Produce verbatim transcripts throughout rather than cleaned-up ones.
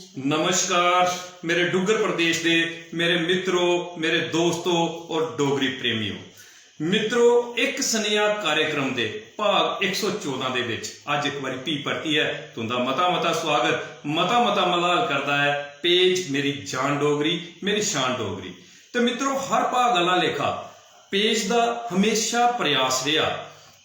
नमस्कार मेरे डुग्गर प्रदेश दे मेरे मित्रो, मेरे दोस्तो और डोगरी प्रेमियो। मित्रो, इक सनेहा कार्यक्रम दे भाग इक सौ चौदां दे विच अज्ज इक बारी भी परतियै तुंदा मता मता स्वागत, मता मता मलाल करदा ऐ पेज मेरी जान डोगरी, मेरी शान डोगरी। ते मित्रो, हर भाग आह्ला लेखा पेज दा हमेशा प्रयास रेहा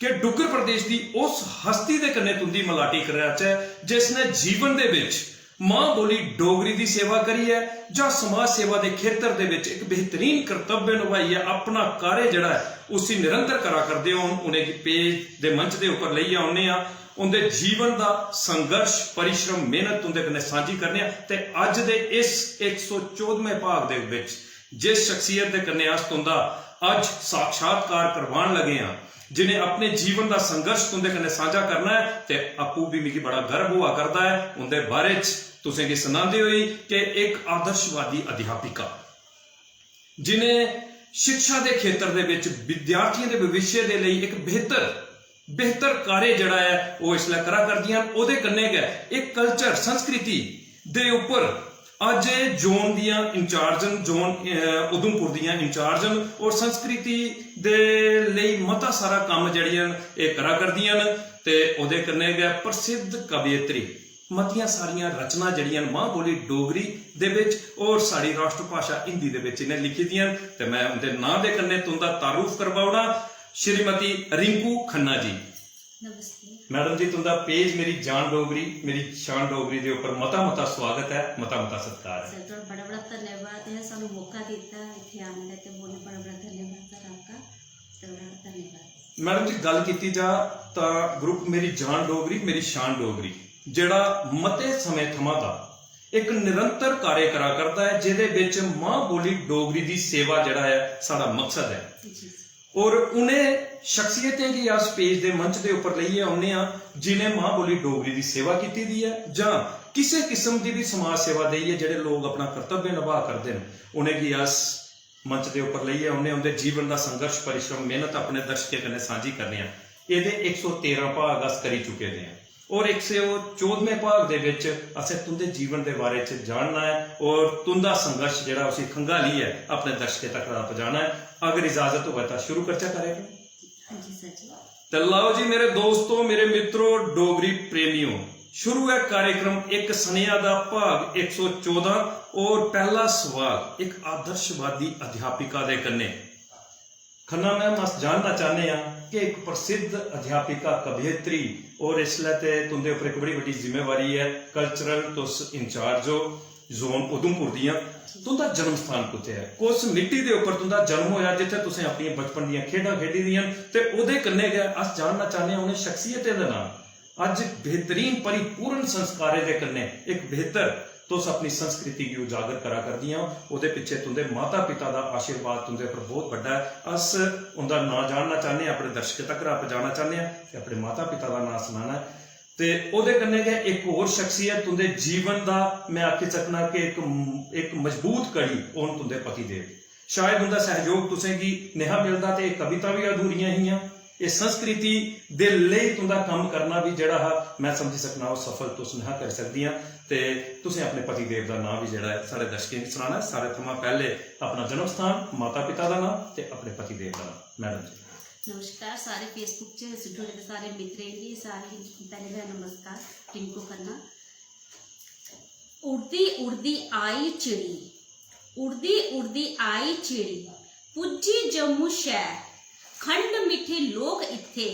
कि डुग्गर प्रदेश दी उस हस्ती दे कन्नै तुंदी मलाटी कराचै जिसने जीवन दे विच मां बोली डोगरी दी सेवा करियै जां समाज सेवा दे खेतर दे विच इक बेहतरीन कर्तव्य नभाइयै अपना कार्य जेह्ड़ा ऐ उसी निरंतर करा करदे होन। उ'नेंगी पेज दे मंच दे उप्पर लेइयै औन्ने आं। उं'दे जीवन दा संघर्ष, परिश्रम, मेहनत तुं'दे कन्नै सांझी करने आं। ते अज्ज दे इस इक सौ चौदमें भाग दे विच जिस शख्सियत दे कन्नै अस तुं'दा अज्ज साक्षात्कार करवान लगे आं, जिनें अपने जीवन दा संघर्ष तुं'दे कन्नै सांझा करना ऐ, ते आपूं भी मिगी बड़ा गर्व होआ करदा ऐ उं'दे बारे च तुसेंगी सनांदे होई कि इक आदर्शवादी अध्यापिका, जिनें शिक्षा दे खेतर दे विच विद्यार्थियें दे भविष्य दे लेई इक बेहतर, बेहतर कार्य जेह्ड़ा ऐ, ओह् इसलै करा करदियां न। ओह्दे कन्नै गै इक culture, संस्कृति दे उप्पर अज्ज एह् zone दियां incharge न, zone, अ, उधमपुर दियां incharge न और संस्कृति दे लेई मता सारा कम्म जेह्ड़ियां न, एह् करा करदियां न। ते ओह्दे कन्नै गै प्रसिद्ध कवयित्री मतियां सारियां रचनां जेह्ड़ियां न मां बोली डोगरी दे बिच और साढ़ी राष्ट्रभाशा हिंदी दे बिच इ'नें लिखी दियां न। ते मैं उं'दे नांऽ दे कन्नै तुं'दा तारुफ करवाउड़ां, श्रीमती रिंकू खन्ना जी। नमस्ते। मैडम जी, तुं'दा पेज मेरी जान डोगरी, मेरी शान डोगरी दे उप्पर मता मता स्वागत ऐ, मता मता सत्कार ऐ। सर, तुं'दा बड़ा बड़ा धन्यवाद ऐ, सानू मौका दित्ता इत्थै आने दा ते बोलने, बड़ा बड़ा धन्यवाद सर आपका, ते बड़ा बड़ा धन्यवाद। मैडम जी, गल्ल कीती जा तां group मेरी जान डोगरी, मेरी शान डोगरी, जेह्ड़ा मते समें थमां दा इक निरंतर कार्य करा करदा ऐ, जेह्दे बिच मां बोली डोगरी दी सेवा जेह्ड़ा ऐ, साढ़ा मकसद ऐ। जी। और उ'नें शख्सियतें गी अस पेज दे मंच दे उप्पर लेइयै औन्ने आं, जिनें मां बोली डोगरी दी सेवा कीती दी ऐ जां किसे किस्म दी बी समाज सेवा देइयै जेह्ड़े लोक अपना कर्तव्य नभा करदे न, उ'नेंगी अस मंच दे उप्पर लेइयै औन्ने आं, उं'दे जीवन दा संघर्ष, परिश्रम, मेहनत अपने दर्शकें कन्नै सांझी करने आं। एह्दे इक सौ तेरां भाग अस करी चुके दे आं और इक सौ चौदमें भाग दे बिच असें तुं'दे जीवन दे बारे च जानना ऐ और तुं'दा संघर्ष जेह्ड़ा उसी खंगालियै अपने दर्शकें तक पजाना ऐ। अगर इजाजत होऐ तां शुरू करचै कार्यक्रम। हां जी सर जी। ते लैओ जी मेरे दोस्तो, मेरे मित्रो, डोगरी प्रेमियो, शुरू ऐ कार्यक्रम इक सनेहा दा भाग इक सौ चौदां और पैह्ला सवाल इक आदर्शवादी अध्यापिका दे कन्नै। खन्ना मैम, अस जानना चाहने आं कि इक प्रसिद्ध अध्यापिका, कवयित्री और इसलै ते तुं'दे उप्पर इक बड़ी बड्डी जिम्मेवारी ऐ, cultural तुस incharge ओ zone उधमपुर दियां। तुं'दा जन्म स्थान कुत्थै ऐ? कुस मिट्टी दे उप्पर तुं'दा जन्म होआ जित्थै तुसें अपनियां बचपन दियां खेढां खेढी दियां न? ते ओह्दे कन्नै गै अस जानना चाहने आं उ'नें शख्सियतें दे नांऽ अज्ज बेहतरीन परिपूर्ण संस्कारें दे कन्नै इक बेहतर तुस अपनी संस्कृति गी उजागर करा करदियां ओ, ओह्दे पिच्छे तुं'दे माता पिता दा आशीर्वाद तुं'दे उप्पर बहुत बड्डा ऐ। अस उं'दा नांऽ जानना चाहने आं, अपने दर्शकें तगर पजाना चाहने आं ते अपने माता पिता दा नांऽ सनाना ऐ। ते ओह्दे कन्नै गै इक होर शख्सियत तुं'दे जीवन दा, मैं आखी सकना कि इक, इक मजबूत कड़ी, ओह् न तुं'दे पति देव। शायद उं'दा सैहयोग तुसें गी नेहा मिलदा ते एह् कविता बी अधूरियां हियां। एह् संस्कृति दे लेई तुं'दा कम्म करना बी जेह्ड़ा हा, मैं समझी सकना ओह् सफल तुस नेहा करी सकदियां। ते तुसें अपने पति देव दा नांऽ बी जेह्ड़ा ऐ साढ़े दर्शकें गी सनाना ऐ। सारे थमां पैह्ले अपना जन्म स्थान, माता पिता दा नांऽ ते अपने पति देव दा नांऽ। मैडम जी। नमस्कार सारे Facebook च जुड़े दे सारे मित्रें गी, सारें गी पैह्ले मेरा नमस्कार, रिंकू खन्ना। उड़दी उड़दी आई चिड़ी, उड़दी उड़दी आई चिड़ी, पुज्जी जम्मू शैह्र। खंड मिट्ठे लोक इत्थे,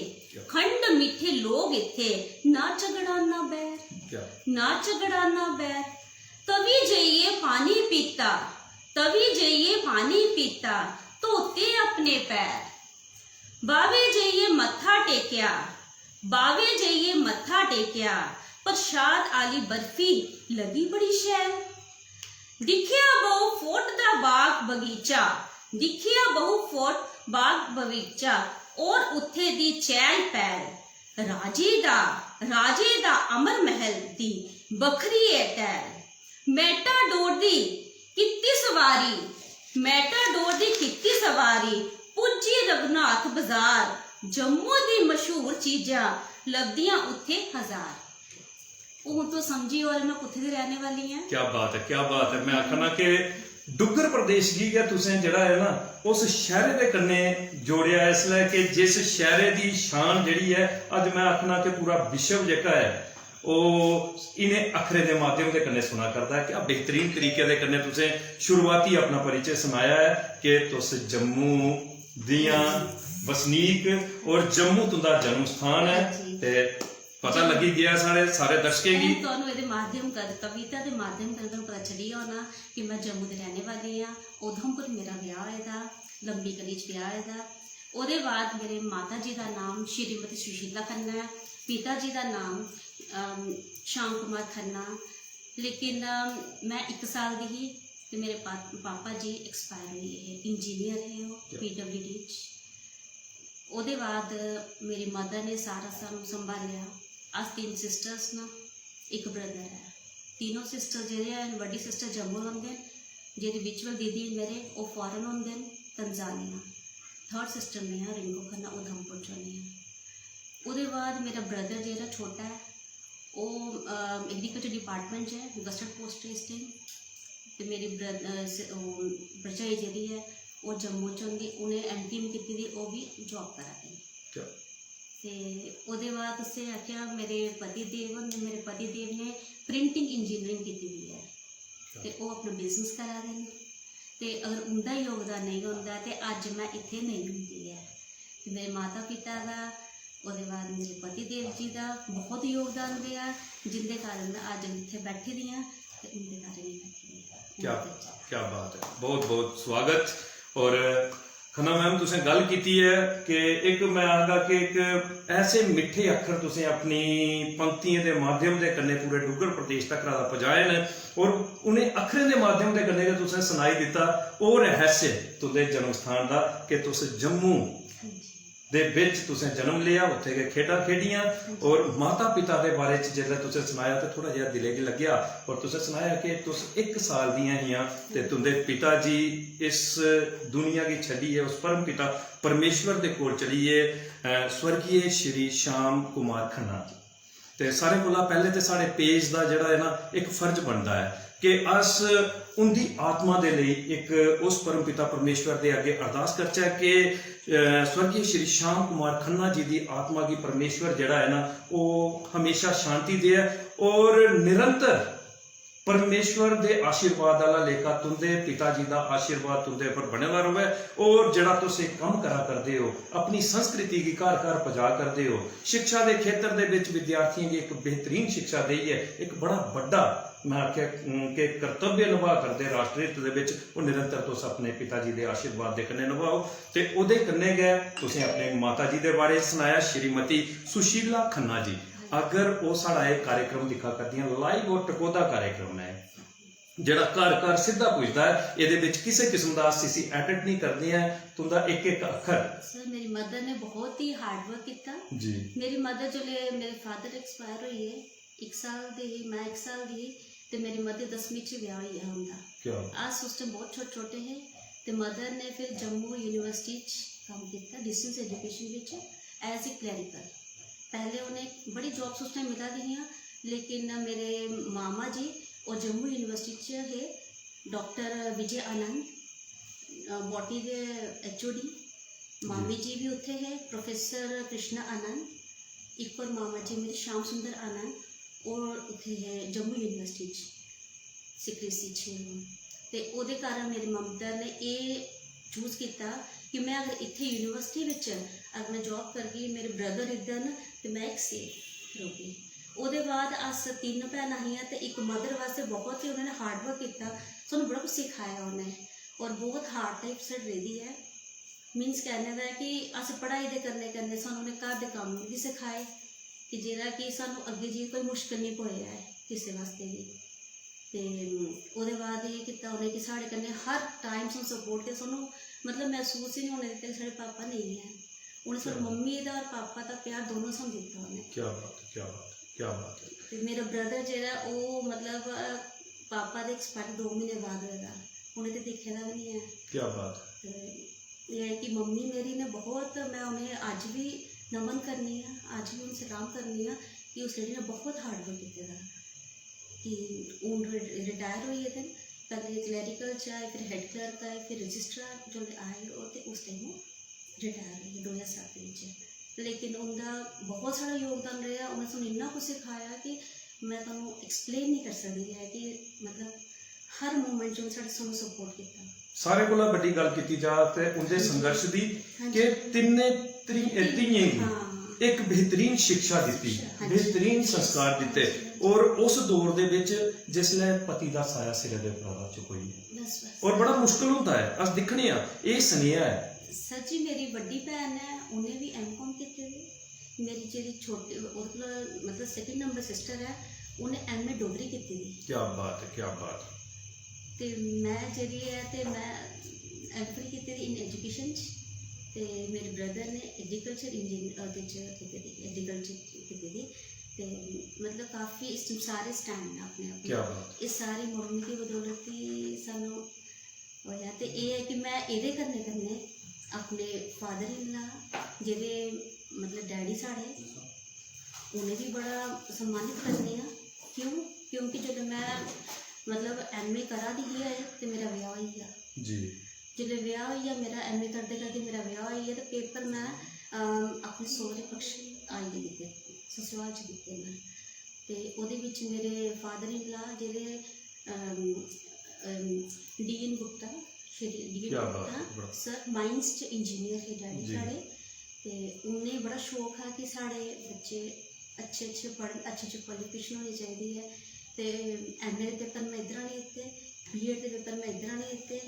खंड मिट्ठे लोक इत्थे, ना झगड़ा ना बैर, क्या? ना झगड़ा ना बैर। तवी जाइयै पानी पीता, तवी जाइयै पानी पीता, धोते अपने पैर। बावे जाइयै मत्था टेकेआ, बावे जाइयै मत्था टेकेआ, प्रसाद आह्ली बर्फी लगी बड़ी शैल। दिक्खेआ बहु फोर्ट दा बाग बगीचा, दिक्खेआ बहु फोर्ट बाग बगीचा, और उत्थे दी चैल पैल। राजे दा, राजे दा अमर महल दी बखरी ऐ टैल। मैटाडोर दी कीती सवारी, मैटाडोर दी कीती सवारी, पुज्जी रघुनाथ बजार। जम्मू दी मशहूर चीजां लभदियां उत्थे हजार। हून तुस समझी होर मैं कुत्थे दी रहने वाली आं। क्या बात है, क्या बात है। मैं आखना कि डुग्गर प्रदेश गी गै तुसें जेह्ड़ा ऐ ना, उस शैह्रे दे कन्नै जोड़ेआ इसलै कि जिस शैह्रे दी शान जेह्ड़ी ऐ, अज्ज मैं आखना कि पूरा विश्व जेह्का ऐ, ओह् इ'नें अक्खरें दे माध्यम दे कन्नै सुना करदा ऐ। क्या बेहतरीन तरीके दे कन्नै तुसें शुरुआती अपना परिचय सनाया ऐ कि तुस जम्मू दियां बसनीक और जम्मू तुंदा जन्म स्थान ऐ। जी। ते पता लगी गया साढ़े सारे दर्शकें गी। मैं तुहानू एह्दे माध्यम कर कविता दे माध्यम कन्नै तुहानू पता चली गया होना कि मैं जम्मू दी रहने वाली आं। उधमपुर मेरा ब्याह होए दा, लंबी गली च ब्याह होए दा। ओह्दे बाद मेरे माता जी दा नाम श्रीमती सुशीला खन्ना ऐ, पिता जी दा नाम अम, श्याम कुमार खन्ना। लेकिन अम, मैं इक साल दी ही ते मेरे पा, पापा जी एक्सपायर होई गे हे। इंजीनियर हे ओह् क्या? पीडब्ल्यूडी च। ओह्दे बाद मेरी मदर ने सारा सानू संभालेआ। अस तिन्न सिस्टर्स न, इक ब्रदर ऐ। तीनों सिस्टर जेह्ड़े हैन, बड्डी सिस्टर जम्मू रौंह्दे न, जेह्ड़ी विचुअल दीदी न मेरे, ओह् फारन होंदे न, तंजानिया। थर्ड सिस्टर में आं, रिंकू खन्ना, उधमपुर च होन्नी आं। ओह्दे बाद मेरा ब्रदर जेह्ड़ा छोटा ऐ, ओह् एग्रीकल्चर डिपार्टमेंट च ऐ, गस्टर्ड पोस्ट इस टाइम। ते मेरी ब्रद- अ, स- ओह् भरजाई जेह्ड़ी ऐ, ओह् जम्मू च होंदी, उ'नें एम टी एम कीती दी, ओह् बी जॉब करा दे न। क्या? ते ओह्दे बाद तुसें आखेआ मेरे पति देव होंदे, मेरे पति देव ने प्रिंटिंग इंजीनियरिंग कीती दी ऐ ते ओह् अपना बिजनेस करा दे न। ते अगर उं'दा योगदान नेईं होंदा ते अज्ज में इत्थै नेईं होंदी ऐ। ते मेरे माता पिता दा, ओह्दे बाद मेरे पति देव जी दा बहुत योगदान रेहा, जिंदे कारण में अज्ज इत्थै बैठी दी आं ते उं'दे कारण ही बैठी दी आं। क्या, क्या बात है, बहुत बहुत स्वागत। और खन्ना मैम, तुसें गल्ल कीती ऐ कि इक, मैं आखगा कि इक ऐसे मिट्ठे अक्खर तुसें अपनी पंक्तियें दे माध्यम दे कन्नै पूरे डुग्गर प्रदेश तक दा पजाए न, और उ'नें अक्खरें दे माध्यम दे कन्नै गै तुसें सनाई दित्ता ओह् रहस्य तुं'दे जन्म स्थान दा कि तुस जम्मू दे बिच तुसें जन्म लेआ, उत्थै गै खेढां खेढियां, और माता पिता दे बारे च जिसलै तुसें सनाया ते थोह्ड़ा जेहा दिलै गी लग्गेआ, और तुसें सनाया कि तुस इक साल दियां हियां ते तुं'दे पिता जी इस दुनिया गी छड्डियै उस परम पिता परमेश्वर दे कोल चली गे, अ, स्वर्गीय श्री श्याम कुमार खन्ना जी। ते सारें कोला पैह्लें ते साढ़े पेज दा जेह्ड़ा ऐ ना, इक फर्ज बनदा ऐ कि अस उं'दी आत्मा दे लेई इक उस परम पिता परमेश्वर दे अग्गें अरदास करचै कि, अ, स्वर्गीय श्री श्याम कुमार खन्ना जी दी आत्मा गी परमेश्वर जेह्ड़ा ऐ ना, ओह् हमेशा शांति देऐ और निरंतर परमेश्वर दे आशीर्वाद आह्ला लेखा तुं'दे पिता जी दा आशीर्वाद तुं'दे उप्पर बने दा र'वै। और जेह्ड़ा तुस एह् कम्म करा करदे ओ, अपनी संस्कृति गी घर घर पजा करदे ओ, शिक्षा दे खेतर दे बिच विद्यार्थियें गी इक बेहतरीन शिक्षा देइयै इक बड़ा बड्डा, मैं आखेआ, अम, कि कर्तव्य नभा करदे राष्ट्र हित दे बिच, ओह् निरंतर तुस अपने पिता जी दे आशीर्वाद दे कन्नै नभाओ। ते ओह्दे कन्नै गै तुसें अपने माता जी दे बारे च सनाया, श्रीमती सुशीला खन्ना जी। अगर ओह् साढ़ा एह् कार्यक्रम दिक्खा करदियां, लाइव और टकोह्दा कार्यक्रम ऐ, जेह्ड़ा घर घर सिद्धा पुजदा ऐ, एह्दे बिच किसे किस्म दा अस इसी एडिट निं करदे ऐ। तुं'दा इक इक अक्खर। सर, मेरी मदर ने बहुत ही हार्ड वर्क कीता। जी। मेरी मदर जिसलै, मेरे फादर एक्सपायर होई गे इक साल दे ही, मैं इक साल दी ही, ते मेरी मदर दसमीं च ब्याह होई गेआ उं'दा। क्या? अस उस टाइम बहुत छोटे छोटे हे, ते मदर ने फिर जम्मू यूनिवर्सिटी च कम्म कीता डिस्टेंस एजुकेशन बिच एज ए क्लैरिकल। पैह्ले उ'नें बड़ी जॉब्स उस टाइम मिला दी हियां, लेकिन मेरे मामा जी और जम्मू यूनिवर्सिटी च हे, डॉक्टर विजय आनंद, अ, बॉटनी दे एच ओ डी। मामी जी भी उत्थे हे, प्रोफेसर कृष्णा आनंद। इक और मामा जी मेरे श्याम सुंदर आनंद, और उत्थे हे जम्मू यूनिवर्सिटी च सिक्रेसी च हे। ते ओह्दे कारण मेरे मदर ने एह् चूज कीता कि मैं अगर इत्थे यूनिवर्सिटी बिच अगर मैं जॉब करगी, मेरे ब्रदर इद्धर न, ते मैं इक सेफ रौह्गी। ओह्दे बाद अस तिन्न भैनां हियां ते इक मदर वास्तै बहुत ही उ'नें हार्ड वर्क कीता, सानूं बड़ा कुछ सखाया उ'नें, और बहुत हार्ड टाइप साढ़ी रेह्दी ऐ। मीन्स कहने दा ऐ कि अस पढ़ाई दे कन्नै कन्नै सानूं उ'नें घर दे कम्म बी सखाए कि जेह्ड़ा कि सानूं अग्गें जाइयै कोई मुश्कल निं पवै ऐ किसै वास्तै बी। ते ओह्दे बाद एह् कीता उ'नें कि साढ़े कन्नै हर टाइम सानूं सपोर्ट कीता, सानूं मतलब मसूस ही निं होने दित्ता कि साढ़े पापा नेईं हैन। उ'नें सानूं मम्मी दा और पापा दा प्यार दोनों सानूं दित्ता उ'नें। क्या बात है, क्या बात है, क्या बात है। ते मेरा ब्रदर जेह्ड़ा, ओह् मतलब पापा दे एक्सपायर दो म्हीने बाद होए दा, उ'नें ते दिक्खे दा बी निं ऐ। क्या बात है। ते एह् ऐ कि मम्मी मेरी ने बहुत, मैं उ'नें अज्ज बी नमन करनी आं, अज्ज बी उ'नें सलाम करनी आं कि उस लेडी ने बहुत हार्ड वर्क कीते दा कि हून रिटायर होई गेदे न। पैह्लें क्लैरिकल च आए, फिर हैड क्लर्क आए, फिर रजिस्ट्रार जोल्लै आए ओह्, ते उस टाइम ओह् रिटायर होई गे दो ज्हार सत्त बिच। लेकिन उं'दा बहुत सारा योगदान रेहा, उ'नें सानूं इन्ना कुछ सखाया कि में तुहानूं एक्सप्लेन निं करी सकदी ऐ कि मतलब हर मोमेंट च उ'नें साढ़े सानूं सपोर्ट कीता। सारें कोला बड्डी गल्ल कीती जा ते उं'दे संघर्ष दी हां कि जी। तिन्ने त्री-, धियें गी हां। इक बेहतरीन शिक्षा दित्ती, शिक्षा, हां जी। बेहतरीन संस्कार दित्ते। और उस दौर दे बिच जिसलै पति दा साया सिरै दे उप्परा दा चुकोई, बस, बस। और बड़ा मुश्किल होंदा ऐ, अस दिक्खने आं, एह् सनेहा ऐ। सर जी, मेरी बड्डी भैन ऐ, उ'नें बी एम कॉम कीते दे। मेरी जेह्ड़ी छोटी, ओह्दे कोला मतलब सैकंड नंबर सिस्टर ऐ, उ'नें एम ए डोगरी कीती दी। क्या बात है, क्या बात है। ते में जेह्ड़ी ऐ ते में एम फिल कीती दी इन एजुकेशन च, ते मेरे ब्रदर ने एग्रीकल्चर इंजीनियर ओह्दे च कीती दी, एग्रीकल्चर कीती दी। ते मतलब काफी इस टाइम सारे स्टैंड न अपने अपने। क्या बात। एह् सारी मम्मी दी बदौलत ही सानू होया। ते एह् ऐ कि में एह्दे कन्नै कन्नै अपने फादर इन ला, जेह्ड़े मतलब डैडी साढ़े, उ'नें बी बड़ा सम्मानित करनी आं। क्यों? क्योंकि जेल्लै में मतलब एम ए करा दी ही अजें, ते मेरा ब्याह होई गेआ। जी। जेल्लै ब्याह होई गेआ मेरा, एम ए करदे करदे मेरा ब्याह होई गेआ, ते पेपर में, अम, अपने सौह्रे पक्ष आई गै दित्ते, ससुराल च दित्ते में। ते ओह्दे बिच मेरे फादर इन ला जेह्ड़े, um, um, D N Gupta, Shri D N क्या बात गुप्ता है, बड़ा। सर माइंस च इंजीनियर हे डैडी जी। साढ़े। ते उ'नें बड़ा शौक हा कि साढ़े बच्चे अच्छे अच्छे पढ़न, अच्छी अच्छी क्वालिफिकेशन होनी चाहिदी ऐ। ते एम ए दे पेपर में इद्धरा नहीं दित्ते, बी एड दे पेपर में इद्धरा नहीं दित्ते,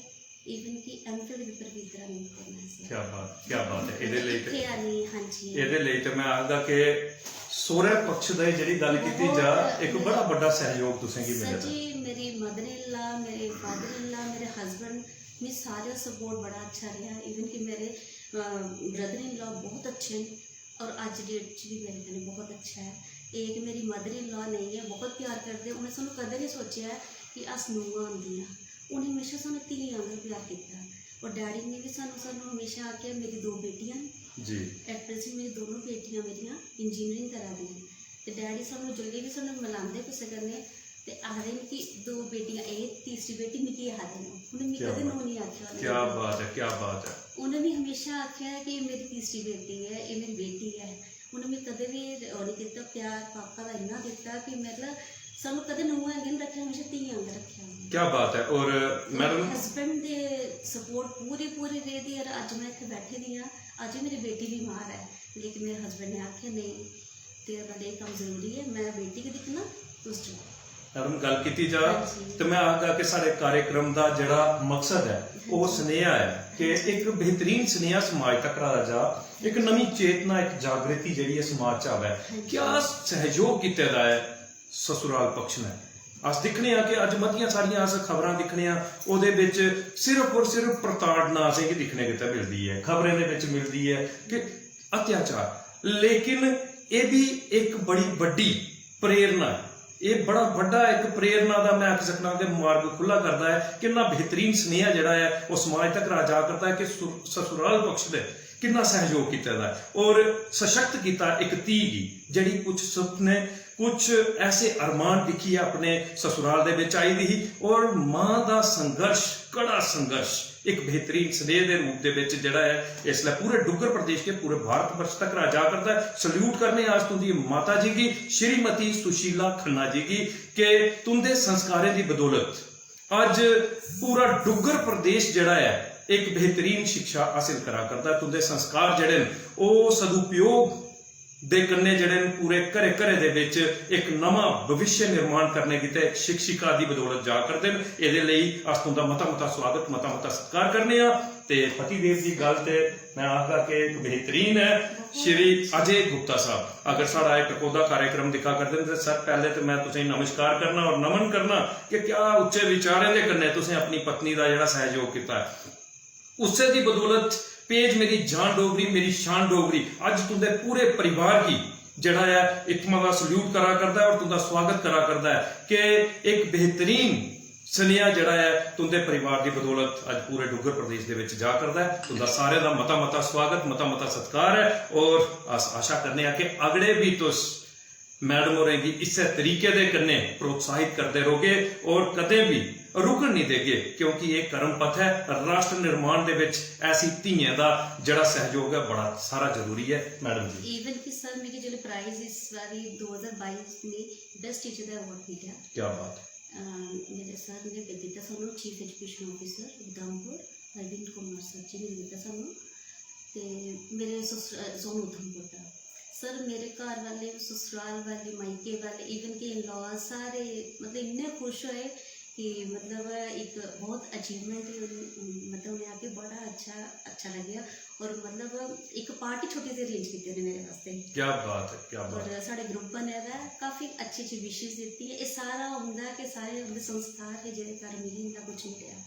इवन कि एम फिल दे पेपर भी इद्धरा नहीं दित्ते में। क्या बात, क्या बात है। एह्दे लेई ते दिक्खेआ नहीं, हां जी। एह्दे लेई ते में आखदा कि सौह्रे पक्ष दी जेह्ड़ी गल्ल कीती जा, बहुत इक बड़ा बड्डा सैह्योग तुसें गी मिले दा। सर जी, मेरी मदर इन ला, मेरे फादर इन ला, मेरे हस्बैंड, मी सारे सपोर्ट बड़ा अच्छा रेहा। इवन कि मेरे, अ, ब्रदर इन ला बहुत अच्छे न और अज्ज डेट च भी मेरे कन्नै बहुत अच्छा ऐ। एह् कि मेरी मदर इन ला नेईं ऐ, बहुत प्यार करदे। उ'नें सानूं कदें नहीं सोचेआ ऐ कि अस नूंहां होंदियां। उ'नें म्हेशा सानूं धियें आंह्गर प्यार कीता। और डैडी ने बी सानूं, सानूं म्हेशा आखेआ, मेरी दो बेटियां न। जी। एट प्रेजेंट मेरी दोनों बेटियां मेरियां इंजीनियरिंग करा दियां न। ते डैडी सानूं जिसलै बी सानूं मिलांदे कुसै कन्नै, ते आखदे न कि दो बेटियां, एह् तीसरी बेटी मिगी आखदे न। उ'नें मिगी क्या कदें बात। नूंह् निं आखेआ उ'नें क्या कदें। बात है, क्या बात है। उ'नें मिगी हमेशा आखेआ कि एह् मेरी तीसरी बेटी ऐ, एह् मेरी बेटी ऐ। उ'नें मिगी कदें बी ओह् निं कीता, प्यार पापा दा इन्ना दित्ता कि मतलब सानूं कदें नूंहां आंह्गर निं रक्खेआ, हमेशा धियें आंह्गर रक्खेआ उ'नें। क्या बात है। और मैडम, हस्बैंड दे सपोर्ट पूरी, पूरी रेह्दी। और अज्ज में इत्थै बैठी दी आं, अज्ज मेरी बेटी बीमार ऐ, लेकिन मेरे हस्बैंड ने आखेआ, "नेईं, तेरा बड़ा एह् कम्म जरूरी ऐ, में बेटी गी दिक्खना, तुस जाओ।" मैडम, गल्ल कीती जा हां जी। ते में आखगा कि साढ़े कार्यक्रम दा जेह्ड़ा मकसद ऐ, ओह् हां जी। सनेहा ऐ कि इक बेहतरीन सनेहा समाज तक रखा जा, इक नमीं चेतना, इक जागृति जेह्ड़ी ऐ समाज च आवै। हां जी। क्या सैह्योग कीते दा ऐ ससुराल पक्ष ने? अस दिक्खने आं कि अज्ज मतियां सारियां अस खबरां दिक्खने आं, ओह्दे बिच सिर्फ और सिर्फ प्रताड़ना असेंगी दिक्खने गितै मिलदी ऐ, खबरें दे बिच मिलदी ऐ कि अत्याचार। लेकिन एह् बी इक बड़ी बड्डी प्रेरणा ऐ। एह् बड़ा बड्डा इक प्रेरणा दा, में आखी सकना कि मार्ग खु'ल्ला करदा ऐ। किन्ना बेहतरीन सनेहा जेह्ड़ा ऐ, ओह् समाज तक जा करदा ऐ कि सु-, ससुराल पक्ष दे किन्ना सैह्योग कीते दा ऐ और सशक्त कीता इक धी गी, जेह्ड़ी कुछ सुपने, कुछ ऐसे अरमान दिक्खियै अपने ससुराल दे बिच आई दी ही। और मां दा संघर्ष, कड़ा संघर्ष, इक बेहतरीन सनेह दे रूप दे बिच जेह्ड़ा ऐ, इसलै पूरे डुग्गर प्रदेश के पूरे भारत वर्ष तक जा करदा ऐ। सल्यूट करने आं अस तुं'दी माता जी गी, श्रीमती सुशीला खन्ना जी गी, कि तुं'दे संस्कारें दी बदौलत अज्ज पूरा डुग्गर प्रदेश जेह्ड़ा ऐ, इक बेहतरीन शिक्षा हासल करा करदा ऐ। तुं'दे संस्कार जेह्ड़े न, ओह् सदुपयोग दे कन्नै जेह्ड़े न, पूरे घरे घरे दे बिच इक नमां भविष्य निर्माण करने गितै इक शिक्षिका दी बदौलत जा करदे न। एह्दे लेई अस तुं'दा मता मता स्वागत, मता मता सत्कार करने आं। ते पतिदेव दी गल्ल ते में आखगा कि इक बेहतरीन ऐ। श्री अजय गुप्ता साहब, अगर साढ़ा एह् टकोह्दा कार्यक्रम दिक्खा करदे न, ते सर, पैह्ले ते में तुसेंगी नमस्कार करना और नमन करना कि क्या उच्चे विचारें दे कन्नै तुसें अपनी पत्नी दा जेह्ड़ा सैह्योग कीता ऐ। उस्सै दी बदौलत पेज मेरी जान डोगरी, मेरी शान डोगरी अज्ज तुं'दे पूरे परिवार गी जेह्ड़ा ऐ, इत्थुआं दा सल्यूट करा करदा ऐ और तुं'दा स्वागत करा करदा ऐ कि इक बेहतरीन सनेहा जेह्ड़ा ऐ, तुं'दे परिवार दी बदौलत अज्ज पूरे डुग्गर प्रदेश दे बिच जा करदा ऐ। तुं'दा सारें दा मता मता स्वागत, मता मता सत्कार ऐ और अस आशा करने आं कि अगड़े बी तुस मैडम होरें गी इस्सै तरीके दे कन्नै प्रोत्साहित करदे रौह्गे और कदें बी रुकन निं देगे, क्योंकि एह् कर्म पथ ऐ राष्ट्र निर्माण दे बिच ऐसी धियें दा, जेह्ड़ा सैह्योग ऐ, बड़ा सारा जरूरी ऐ। मैडम जी। इवन कि सर, मिगी जेल्लै प्राइज इस बारी दो ज्हार बाई च मी बेस्ट टीचर दा अवार्ड मिलेआ। क्या बात। अ, मेरे सर ने दित्ता सानू, chief education officer Udhampur Arvind Kumar sir ji ने दित्ता सानू। ते मेरे ससुर-, अ, जोन उधमपुर दा। सर, मेरे घर वाले, ससुराल वाले, मायके वाले, इवन के इन लॉज सारे मतलब इन्ने खुश होए कि मतलब इक बहुत अचीवमेंट, मतलब उ'नें आखेआ बड़ा अच्छा, अच्छा लग्गेआ। और मतलब इक पार्टी छोटी सी अरेंज कीती उ'नें मेरे वास्तै। क्या बात है, क्या बात। और साढ़े ग्रुप बने दा ऐ, काफी अच्छी अच्छी विशेस दित्ती ऐ। एह् सारा उं'दा कि सारे उं'दे संस्कार हे जेह्दे कारण मिगी इन्ना कुछ मिलेआ।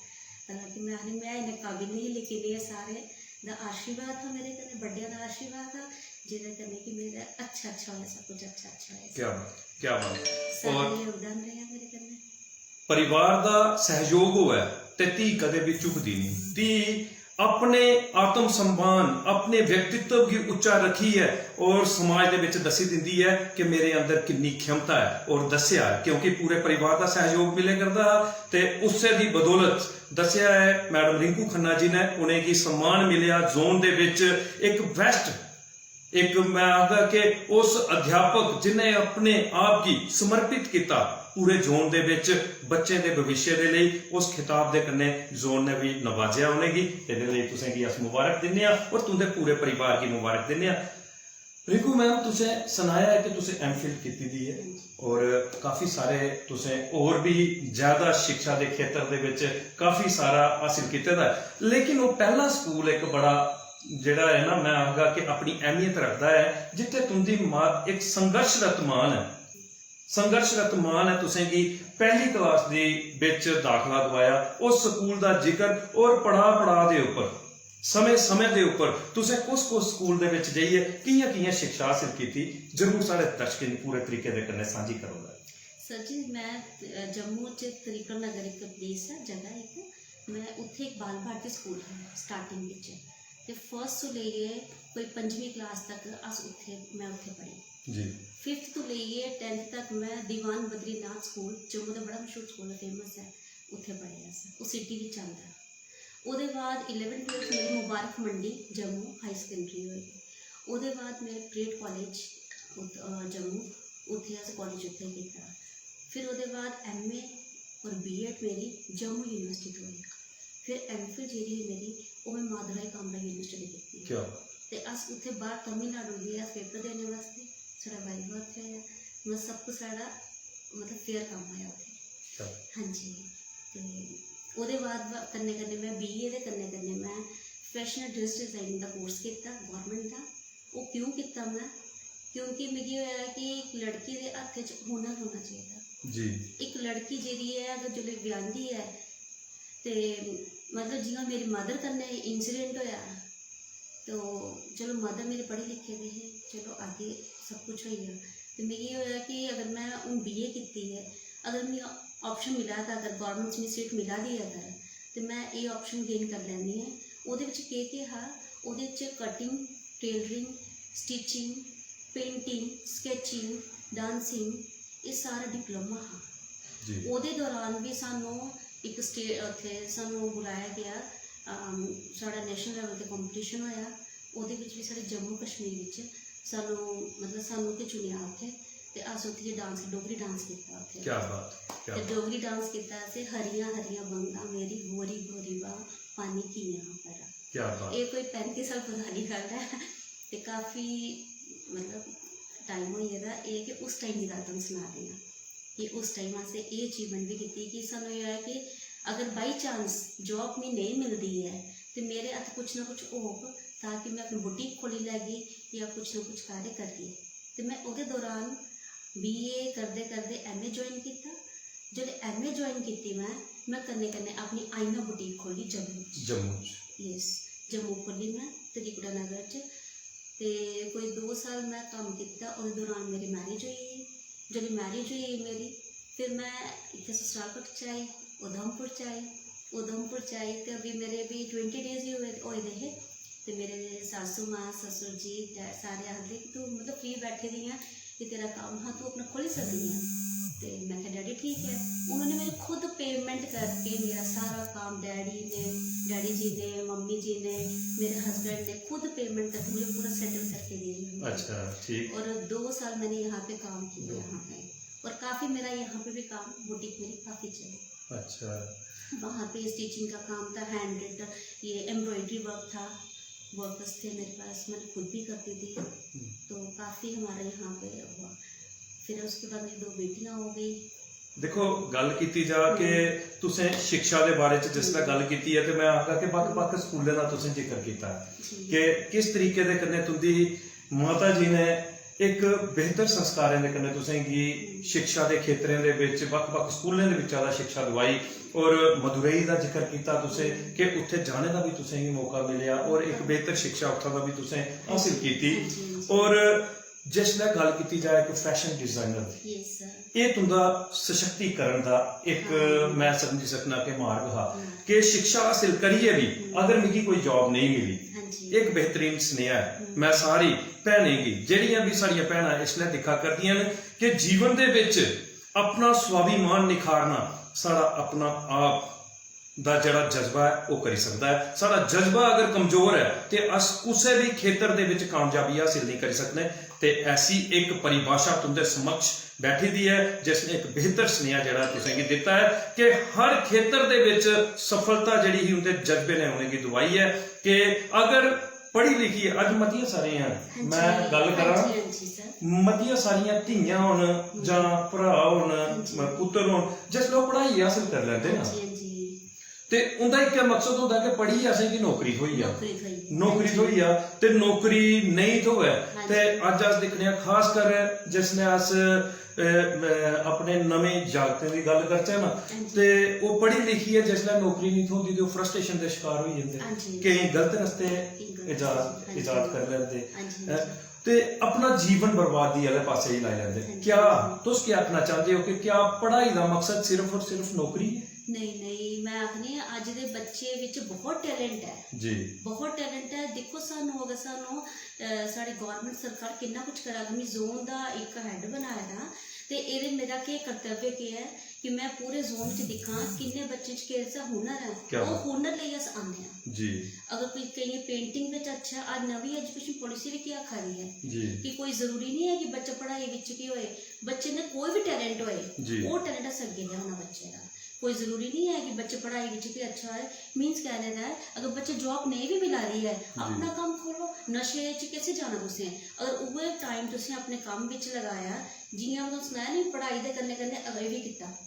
हालांकि में आखनी में इन्ने काबिल नहीं, लेकिन एह् सारे दा आशीर्वाद हा मेरे कन्नै, बड्डेआं दा आशीर्वाद हा, जेह्दे कन्नै कि मेरा अच्छा अच्छा होएआ, सब कुछ अच्छा अच्छा होएआ। क्या बात, क्या बात। सारें दा योगदान रेहा मेरे कन्नै। परिवार दा सैह्योग होऐ ते धी कदें बी झुकदी निं। धी अपने आत्म सम्मान, अपने व्यक्तित्व गी उच्चा रक्खियै और समाज दे बिच दस्सी दिंदी ऐ कि मेरे अंदर किन्नी क्षमता ऐ और दस्सेआ ऐ, क्योंकि पूरे परिवार दा सैह्योग मिले करदा हा। ते उस्सै दी बदौलत दस्सेआ ऐ मैडम रिंकू खन्ना जी ने, उ'नेंगी सम्मान मिलेआ जोन दे बिच इक बेस्ट, इक मैं आखगा कि उस अध्यापक जिन्ने अपने आप गी समर्पित कीता पूरे जोन दे बिच बच्चें दे भविष्य दे लेई, उस खिताब दे कन्नै जोन ने भी नवाजेआ उ'नेंगी। एह्दे लेई तुसें गी अस मुबारक दिन्ने आं और तुं'दे पूरे परिवार गी मुबारक दिन्ने आं। रिंकू मैम, तुसें सनाया ऐ कि तुसें एम फिल कीती दी ऐ और काफी सारे तुसें होर भी ज्यादा शिक्षा दे खेतर दे बिच काफी सारा हासिल कीते दा ऐ, लेकिन ओह् पैह्ला स्कूल इक बड़ा जेह्ड़ा ऐ ना, मैं आखगा कि अपनी अहमियत रखदा ऐ, जित्थै तुं'दी मां इक संघर्षरत मां न, संघर्षरत मां ने तुसेंगी पैह्ली क्लास दे बिच दाखला दोआया। उस स्कूल दा जिक्र और पड़ाऽ-पड़ाऽ दे उप्पर, समें-समें दे उप्पर तुसें कुस-कुस स्कूल दे बिच जाइयै कि'यां-कि'यां शिक्षा हासल कीती, जरूर साढ़े दर्शकें गी पूरे तरीके दे कन्नै सांझी करो। सर जी, मैं, अ, जम्मू च त्रिकल नगर इक प्लेस ऐ, जगह इक, मैं उत्थे इक बाल भारती स्कूल हा स्टार्टिंग बिच, ते फर्स्ट तो लेइयै कोई पंजवीं क्लास तक अस उत्थे, मैं उत्थे पढ़ी। जी। फिफ्थ तो लेइयै टेंथ तक मैं दीवान बद्रीनाथ स्कूल, जम्मू दा बड़ा मशहूर स्कूल ऐ, फेमस ऐ, उत्थे पढ़े अस। ओह् सिटी बिच आंदा ऐ। ओह्दे बाद इलेवन ट्वेल्थ मेरी मुबारक मंडी, जम्मू, हाई सकैंडरी होई। ओह्दे बाद मेरे परेड कालेज, उत-, अ, जम्मू, उत्थे अस कालेज उत्थे कीता। फिर ओह्दे बाद एम ए और बी एड मेरी जम्मू यूनिवर्सिटी तो होई। फिर एम फिल जेह्ड़ी ही मेरी, ओह् मैं माधुराई कामरा यूनिवर्सिटी कीती। क्या बात। ते अस उत्थे बाह्र तमिलनाडु गे अस पेपर देने वास्तै, साढ़ा वाइवा उत्थे होया, मतलब सब कुछ साढ़ा, मतलब, फेयर कम्म होया उत्थे। क्या? हां जी। ते ओह्दे बाद ब-, कन्नै कन्नै मैं बी ए दे कन्नै कन्नै मैं प्रोफेशनल ड्रेस डिजाइनिंग दा कोर्स कीता गौरमेंट दा। ओह् क्यों कीता मैं? क्योंकि मिगी होया कि इक लड़की दे हत्थ च हुनर होना चाहिदा। जी। इक लड़की जेह्ड़ी ऐ, अगर जिसलै ब्याहंदी ऐ, ते मतलब जि'यां मेरी मदर कन्नै इंसिडेंट होया, तो चलो मदर मेरे पढ़े लिखे दे हे, चलो अग्गें सब कुछ होई गेआ। ते मिगी एह् होया कि अगर में हून बी ए कीती ऐ, अगर मिगी ऑप्शन मिला दा, अगर गौरमेंट च मिगी सीट मिला दी ऐ अगर, ते में एह् ऑप्शन गेन करी लैन्नी ऐ। ओह्दे बिच केह् केह् हा? ओह्दे च cutting, tailoring, stitching, painting, sketching, dancing, एह् सारा डिप्लोमा हा। जी। ओह्दे दौरान बी सानू इक स्टे-, उत्थै सानू बुलाया गेआ, अम, साढ़ा नेशनल लेवल ते कंपटीशन होया, ओह्दे बिच बी साढ़े जम्मू कश्मीर बिच सानू, मतलब, सानू गै चुनेआ उत्थै, ते अस उत्थै डांस, डोगरी डांस कीता उत्थै। क्या बात, क्या ते बात। डोगरी डांस कीता असें, हरियां हरियां बंगां मेरी, गोरी गोरी बांह, पानी कियां भरा। क्या बात। एह् कोई पैंती साल परानी गल्ल ऐ, ते काफी, मतलब, टाइम होई गेदा। एह् कि उस टाइम दी गल्ल तुसेंगी सना दी आं कि उस टाइम असें एह् अचीवमेंट बी कीती कि सानू एह् होया कि अगर बाई चांस जॉब मिगी नेईं मिलदी ऐ, ते मेरे हत्थ कुछ ना कुछ होग, ताकि में अपनी बुटीक खोली लैगी जां कुछ ना कुछ कार्य करगी। ते में ओह्दे दौरान बी ए करदे करदे एम ए ज्वाइन कीता। जेल्लै एम ए ज्वाइन कीती में, में कन्नै कन्नै अपनी आईना बुटीक खोली जम्मू च। जम्मू च। यस, जम्मू खोली में, त्रिकुटा नगर च। ते कोई दो साल में कम्म कीता, ओह्दे दौरान मेरी मैरिज होई गेई। जेल्लै मैरिज होई गेई मेरी, फिर में इत्थै ससुराल पक्ष च आई, उधमपुर च आई। उधमपुर च आई ते अभी मेरे भी ट्वेंटी डेज ही होए, होए दे हे। ते मेरे सासू मां, ससुर जी, डै-, सारे आखदे कि तू, मतलब, फ्री बैठी दी ऐ, कि तेरा काम हा, तू अपना खोली सकदी है। तो मैं कहा, "डैडी ठीक है।" उन्होंने मेरे खुद पेमेंट करके मेरा सारा काम, डैडी ने, डैडी जी ने, मम्मी जी ने, मेरे हस्बैंड ने खुद पेमेंट करके मुझे पूरा सेटल करके दिया। अच्छा, ठीक। और दो साल मैंने यहाँ पे काम किया, यहाँ पे, और काफ़ी मेरा यहाँ पे भी काम, बुटीक मेरी काफ़ी चली। अच्छा। वहाँ पे स्टिचिंग का काम था, हैंड, ये एम्ब्रॉयडरी वर्क था, वर्कर्स थे मेरे पास, मैं खुद भी करती थी। हम्म। तो काफ़ी हमारा यहाँ पे हुआ। फिर उसके बाद मेरी दो बेटियाँ हो गई। देखो, गल्ल कीती जा कि तुसें शिक्षा दे बारे च जिसलै गल्ल कीती ऐ, ते मैं आखगा कि बक्ख-बक्ख स्कूलें दा तुसें जिक्र कीता ऐ जी। कि किस तरीके दे कन्नै तुं'दी माता जी ने इक बेहतर संस्कारें दे कन्नै तुसें गी शिक्षा दे खेतरें दे बिच, बक्ख-बक्ख स्कूलें दे बिच्चा दा शिक्षा दुआई, और मदुरई दा जिक्र कीता तुसें कि उत्थै जाने दा बी तुसें गी मौका मिलेआ और इक बेहतर शिक्षा उत्थां दा बी तुसें हासिल कीती। जी, जी। और जिसलै गल्ल कीती जाए इक फैशन डिजाइनर दी, यस सर। एह् तुं'दा सशक्तिकरण दा इक, हां। मैं समझी सकना कि मार्ग हा हां। कि शिक्षा हासिल करियै बी हम्म। अगर मिगी कोई जॉब नेईं मिली, हां जी। इक बेहतरीन सनेहा ऐ। हम्म। मैं सारी भैनें गी, जेह्ड़ियां बी साढ़ियां भैनां इसलै दिक्खा करदियां न कि जीवन दे बिच अपना स्वाभिमान निखारना, साढ़ा अपना आप दा जेह्ड़ा जज्बा ऐ, ओह् करी सकदा ऐ। साढ़ा जज्बा अगर कमजोर ऐ, ते अस कुसै बी खेतर दे बिच कामयाबी हासिल नेईं करी सकने। ते ऐसी इक परिभाशा तुं'दे समक्ष बैठी दी ऐ, जिसने इक बेहतर सनेहा जेह्ड़ा तुसें गी दित्ता ऐ कि हर खेतर दे बिच सफलता जेह्ड़ी ही, उं'दे जज्बे ने उ'नेंगी दुआई ऐ कि अगर पढ़ी लिखियै, अज्ज मतियां सारियां, हां जी, मैं गल्ल करां, हां जी, हां जी, सर। मतियां सारियां धियां होन हम्म। जां भ्राऽ होन, हां जी। पुत्तर होन, जिसलै ओह् पढ़ाई हासल करी लैंदे ना, हां जी, हां जी। ते उं'दा इक्कै मकसद होंदा कि पढ़ियै असेंगी नौकरी थ्होई जा। नौकरी थ्होई। नौकरी हां जी। थ्होई जा, ते नौकरी नेईं थ्होऐ, हां जी। ते अज्ज अस दिक्खने आं, खास कर जिसलै अस, अ, अ, अपने नमें जागतें दी गल्ल करचै ना, हां जी। ते ओह् पढ़ी लिखियै जिसलै नौकरी नेईं थ्होंदी ते ओह् फ्रस्ट्रेशन दे शकार होई जंदे। हां जी। केईं गलत रस्ते केईं गलत इजाद, रस्ते, हां जी। इजाद करी लैंदे। हां जी, हां जी। ते अपना जीवन बर्बादी आह्ले पासै ही लाई लैंदे। हां जी। क्या तुस क्या आखना चांह्दे ओ कि क्या पढ़ाई दा मकसद सिर्फ और सिर्फ नौकरी ऐ? नेईं, नेईं, मैं आखनी आं, अज्ज दे बच्चे बिच बहुत टैलेंट ऐ। जी। बहुत टैलेंट ऐ। दिक्खो, सानू, अगर सानू, अ, साढ़ी गौरमेंट सरकार किन्ना कुछ करा दी। मी जोन दा इक हेड बनाए दा, ते एह्दे मेरा केह् कर्तव्य केह् ऐ कि मैं पूरे जोन च दिक्खां किन्ने बच्चें च केह् सा हुनर ऐ, क्या ओह् बात। हुनर लेइयै अस आने आं। जी। अगर कोई, केइयें पेंटिंग बिच अच्छा, अज्ज नमीं एजुकेशन पालिसी बी केह् आखा दी ऐ जी। कि कोई जरूरी नहीं ऐ कि बच्चा पढ़ाई बिच गै होए, बच्चे ने कोई बी टैलेंट होए, जी। ओह् टैलेंट अस अग्गें लेआना बच्चे दा। कोई जरूरी नहीं ऐ कि बच्चे पढ़ाई बिच गै अच्छा होए। मीन्स कहने दा ऐ, अगर बच्चे जॉब नेईं बी मिला दी ऐ, जी। अपना कम्म खोलो। नशे च कैसे जाना तुसें? अगर उ'ऐ टाइम तुसें अपने कम्म बिच लगाया, जि'यां में तुसें सनाया नी, पढ़ाई दे कन्नै कन्नै अग्गें बी कीता।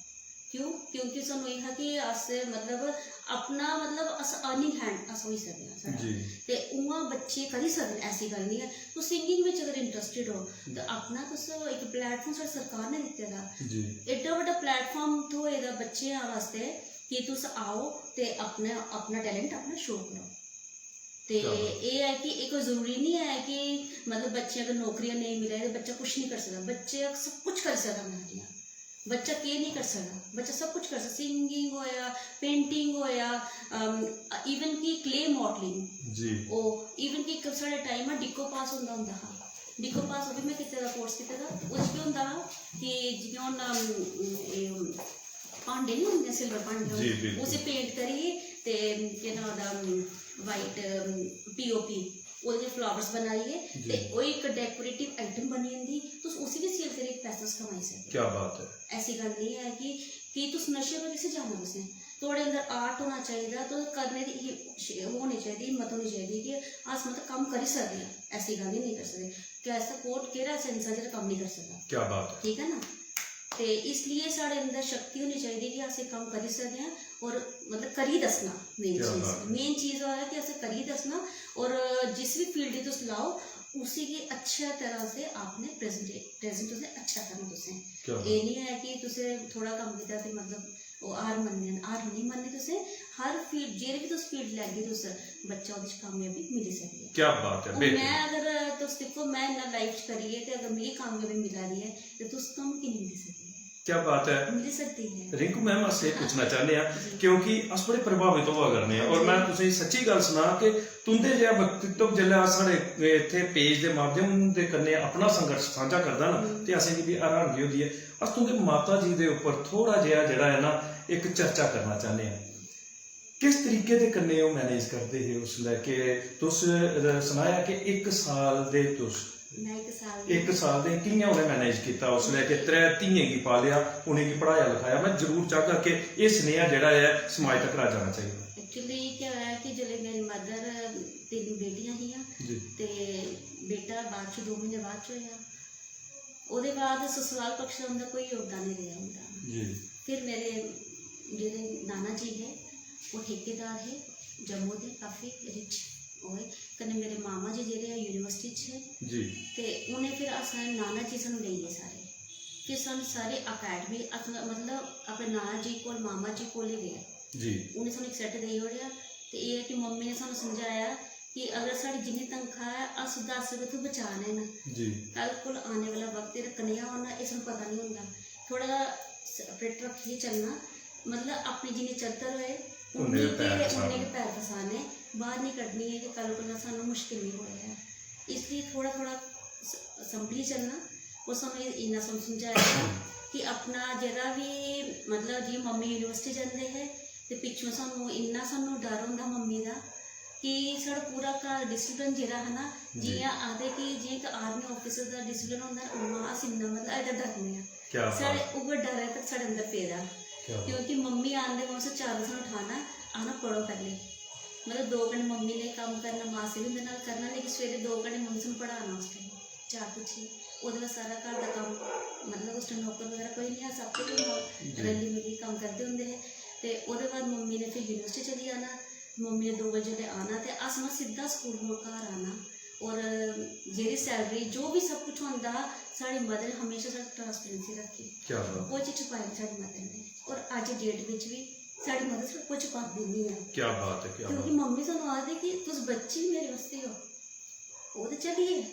क्यों? क्योंकि सानू एह् हा कि अस, मतलब, अपना, मतलब, अस अर्निंग हैंड अस होई सकदे आं, साढ़ा। जी। ते उ'आं बच्चे करी सकदे, ऐसी गल्ल निं ऐ। तुस सिंगिंग बिच अगर इंटरस्टेड ओ, ते अपना तुस इक प्लेटफार्म साढ़ी सरकार ने दित्ते दा। जी। एड्डा बड्डा प्लेटफार्म थ्होए दा बच्चें आस्तै कि तुस आओ ते अपना, अपना टैलेंट अपना शो करो। ते क्या बात। एह् ऐ कि एह् कोई जरूरी निं ऐ कि, मतलब, बच्चे अगर नौकरियां नेईं मिलै ते बच्चा कुछ निं करी सकदा। बच्चे सब कुछ करी सकदा अपनी दुनिया। बच्चा केह् निं करी सकदा? बच्चा सब कुछ करी सकदा। सिंगिंग होएआ, पेंटिंग होएआ, अम, इवन कि क्ले मॉडलिंग। जी। ओह् इवन कि इक साढ़े टाइम हा, डिको पास होंदा होंदा हा। डिको पास ओह् बी में कीते दा, कोर्स कीते दा। ओह्दे च केह् होंदा हा कि जि'यां हून, अम, एह्, भांडे निं होंदे, सिल्वर भांडे जी, होंदे, बिल्कुल। उसी पेंट करियै ते केह् नांऽ ओह्दा, वाइट पीओपी, ओह्दे च फ्लावर्स बनाइयै जी। ते ओह् इक डेकोरेटिव आइटम बनी जंदी। तुस उसी बी सेल करियै पैसे तुस कमाई सकदे। क्या बात ऐ। ऐसी गल्ल निं ऐ कि, कि तुस नशे पर किसी जाना तुसें, थुआढ़े अंदर आर्ट होना चाहिदा, तुस करने दी ही-, श-, ओह् होनी चाहिदी, हिम्मत होनी चाहिदी कि अस, मतलब, कम्म करी सकदे आं। ऐसी गल्ल निं करी सकदे। क्या ऐसा कोर्ट केह्ड़ा ऐसा इंसान जेह्ड़ा कम्म निं करी सकदा? क्या बात ऐ। ठीक ऐ ना? ते इसलिए साढ़े अंदर शक्ति होनी चाहिदी कि अस एह् कम्म करी सकदे आं और, मतलब, करियै दस्सना। मेन क्या चीज, बात ऐ। मेन चीज ओह् ऐ कि असें करियै दस्सना। और जिस बी फील्ड च तुस लाओ, उसी गी अच्छे तरह से आपने प्रेजेंट, प्रेजेंट तुसें अच्छा करना तुसें। क्या बात। एह् निं ऐ कि तुसें थोह्ड़ा कम्म कीता ते, मतलब, ओह् हार मन्नने न, हार निं मन्ननी तुसें। हर फील्ड, जेह्ड़ी बी तुस फील्ड लैगे तुस, बच्चा ओह्दे च कामयाबी मिली सकदी ऐ। क्या बात ऐ, हून बेहतरीन। में अगर, तुस दिक्खो, में इन्ना लाइफ च करियै ते अगर मिगी कामयाबी मिला दी ऐ ते तुस, तुहानू की निं मिली सकदी ऐ? क्या बात है। मिली सकती है। रिंकू मैम, अस एह् पुच्छना चाहन्ने आं जी। क्योंकि अस बड़े प्रभावित होआ करने आं, और मैं तुसेंगी सच्ची गल्ल सनां कि तुं'दे जेहा व्यक्तित्व जेल्लै अस साढ़े इत्थै पेज दे माध्यम दे कन्नै अपना संघर्ष सांझा करदा ना, हम्म। ते असेंगी बी हैरानगी होंदी ऐ। अस तुं'दे माता जी दे उप्पर थोह्ड़ा जेहा जेह्ड़ा ऐ ना, इक चर्चा करना चाहन्ने आं। किस तरीके दे कन्नै ओह् मैनेज करदे हे उसलै? कि तुस, अ, सनाया कि इक साल दे तुस मैं इक साल दी इक साल दे कि'यां उ'नें मैनेज कीता उसलै कि त्रै धियें गी पालेआ, उ'नेंगी पढ़ाया लखाया? मैं जरूर चाहगा कि एह् सनेहा जेह्ड़ा ऐ समाज तक जाना चाहिदा। एक्चुअली क्या होया कि जिसलै मेरी मदर, तिन्न बेटियां हियां जी। ते बेटा बाद च दो म्हीने बाद च होया। ओह्दे बाद ससुराल पक्ष दा उं'दा कोई योगदान नहीं रेहा उं'दा। जी। फिर मेरे जेह्ड़े नाना जी हे, वो ठेकेदार हे जम्मू दे, काफ़ी रिच होए। कन्नै मेरे मामा जी जेह्ड़े ऐ यूनिवर्सिटी च हे, जी। ते उ'नें फिर अस नाना जी सानूं लेई गे सारे। फिर सानूं सारे अकैडमी, अस मतलब अपने नाना जी कोल, मामा जी कोल ही रेह्। जी। उ'नें सानूं इक सैट देई ओड़ेआ। ते एह् ऐ कि मम्मी ने सानूं समझाया कि अगर साढ़ी जिन्नी तनखाह् ऐ, अस दस रपेऽ तो बचाने न। जी। कल कोल आने वाला वक्त तेरा कनेहा होना, एह् सानूं पता नहीं होंदा। थोह्ड़ा सेपरेट रक्खियै चलना, मतलब अपनी जिन्नी चद्दर होए, उन्ने उन्नी पैर गै, फसाने। उन्ने गै पैर फसाने, बाहर नहीं कड्ढनी है कि कल कोला सानूं मुश्किल नहीं होए है। इसलिए थोह्ड़ा थोह्ड़ा स- संभलियै चलना। और सानूं एह् इन्ना सम- समझाया कि अपना जेह्ड़ा बी, मतलब जि'यां मम्मी यूनिवर्सिटी जंदे हे ते पिच्छों सानूं इन्ना सानूं डर होंदा मम्मी दा कि साढ़ा पूरा घर डिसिप्लिन जेह्ड़ा हा ना, जी। जि'यां आखदे कि जि'यां इक आर्मी ऑफिसर दा डिसिप्लिन होंदा ना, उ'आं अस इन्ना मतलब एह्दा डरने आं। क्या बात। साढ़े उ'ऐ डर ऐ तक साढ़े अंदर पेदा। क्या बात। क्योंकि मम्मी आंदे मौसम चार बजे सानूं उठाना, आना पढ़ो पैह्ले। मतलब दो घंटे मम्मी ने कम्म करना, मासी बी उं'दे नाल करना, लेकिन सवेरे दो घंटे मम्मी सानूं पढ़ाना उस टाइम चार पुच्छी। ओह्दे बाद सारा घर दा कम्म, मतलब उस टाइम नौकर बगैरा कोई नहीं, अस आपूं गै जी। रली मिलियै कम्म करदे होंदे हे। ते ओह्दे बाद मम्मी ने फिर यूनिवर्सिटी चली जाना। मम्मी ने दो बजे जिसलै आना ते अस ना सिद्धा स्कूलों घर आना। और जेह्ड़ी सैलरी, जो बी सब कुछ होंदा हा, साढ़ी मदर ने हमेशा साढ़ी ट्रांसपेरेंसी रक्खी। क्या बात। कोई चीज छुपाई नहीं साढ़ी मदर ने। और अज्ज डेट बिच बी साढ़ी मदर साढ़े कोई छुपांदी नहीं है। क्या बात है, क्या क्योंकि बात। मम्मी सानूं आखदे कि तुस बच्चे मेरे वास्ते हो, ओह् ते चली गे,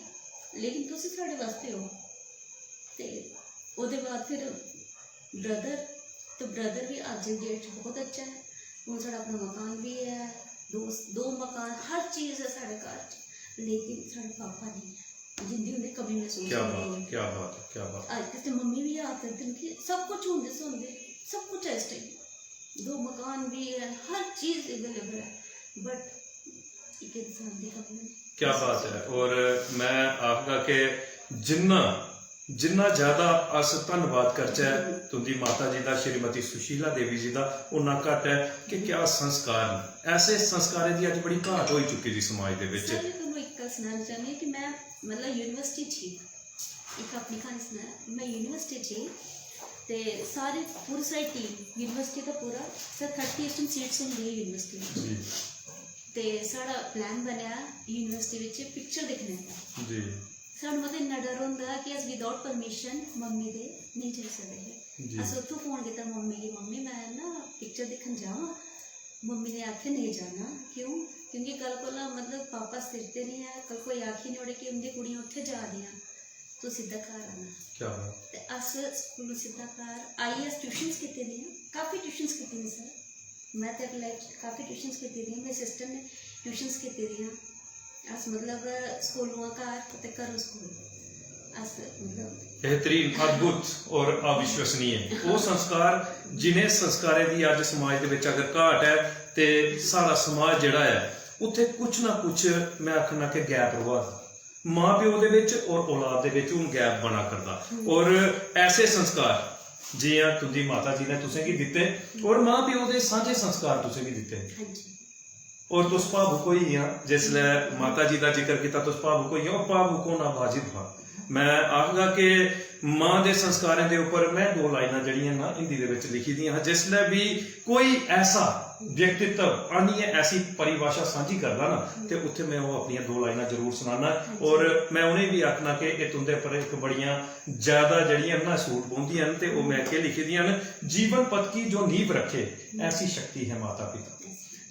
लेकिन तुस साढ़े वास्ते हो। ते ओह्दे बाद फिर ब्रदर, ते ब्रदर बी अज्ज दी डेट च बहुत अच्छा ऐ। हून साढ़ा अपना मकान बी ऐ, दो, दो मकान, हर चीज़ ऐ साढ़े घर च, लेकिन साढ़े पापा नहीं ऐ, जिंदी उं'दी कमी महसूस क्या होंदी बात, ऐ। क्या बात, क्या बात। अज्ज ते मम्मी बी याद करदे न कि सब कुछ होंदे सौंदे, सब कुछ ऐ इस टाइम, दो मकान भी है, हर चीज अवेलेबल है, बट एक इंसान दी कमी है। क्या बात है। और मैं आखगा कि जिन्ना, जिन्ना ज्यादा अस धन्नवाद करचै तुंदी माता जी दा, श्रीमती सुशीला देवी जी दा, उन्ना घट्ट ऐ कि क्या संस्कार न। ऐसे संस्कारें दी अज्ज बड़ी घाट होई चुकी दी समाज दे बिच। सर, मैं तुहानू एक गल्ल सनाना चाहनी कि मैं, मतलब, यूनिवर्सिटी च ही, एक अपनी कहानी सनाया। मैं यूनिवर्सिटी च ही ते सारे, पूरी सारी टीम यूनिवर्सिटी दा पूरा, सर, थर्टी एट सीट्स होंदी है यूनिवर्सिटी च। जी। ते साढ़ा प्लान बनेआ यूनिवर्सिटी बिच पिक्चर दिक्खने दा। जी। सानू मतलब इन्ना डर होंदा कि अस विदाउट परमिशन मम्मी दे नेईं जाई सकदे हे। जी। अस उत्थूं फोन कीता मम्मी गी, "मम्मी, मैं ना पिक्चर दिक्खन जावां?" मम्मी ने आखेआ, "नेईं जाना।" क्यों? क्योंकि कल कोला मतलब पापा सिर ते नहीं है, कल कोई आखी नहीं ओड़े कि उं'दी कुड़ियां उत्थै जा दियां, तू सिद्धा घर आना। क्या बात। ते अस स्कूलों सिद्धा घर आइयै अस ट्यूशन्स कीती दियां, काफ़ी ट्यूशन्स कीती दियां सर। मैं ते अपनी लाइफ च काफ़ी ट्यूशन्स कीती दियां, मेरे सिस्टर ने ट्यूशन्स कीती दियां। अस मतलब स्कूलों घर ते घरों स्कूल, अस मतलब बेहतरीन, अद्भुत और अविश्वसनीय। ओह् संस्कार, जिनें संस्कारें दी अज्ज समाज दे बिच अगर घाट ऐ, ते साढ़ा समाज जेह्ड़ा ऐ, उत्थै कुछ ना कुछ, मैं आखना कि गैप रवा दा। मां प्यो दे बिच और औलाद दे बिच हून गैप बना करदा। और ऐसे संस्कार जियां तुंदी माता जी ने तुसेंगी दित्ते और मां प्यो दे सांझे संस्कार तुसेंगी दित्ते। हाँ जी। और तुस भावुक होई गेइयां, जिसलै माता जी दा जिक्र कीता, तुस भावुक होई गेइयां, और भावुक होना वाजिब हा। मैं आखगा कि मां दे संस्कारें दे उप्पर मैं दो लाइनां जेह्ड़ियां ना हिंदी दे बिच लिखी दियां हां, जिसलै बी कोई ऐसा व्यक्तित्व आनियै ऐसी परिभाशा सांझी करदा ना, ते उत्थे मैं ओह् अपनियां दो लाइनां जरूर सनाना। और मैं उ'नेंगी बी आखना कि एह् तुंदे पर इक बड़ियां ज्यादा जेह्ड़ियां ना सूट बौंह्दियां न, ते ओह् मैं केह् लिखी दियां न, "जीवन पथ की जो नींव रखे, ऐसी शक्ति है माता पिता।"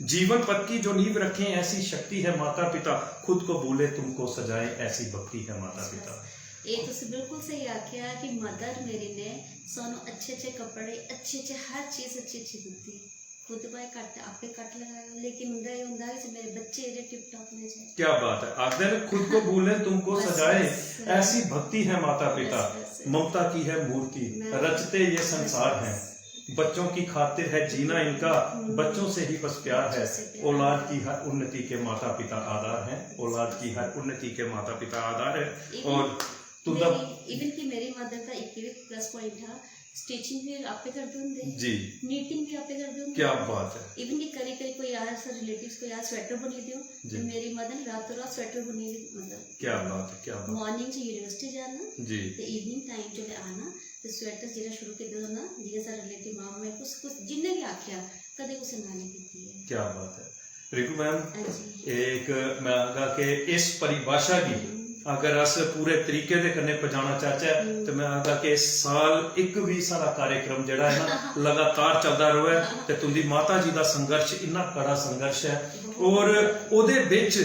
जीवन पथ की जो नींव रखें, ऐसी शक्ति है माता पिता, खुद को भूले तुमको सजाएं, ऐसी भक्ति है माता पिता। ਇਹ ਤੁਸੀਂ ਬਿਲਕੁਲ ਸਹੀ ਆਖਿਆ ਕਿ ਮਦਰ ਮੇਰੀ ਨੇ ਸਾਨੂੰ ਅੱਛੇ ਅੱਛੇ ਕੱਪੜੇ, ਅੱਛੇ ਅੱਛੇ, ਹਰ ਚੀਜ਼ ਅੱਛੀ ਅੱਛੀ ਦਿੱਤੀ। ਖੁਦ ਭਾਵੇਂ ਘੱਟ, ਆਪੇ ਘੱਟ ਲਗਾਇਆ, ਲੇਕਿਨ ਉਹਦਾ ਇਹ ਹੁੰਦਾ ਕਿ ਮੇਰੇ ਬੱਚੇ ਜਿਹੜੇ ਟਿਪ ਟੌਪ ਨੇ ਜੀ। क्या बात है। आखदे ने, खुद को भूलें तुमको बस, सजाए, बस। ऐसी भक्ति है माता पिता, बस, बस। ममता की है मूर्ति, मैं- रचते ये संसार है, बच्चों की खातिर है जीना इनका, हम्म। बच्चों से ही बस प्यार है, बच्चों से प्यार। औलाद की हर उन्नति के माता पिता आधार है, औलाद की हर उन्नति के माता पिता आधार है। Even और तुंदा ਇਵਨ ਕਿ ਮੇਰੀ ਮਦਰ ਦਾ ਇੱਕ ਵੀ ਪਲੱਸ ਪੁਆਇੰਟ ਹੈ, ਸਟਿਚਿੰਗ ਵੀ ਆਪੇ ਕਰਦੇ ਹੁੰਦੇ, जी, ਨੀਟਿੰਗ ਵੀ ਆਪੇ ਕਰਦੇ ਹੁੰਦੇ। क्या बात है। ਇਵਨ ਕਿ ਕਦੇ ਕਦੇ ਕੋਈ ਯਾਰ, ਸਰ, ਰਿਲੇਟਿਵਸ ਕੋਈ ਯਾਰ ਸਵੈਟਰ ਬੁਣੀ ਦਿਓ, ਜੀ। ਤੇ ਮੇਰੀ ਮਦਰ ਨੇ ਰਾਤੋਂ ਰਾਤ ਸਵੈਟਰ ਬੁਣੀ, ਮਤਲਬ क्या बात है, क्या बात। ਮਾਰਨਿੰਗ ਚ ਯੂਨੀਵਰਸਿਟੀ ਜਾਣਾ जी, ਤੇ ਈਵਨਿੰਗ ਟਾਈਮ ਚ ਆਣਾ ਤੇ ਸਵੈਟਰ ਜਿਹੜਾ ਸ਼ੁਰੂ ਕਰ ਦੇਣਾ, ਜਿਵੇਂ ਸਰ ਰਿਲੇਟਿਵ ਮਾਂ ਨੇ ਕੁਛ ਕੁਛ ਜਿੰਨੇ ਵੀ ਆਖਿਆ, ਕਦੇ ਕੁਛ ਨਾ ਨਹੀਂ ਕੀਤੀ ਹੈ। क्या बात है। रिंकू मैम, ਹਾਂਜੀ। एक मैं आखगा कि इस परिभाषा की अगर अस पूरे तरीके दे कन्नै पजाना चाहचै, हम्म। ते मैं आखगा कि साल इक भी साढ़ा कार्यक्रम जेह्ड़ा है ना, लगातार चलदा र'वै। ते तुं'दी माता जी दा संघर्ष इन्ना कड़ा संघर्ष ऐ, और ओह्दे बिच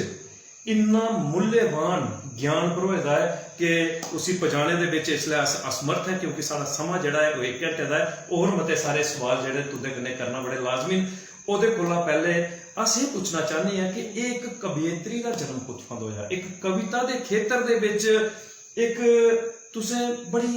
इन्ना मूल्यवान ज्ञान भरोए दा ऐ कि उसी पजाने दे बिच इसलै अस असमर्थ ऐ, क्योंकि साढ़ा समां जेह्ड़ा ऐ, ओह् इक घैंटे दा ऐ। होर मते सारे सवाल जेह्ड़े तुं'दे कन्नै करना बड़े लाजमी न। ओह्दे कोला पैह्ले अस एह् पुच्छना चाह्न्ने आं कि एह् इक कवियत्री दा जन्म कुत्थुआं दा होआ? इक कविता दे खेतर दे बिच इक तुसें बड़ी,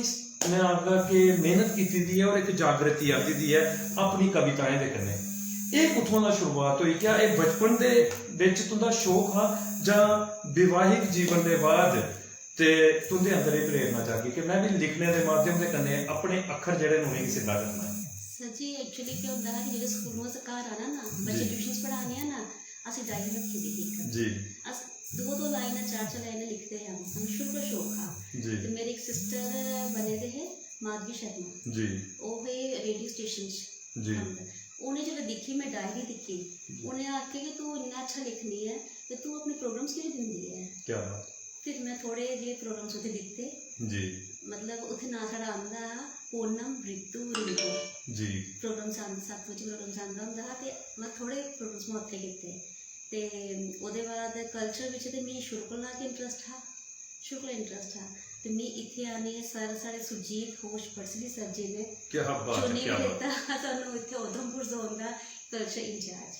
मैं आखगा कि मेहनत कीती दी ऐ और इक जागृति आंदी दी ऐ अपनी कविताएं दे कन्नै। एह् कुत्थुआं दा शुरुआत होई? क्या एह् बचपन दे बिच तुं'दा शौक हा जां विवाहिक जीवन दे बाद ते तुं'दे अंदर एह् प्रेरणा जागी कि मैं बी लिखने दे माध्यम दे कन्नै अपने अक्खर जेह्ड़े न उ'नेंगी सिद्धा करना ऐ? ਸਰ ਜੀ, ਐਕਚੁਅਲੀ ਕੀ ਹੁੰਦਾ ਹੈ ਕਿ ਜਿਹੜੇ ਸਕੂਲੋਂ ਅਸੀਂ ਘਰ ਆਣਾ ਨਾ, ਬੱਚੇ ਜੀ। ਟਿਊਸ਼ਨਸ ਪੜ੍ਹਾਉਣੇ ਆ ਨਾ, ਅਸੀਂ ਡਾਇਰੀ ਰੱਖੀ ਦੀ ਇੱਕ। जी, ਅਸੀਂ ਦੋ ਦੋ ਲਾਈਨਾਂ, ਚਾਰ ਚਾਰ ਲਾਈਨਾਂ ਲਿਖਦੇ ਹਾਂ, ਸਾਨੂੰ ਸ਼ੁਰੂ ਤੋਂ ਸ਼ੌਕ ਆ। जी, ਤੇ ਮੇਰੇ ਇੱਕ ਸਿਸਟਰ ਬਣੇ ਦੇ ਹੈ, ਮਾਧਵੀ ਸ਼ਰਮਾ, जी, ਉਹ ਹੈ ਰੇਡੀਓ ਸਟੇਸ਼ਨ 'ਚ जी, ਕੰਮ ਕਰਦੀ। ਉਹਨੇ ਜਦੋਂ ਦੇਖੀ, ਮੈਂ ਡਾਇਰੀ ਦੇਖੀ, ਉਹਨੇ ਆਖਿਆ ਕਿ ਤੂੰ ਇੰਨਾ ਅੱਛਾ ਲਿਖਣੀ ਹੈ ਤੇ ਤੂੰ ਆਪਣੇ ਪ੍ਰੋਗਰਾਮਸ ਕਿਉਂ ਨਹੀਂ ਦਿੰਦੀ ਹੈ? क्या बात। ਫਿਰ ਮੈਂ ਥੋੜੇ ਜਿਹੇ ਪ੍ਰੋਗਰਾਮਸ ਉੱਥੇ ਦਿੱਤੇ। जी, ਮਤਲਬ ਉੱਥੇ ਨਾਂ ਸਾਡਾ ਆਂਦਾ ਪੂਨਮ, ਰਿਤੂ, ਰਿੰਕੂ। जी, ਪ੍ਰੋਗਰਾਮਸ ਆਂਦੇ, ਸੱਤ ਵਜੇ ਪ੍ਰੋਗਰਾਮਸ ਆਂਦਾ ਹੁੰਦਾ ਹੈ ਤੇ ਮੈਂ ਥੋੜੇ ਪ੍ਰੋਗਰਾਮਸ ਮੈਂ ਉੱਥੇ ਕੀਤੇ। ਤੇ ਉਹਦੇ ਬਾਅਦ ਕਲਚਰ ਵਿੱਚ ਤੇ ਮੈਂ ਸ਼ੁਰੂ ਕੋਲ ਨਾ ਕਿ ਇੰਟਰਸਟ ਹੈ, ਸ਼ੁਰੂ ਕੋਲ ਇੰਟਰਸਟ ਹੈ। ਤੇ ਮੈਂ ਇੱਥੇ ਆਣੀ ਹੈ, ਸਰ, ਸਾਡੇ ਸੁਰਜੀਤ ਹੋਸ਼ ਪਰਸਲੀ ਸਰ ਜੀ ਨੇ क्या बात है, ਚੁਣੀ क्या बात। ਦਿੱਤਾ ਸਾਨੂੰ ਇੱਥੇ ਉਧਮਪੁਰ ਜ਼ੋਨ ਦਾ ਕਲਚਰ ਇੰਚਾਰਜ।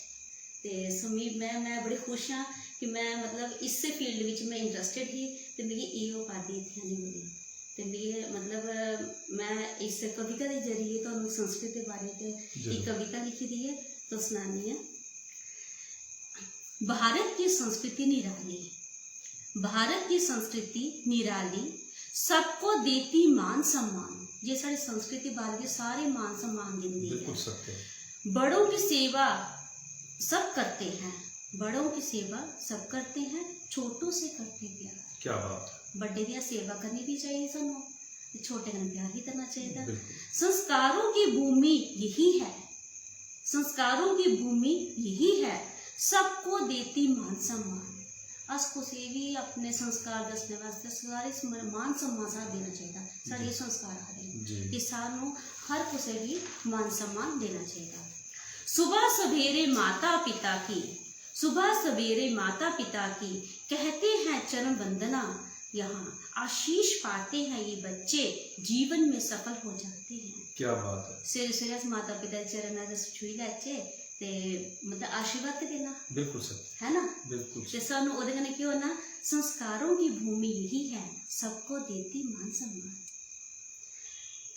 ਤੇ ਸੋ ਮੈਂ, ਮੈਂ ਮੈਂ ਬੜੀ ਖੁਸ਼ ਹਾਂ ਕਿ ਮੈਂ, ਮਤਲਬ, ਇਸੇ ਫੀਲਡ ਵਿੱਚ ਮੈਂ ਇੰਟਰਸਟਿਡ ਸੀ ਤੇ ਮੇਰੀ ਇਹ ਉਪਾਧੀ ਇੱਥੇ ਆਣੀ ਮਿਲੀ। ਤੇ ਮੇਰੇ, ਮਤਲਬ, ਮੈਂ ਇਸ ਕਵਿਤਾ ਦੇ ਜ਼ਰੀਏ ਤੁਹਾਨੂੰ ਸੰਸਕ੍ਰਿਤ ਦੇ ਬਾਰੇ ਤੇ ਜ਼ਰੂਰ। ਇੱਕ ਕਵਿਤਾ ਲਿਖੀ ਦੀ ਹੈ, ਤਾਂ ਸੁਣਾਨੀ ਆ। भारत की संस्कृति निराली, भारत की संस्कृति निराली, सबको देती मान सम्मान। ये साढ़ी संस्कृति भारत के सारे मान सम्मान देती है। बिल्कुल सत्य। बड़ों की सेवा सब करते हैं, बड़ों की सेवा सब करते हैं, छोटों से करते प्यार। क्या बात। बड़े दी सेवा करनी भी चाहिए सानू, ते छोटे कन्नै प्यार भी करना चाहिए। बिल्कुल। संस्कारों की भूमि यही है, संस्कारों की भूमि यही है, सबको देती मान सम्मान। अस कुसै बी अपने संस्कार दस्सने वास्तै सारे सम-, मान सम्मान साढ़ा देना चाहिदा। साढ़े जी। एह् संस्कार आखदे न जी। कि सानू हर कुसै गी मान सम्मान देना चाहिदा। सुबह सवेरे माता पिता की, सुबह सवेरे माता पिता की कहते हैं चरण वंदना, यहाँ आशीष पाते हैं ये बच्चे, जीवन में सफल हो जाते हैं। क्या बात है। सवेरे सवेरे अस माता पिता दे चरण अस छूही लैचे ते मतलब आशीर्वाद ते देना, बिल्कुल सत्य। है ना? बिल्कुल ते सानू ओह्दे कन्नै केह् होना? संस्कारों की भूमि यही है, सबको देती मान सम्मान।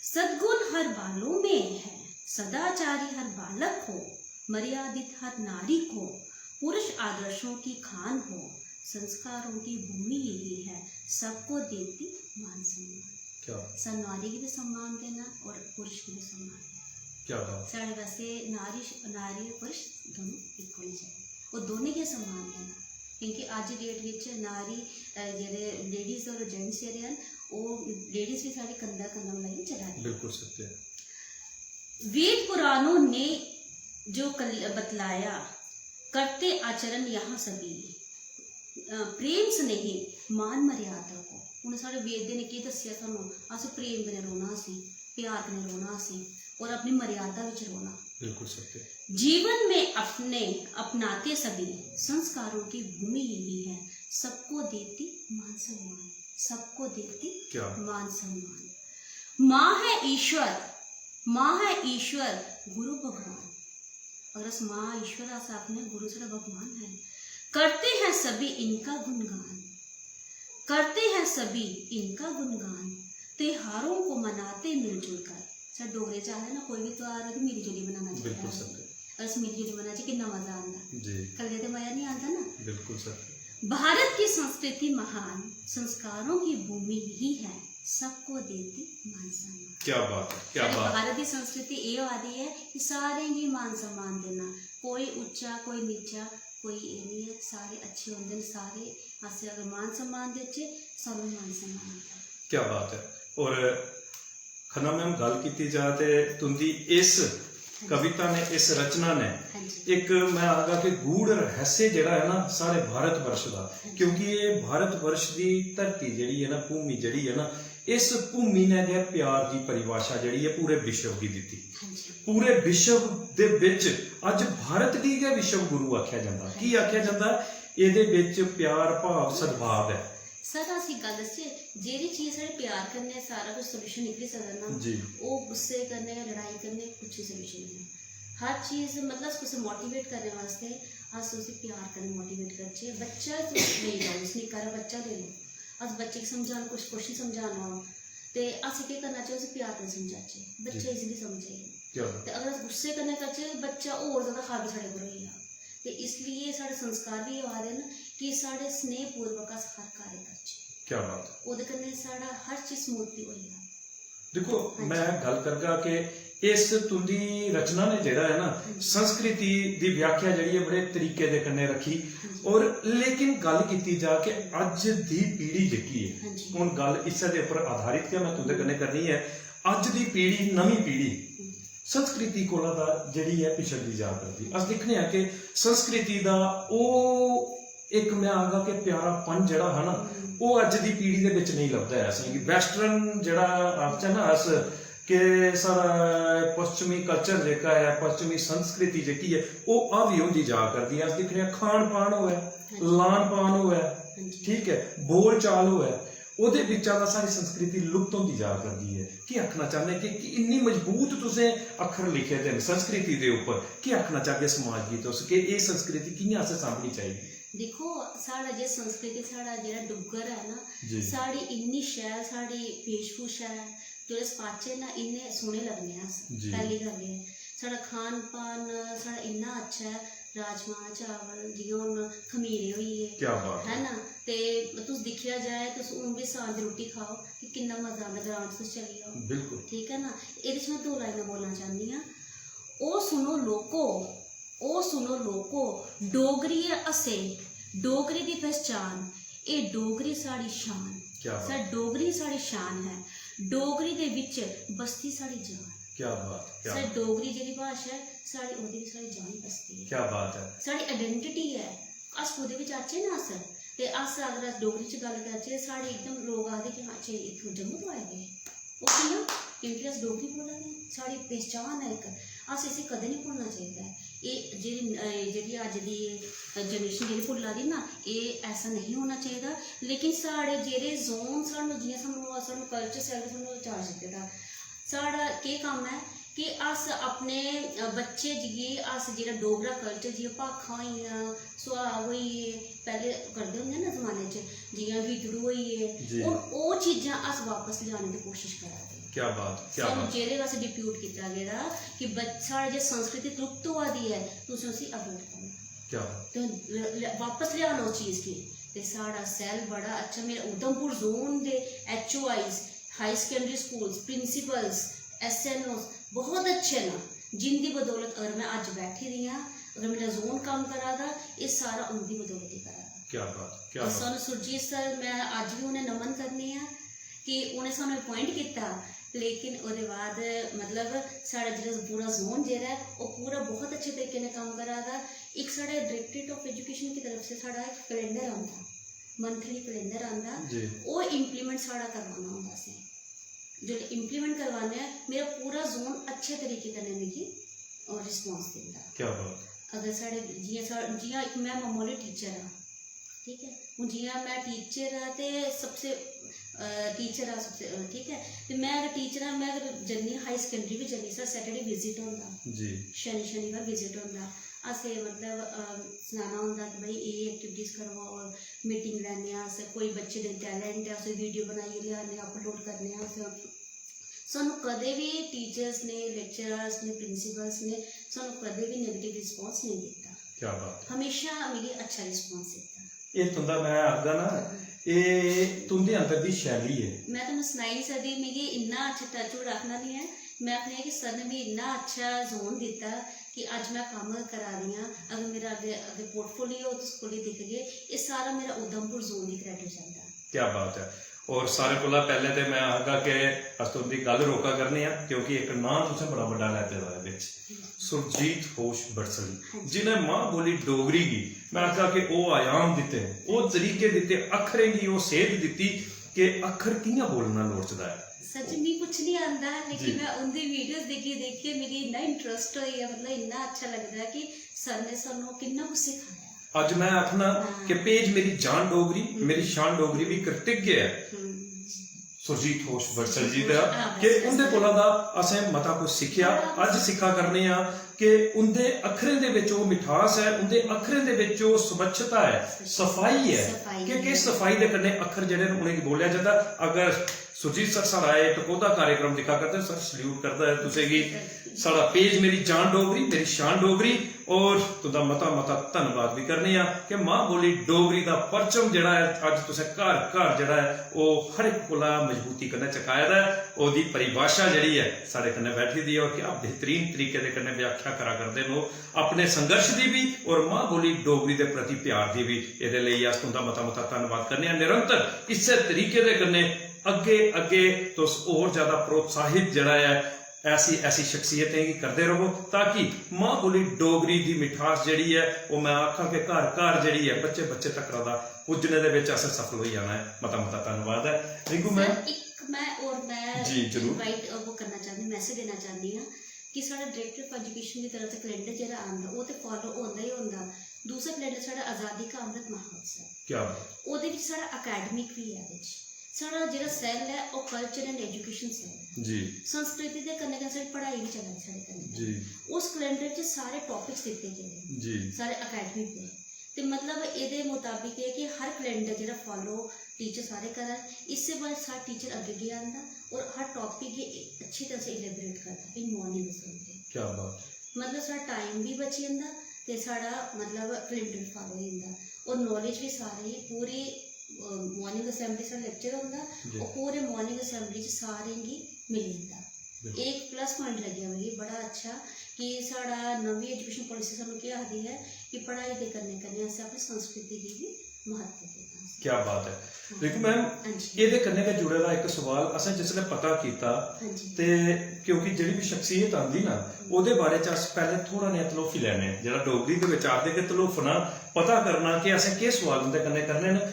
सद्गुण हर बालों में है, सदाचारी हर बालक हो, मर्यादित हर नारी को, पुरुष आदर्शों की खान हो, संस्कारों की भूमि यही है, सबको देती मान सम्मान। क्या बात। सन नारी गी भी सम्मान देना और पुरुष गी भी सम्मान देना। क्या बात। साढ़े वास्ते नारी, नारी और पुरुष दोनों इक होने चाहिए, और दोनों गी सम्मान देना, क्योंकि अज्ज डेट विच नारी, अ, जेह्ड़े लेडीज और जेंट्स जेह्ड़े हन, ओह् लेडीज भी साढ़े कंधा कंधा मिलाइयै चला दी। बिल्कुल सत्य है। वेद पुराणों ने जो कल-, बतलाया, करते आचरण यहाँ सभी, अ, प्रेम स्नेही मान मर्यादा को। उ'नें साढ़े वेद दे ने केह् दस्सेआ सानू? अस प्रेम कन्नै रौह्ना असें, प्यार कन्नै रौह्ना असें, और अपनी मर्यादा बिच रौह्ना। बिल्कुल सत्य। जीवन में अपने अपनाते सभी, संस्कारों की भूमि यही है, सबको देती मान सम्मान। सबको देती क्या? मान सम्मान। माँ है ईश्वर, माँ है ईश्वर, गुरु भगवान। अगर अस माँ ईश्वर अस आखने, गुरु साढ़ा भगवान है। करते हैं सभी इनका गुणगान, करते हैं सभी इनका गुणगान, त्योहारों को मनाते मिलजुल कर। साढ़े डोगरे च आखदे ना, कोई बी त्यहार होऐ ते मिली जुली मनाना चाहिदा। बिल्कुल सत्य। अस मिली जुली मनाचै, किन्ना मजा आंदा। जी, कल्ले ते मजा नहीं आंदा ना। बिल्कुल सत्य। भारत की संस्कृति महान, संस्कारों की भूमि यही है, सबको देती मान सम्मान। क्या बात है, क्या साढ़े बात। भारत दी संस्कृति एह् होआ दी ऐ कि सारें गी मान सम्मान देना, कोई उच्चा, कोई नीचा, कोई एह् निं ऐ, सारे अच्छे होंदे न। सारे अस अगर मान सम्मान देचै, सानूं मान सम्मान मिलदा। क्या बात है। और खन्ना मैम, गल्ल कीती जा ते तुंदी इस कविता ने, इस रचना ने हां जी। एक, मैं आखगा कि गूढ़ रहस्य जेह्ड़ा ऐ ना साढ़े भारत वर्ष दा, हां जी। क्योंकि एह् भारत वर्ष दी धरती जेह्ड़ी ऐ ना, भूमि जेह्ड़ी ऐ ना, इस भूमि ने गै प्यार दी परिभाशा जेह्ड़ी ऐ पूरे विश्व गी दित्ती। हां जी। पूरे विश्व दे बिच अज्ज भारत गी गै विश्व गुरु आखेआ जंदा। की आखेआ जंदा? एह्दे बिच प्यार भाव सद्भाव ऐ। सर, अस इक गल्ल दसचै, जेह्ड़ी चीज साढ़े प्यार कन्नै सारा कुछ सॉल्यूशन निकली सकदा ना, जी। ओह् गुस्से कन्नै, लड़ाई कन्नै कुछ सॉल्यूशन नेईं ऐ। हर चीज, मतलब, अस कुसै मोटिवेट करने वास्तै अस उसी प्यार कन्नै मोटिवेट करचै। बच्चा तुस लेई लैओ, तुस निक्का हारा बच्चा लेई लैओ, अस बच्चे गी समझाना, कुछ क्वेश्चन समझाना हो ते अस केह् करना चाहिदा, उसी प्यार कन्नै समझाचै, बच्चा जी। इजीली समझ जाई। क्या बात। ते अगर अस गुस्से कन्नै करचै, बच्चा होर ज्यादा हावी साढ़े पर होई जा। ते इसलिए साढ़े संस्कार बी होआ दे न कि साढ़े स्नेहपूर्वक अस हर कार्य करचै। क्या बात। ओह्दे कन्नै साढ़ा हर चीज स्मूथली होई जा। दिक्खो, हां जी। मैं गल्ल करगा कि इस तुंदी रचना ने जेह्ड़ा ऐ ना, हां जी। संस्कृति दी व्याख्या जेह्ड़ी ऐ बड़े तरीके दे कन्नै रक्खी। हां जी। और लेकिन गल्ल कीती जा कि अज्ज दी पीढ़ी जेह्की ऐ, हां जी। हून गल्ल इस्सै दे उप्पर आधारित गै मैं तुंदे कन्नै करनी ऐ। अज्ज दी पीढ़ी, नमीं पीढ़ी हम्म। संस्कृति कोला दा जेह्ड़ी ऐ पिछड़दी जा करदी। अस दिक्खने आं कि संस्कृति दा ओह् इक, मैं आखगा कि प्यारापन जेह्ड़ा हा ना, हम्म। ओह् अज्ज दी पीढ़ी दे बिच नेईं लभदा ऐ असेंगी। वेस्टर्न जेह्ड़ा आखचै ना अस, कि साढ़ा पश्चिमी कल्चर जेह्का ऐ, पश्चिमी संस्कृति जेह्की ऐ, ओह् हावी होंदी जा करदी ऐ। अस दिक्खने आं, खान पान होऐ, लान पान होऐ, हां जी। ठीक ऐ, बोल चाल होऐ, ओह्दे बिच्चा दा साढ़ी संस्कृति लुप्त होंदी जा करदी ऐ। केह् आखना चाह्न्ने कि, कि इन्नी मजबूत तुसें अक्खर लिखे दे न संस्कृति दे उप्पर, केह् आखना चाह्गे समाज गी तुस कि एह् संस्कृति कि'यां असें सांभनी चाहिदी? दिक्खो, साढ़ा जे संस्कृति, साढ़ा जेह्ड़ा डुग्गर ऐ ना, जी। साढ़ी इन्नी शैल साढ़ी वेशभूषा ऐ, जेल्लै अस पाचै ना, इन्ने सोह्ने लग्गने आं अस। जी। पैह्ली गल्ल एह् ऐ, साढ़ा खान पान, साढ़ा इन्ना अच्छा ऐ, राजमांह् चावल, जि'यां हून खमीरे होई गे, क्या बात है। है ना? ते तुस दिक्खेआ जाए, तुस हून बी साग दी रुट्टी खाओ, कि किन्ना मजा आंदा, ग्रांऽ च तुस चली जाओ। बिल्कुल। ठीक ऐ ना? एह्दे च में दो लाइनां बोलना चाह्न्नी आं। ओ सुनो लोको, ओ सुनो लोको, डोगरी ऐ असें, डोगरी दी पहचान, एह् डोगरी साढ़ी शान। क्या बात। सर, डोगरी साढ़ी शान ऐ, डोगरी दे बिच बसदी साढ़ी जान। क्या बात, क्या सर, बात। डोगरी जेह्ड़ी भाशा ऐ साढ़ी, ओह्दे बिच साढ़ी जान बसदी ऐ। क्या बात है। साढ़ी आइडेंटिटी ऐ, अस कुतै बी जाचै ना अस, ते अस अगर अस डोगरी च गल्ल करचै, साढ़े एकदम लोक आखदे कि "हां, अच्छा, इत्थूं जम्मू तो आए दे?" ओह् कि'यां? क्योंकि अस डोगरी बोला दे आं, साढ़ी पहचान ऐ इक, अस इसी कदें निं भुल्लना चाहिदा ऐ। एह् जेह्ड़ी, अ, जेह्ड़ी अज्ज दी जनरेशन जेह्ड़ी भुल्ला दी ना, एह् ऐसा नेईं होना चाहिदा। लेकिन साढ़े जेह्ड़े जोन, सानूं जि'यां सानूं, सानूं कल्चर सैल्ल सानूं चार दित्ते दा, साढ़ा केह् कम्म ऐ कि अस अपने, अ, बच्चे गी, अस जेह्ड़ा डोगरा कल्चर, जि'यां भाखां होई गेइयां, सुहाग होई गे, पैह्ले करदे होंदे ना जमाने च, जि'यां गीतड़ू होई गे, जी। हून ओह् चीजां अस बापस लेआने दी कोशश करा दे आं। क्या बात, क्या सानूं बात। जेह्दे वास्तै डिप्यूट कीता गेदा कि बच-, साढ़ा जे संस्कृति लुप्त होआ दी ऐ, तुसें उसी अपडेट करना। क्या बात। ते ल-, ल-, बापस लेआना उस चीज गी। ते साढ़ा सैल बड़ा अच्छा, मेरे उधमपुर जोन दे H O Is, high secondary schools, principals, S N Os बहुत अच्छे न, जिंदी बदौलत अगर में अज्ज बैठी दी आं, अगर मेरा जोन कम्म करा दा, एह् सारा उंदी बदौलत ही करा दा। क्या बात, क्या और बात। सानू सुरजीत सर, मैं अज्ज भी उ'नें नमन करनी आं कि उ'नें सानू अपॉइंट कीता, लेकिन ओह्दे बाद, मतलब, साढ़ा जेह्ड़ा पूरा जोन जेह्ड़ा ऐ, ओह् पूरा बहुत अच्छे तरीके कन्नै कम्म करा दा। इक साढ़ा डायरेक्टरेट ऑफ एजुकेशन की तरफ से साढ़ा इक कैलेंडर आंदा, मंथली कैलेंडर आंदा, जी। ओह् इम्प्लीमेंट साढ़ा करवाना होंदा असें। जेल्लै इम्प्लीमेंट करवाने आं, मेरा पूरा जोन अच्छे तरीके कन्नै मिगी, अ, रिस्पांस दिंदा। क्या बात। अगर साढ़े, जि'यां सा-, जि'यां इक में मामूली टीचर आं, ठीक ऐ, हून जि'यां में टीचर आं ते सबसे, टीचर आं, ठीक ऐ। ते में अगर टीचर आं, में अगर जन्नी, हाई सकैंडरी बी जन्नी, साढ़ा सैटरडे विजिट होंदा, जी शनि शनिवार विजिट होंदा। असें मतलब अ, सनाना होंदा कि भाई एह् एक्टिविटीज करो, और मीटिंग लैन्ने आं अस। कोई बच्चे दे टैलेंट ऐ, उसी वीडियो बनाइयै लेआने, अपलोड करने आं अस। सानू कदें बी टीचर्स ने, लेक्चरर्स ने, प्रिंसिपल्स ने सानू कदें बी नेगेटिव रिस्पांस नेईं दित्ता। क्या बात हमेशा मिगी अच्छा रिस्पांस दित्ता। एह् तुंदा, मैं आखगा ना, एह् तुंदे अंदर दी शैली ऐ। मैं तुहानू सनाई नहीं सकदी, मिगी इन्ना अच्छा, टचवुड आखना नहीं ऐ, मैं आखनी आं कि सर ने मिगी इन्ना अच्छा जोन दित्ता कि अज्ज मैं कम्म करा दी आं। अगर मेरा अग्गें, अग्गें पोर्टफोलियो तुस खोली दिखगे, एह् सारा मेरा उधमपुर जोन दी क्रेडिट जंदा। क्या बात ऐ। और सारे कोला पैह्ले ते मैं आखगा कि अस तुंदी गल्ल रोका करने आं, क्योंकि इक नांऽ तुसें बड़ा बड्डा लैते दा ऐ बिच, सुरजीत होश बड़सली, जिन्हें मां बोली डोगरी गी, मैं आखगा कि ओह् आयाम दित्ते, ओह् तरीके दित्ते, अक्खरें गी ओह् सेध दित्ती कि अक्खर कि'यां बोलना लोड़चदा ऐ। सच, मिगी कुछ नहीं आंदा, लेकिन जी। मैं उंदी वीडियोस देखियै देखियै मिगी इन्ना इंटरेस्ट होई गेआ, मतलब इन्ना अच्छा लगदा ऐ कि सर ने सानू किन्ना कुछ सिखाया। अज्ज मैं आखना हाँ। कि पेज मेरी जान डोगरी, मेरी शान डोगरी भी कृतज्ञ ऐ हम्म। सुरजीत होश बड़सर जी दा हाँ, कि बस, बस। उंदे कोला दा असें मता कुछ सिक्खेआ। अज्ज सिक्खा करने आं कि उंदे अक्खरें दे विच ओह् मिठास ऐ, उंदे अक्खरें दे विच ओह् स्वच्छता ऐ, सफाई ऐ। सफाई कि ऐ। किस सफाई दे कन्नै अक्खर जेह्ड़े न उ'नेंगी बोलेआ जंदा। अगर सुरजीत सर साढ़ा एह् टकोह्दा कार्यक्रम दिक्खा करदे, सर सल्यूट करदा ऐ तुसेंगी। साढ़ा पेज मेरी जान डोगरी, मेरी शान डोगरी, और तुंदा मता मता धन्नवाद भी करने आं कि मां बोली डोगरी दा परचम जेह्ड़ा ऐ, अज्ज तुसें घर घर जेह्ड़ा ऐ, ओह् हर इक कोला मजबूती कन्नै चकाए दा ऐ। ओह्दी परिभाशा जेह्ड़ी ऐ, साढ़े कन्नै बैठी दी ऐ, और क्या बेहतरीन तरीके दे कन्नै व्याख्या करा करदे न ओह् अपने संघर्ष दी भी और मां बोली डोगरी दे प्रति प्यार दी भी। एह्दे लेई अस तुंदा मता मता धन्नवाद करने आं। निरंतर इस्सै तरीके दे कन्नै अग्गे अग्गे तुस होर ज्यादा प्रोत्साहित जेह्ड़ा ऐ, ऐसी ऐसी शख्सियतें गी करदे रवो, ताकि मां बोली डोगरी दी मिठास जेह्ड़ी ऐ, ओह् मैं आखां कि घर घर जेह्ड़ी ऐ, बच्चे बच्चे तक्कर दा पुज्जने दे बिच असें सफल होई जाना ऐ। मता मता धन्नवाद ऐ रिंकू मैम। सर, इक मैं और मैं जी, जरूर। इनवाइट वो करना चाहती, मैसेज देना चाहती हूँ कि साढ़ा डायरेक्टर ऑफ एजुकेशन की तरफ से कैलेंडर जेह्ड़ा आंदा, ओह् ते फॉलो होंदा ही होंदा। दूसरा कैलेंडर साढ़ा आज़ादी का अमृत महोत्सव, क्या बात। ओह्दे विच साढ़ा अकेडमिक भी है, विच साढ़ा जेह्ड़ा सैल ऐ, ओह् कल्चर एंड एजुकेशन सैल ऐ। जी संस्कृति दे कन्नै कन्नै साढ़ी पढ़ाई भी चला दी साढ़े कन्नै। जी उस कैलेंडर च सारे टॉपिक्स दित्ते गेदे न, जी सारे अकेडमिक दे। ते मतलब एह्दे मुताबिक एह् कि हर कैलेंडर जेह्ड़ा फॉलो टीचर सारे करन, इससे बाद साढ़ा टीचर अग्गें गै आंदा और हर टॉपिक गी अच्छी तरह से इलेबोरेट करदा इन मॉर्निंग असेंबली। क्या बात। मतलब साढ़ा टाइम भी बची जंदा ते साढ़ा मतलब कैलेंडर फॉलो होई जंदा और नॉलेज भी सारें गी पूरी मॉर्निंग असेंबली साढ़ा लेक्चर होंदा जी। और पूरे मॉर्निंग असेंबली च सारें गी मिली जंदा। बिल्कुल। एक प्लस पॉइंट लग्गेआ मिगी बड़ा अच्छा कि साढ़ा नमीं एजुकेशन पॉलिसी सानू केह् आखदी ऐ कि पढ़ाई दे कन्नै कन्नै असें अपनी संस्कृति गी भी महत्व देना। क्या बात ऐ। रिंकू मैम, हां जी। एह्दे कन्नै गै जुड़े दा इक सवाल असें जिसलै पता कीता हां जी। ते क्योंकि जेह्ड़ी बी शख्सियत आंदी ना, ओह्दे बारे च अस पैह्लें थोह्ड़ा नेहा तलोफी लैने आं। जेह्ड़ा डोगरी दे बिच आखदे कि तलोफना, पता करना कि असें केह् सवाल उं'दे कन्नै करने न।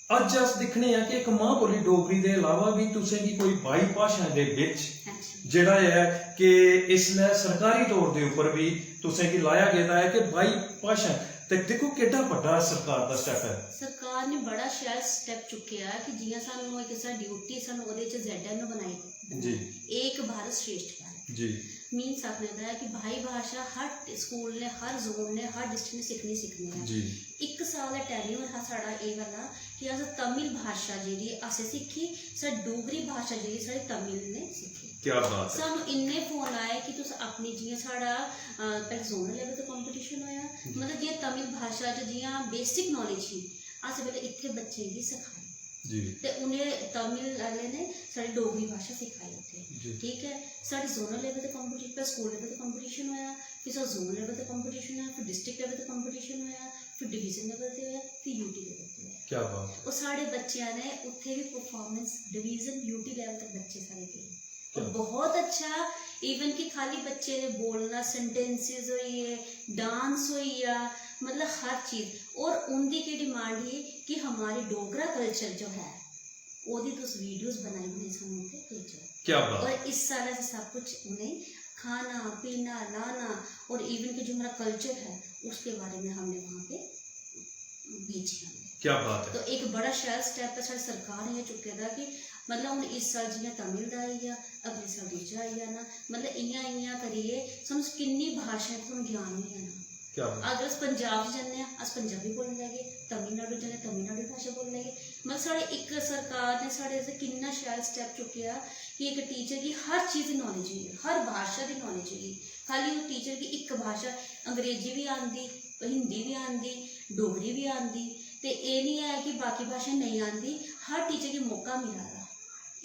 अज्ज अस दिक्खने आं कि इक मां बोली डोगरी दे इलावा बी तुसें गी कोई बाई भाशाएं दे बिच हां जी। जेह्ड़ा ऐ कि इसलै सरकारी तौर दे उप्पर बी तुसें गी लाया गेदा ऐ कि बाई भाशाएं। ते दिक्खो केड्डा बड्डा सरकार दा स्टैप ऐ। सरकार ने बड़ा शैल स्टैप चुक्केआ कि जियां सानू इक साढ़ी ड्यूटी, सानू ओह्दे च जेड एन बनाई। जी। एक भारत श्रेष्ठ भारत। जी। मीन्स आखने दा ऐ कि भाई भाशा हर स्कूल ने, हर जोन ने, हर डिस्ट्रिक्ट ने सिक्खनी सिक्खनी ऐ। जी। इक साल दा टैन्योर हा साढ़ा एह् वाला कि अस तमिल भाशा जेह्ड़ी असें सिक्खी, साढ़ी डोगरी भाशा जेह्ड़ी साढ़ी तमिल ने सिक्खी। क्या बात है। सानू इन्ने फोन आए कि तुस अपनी, जियां साढ़ा, अ, पैह्ले जोनल लेवल ते कंपटीशन होया, मतलब जियां तमिल भाशा च जियां बेसिक नॉलेज ही, अस पैह्ले इत्थै बच्चें गी सखाई। जी। ते उ'नें तमिल आह्ले ने साढ़ी डोगरी भाशा सखाई उत्थै। जी। ठीक ऐ, साढ़े जोनल लेवल ते कंपटीशन, पैह्ले स्कूल लेवल ते कंपटीशन होया, फिर साढ़ा जोन लेवल ते कंपटीशन होया, फिर डिस्ट्रिक्ट लेवल ते कंपटीशन होया, फिर डिवीजन लेवल ते होया, फिर यूटी लेवल ते होया। क्या बात है। और साढ़े बच्चेआं ने उत्थै बी परफॉर्मेंस डिवीजन, यूटी लेवल तक बच्चे साढ़े गे। और क्या? बहुत अच्छा, इवन कि खाली बच्चे ने बोलना, सेंटेंसेस होई गे, डांस होई गेआ, मतलब हर चीज। और उं'दी केह् डिमांड ही कि हमारी डोगरा कल्चर जो है, ओह्दी तुस वीडियोस बनाई बनाई सानू उत्थै भेजो। क्या बात। और इस साल असें सब कुछ उ'नें खाना, पीना, लाना और इवन कि जो हमारा कल्चर है, उसके बारे में हमने वहाँ पे भेजी हमने। क्या बात है। तो इक बड़ा शैल स्टैप ऐ साढ़ी सरकार ने एह् चुक्के दा कि मतलब हून इस साल जि'यां तमिल दा आई गेआ, अगले साल दूजा आई जाना। मतलब इ'यां इ'यां करियै समझ किन्नी भाशाएं दा तुसें ज्ञान होई जाना। क्या बात। अगर अस पंजाब च जन्ने आं, अस पंजाबी बोलन लगे, तमिलनाडु जन्ने, तमिलनाडु भाशा बोलन लगे। मतलब साढ़े इक सरकार ने साढ़े आस्तै किन्ना शैल स्टैप चुक्केआ कि इक टीचर गी हर चीज़ दी नॉलेज होई, हर भाशा दी नॉलेज होई। खाली ओह् टीचर गी इक भाशा, अंग्रेजी बी आंदी, हिंदी बी आंदी, डोगरी बी आंदी, ते एह् निं ऐ कि बाकी भाशा नेईं आंदी। हर टीचर गी मौका मिला दा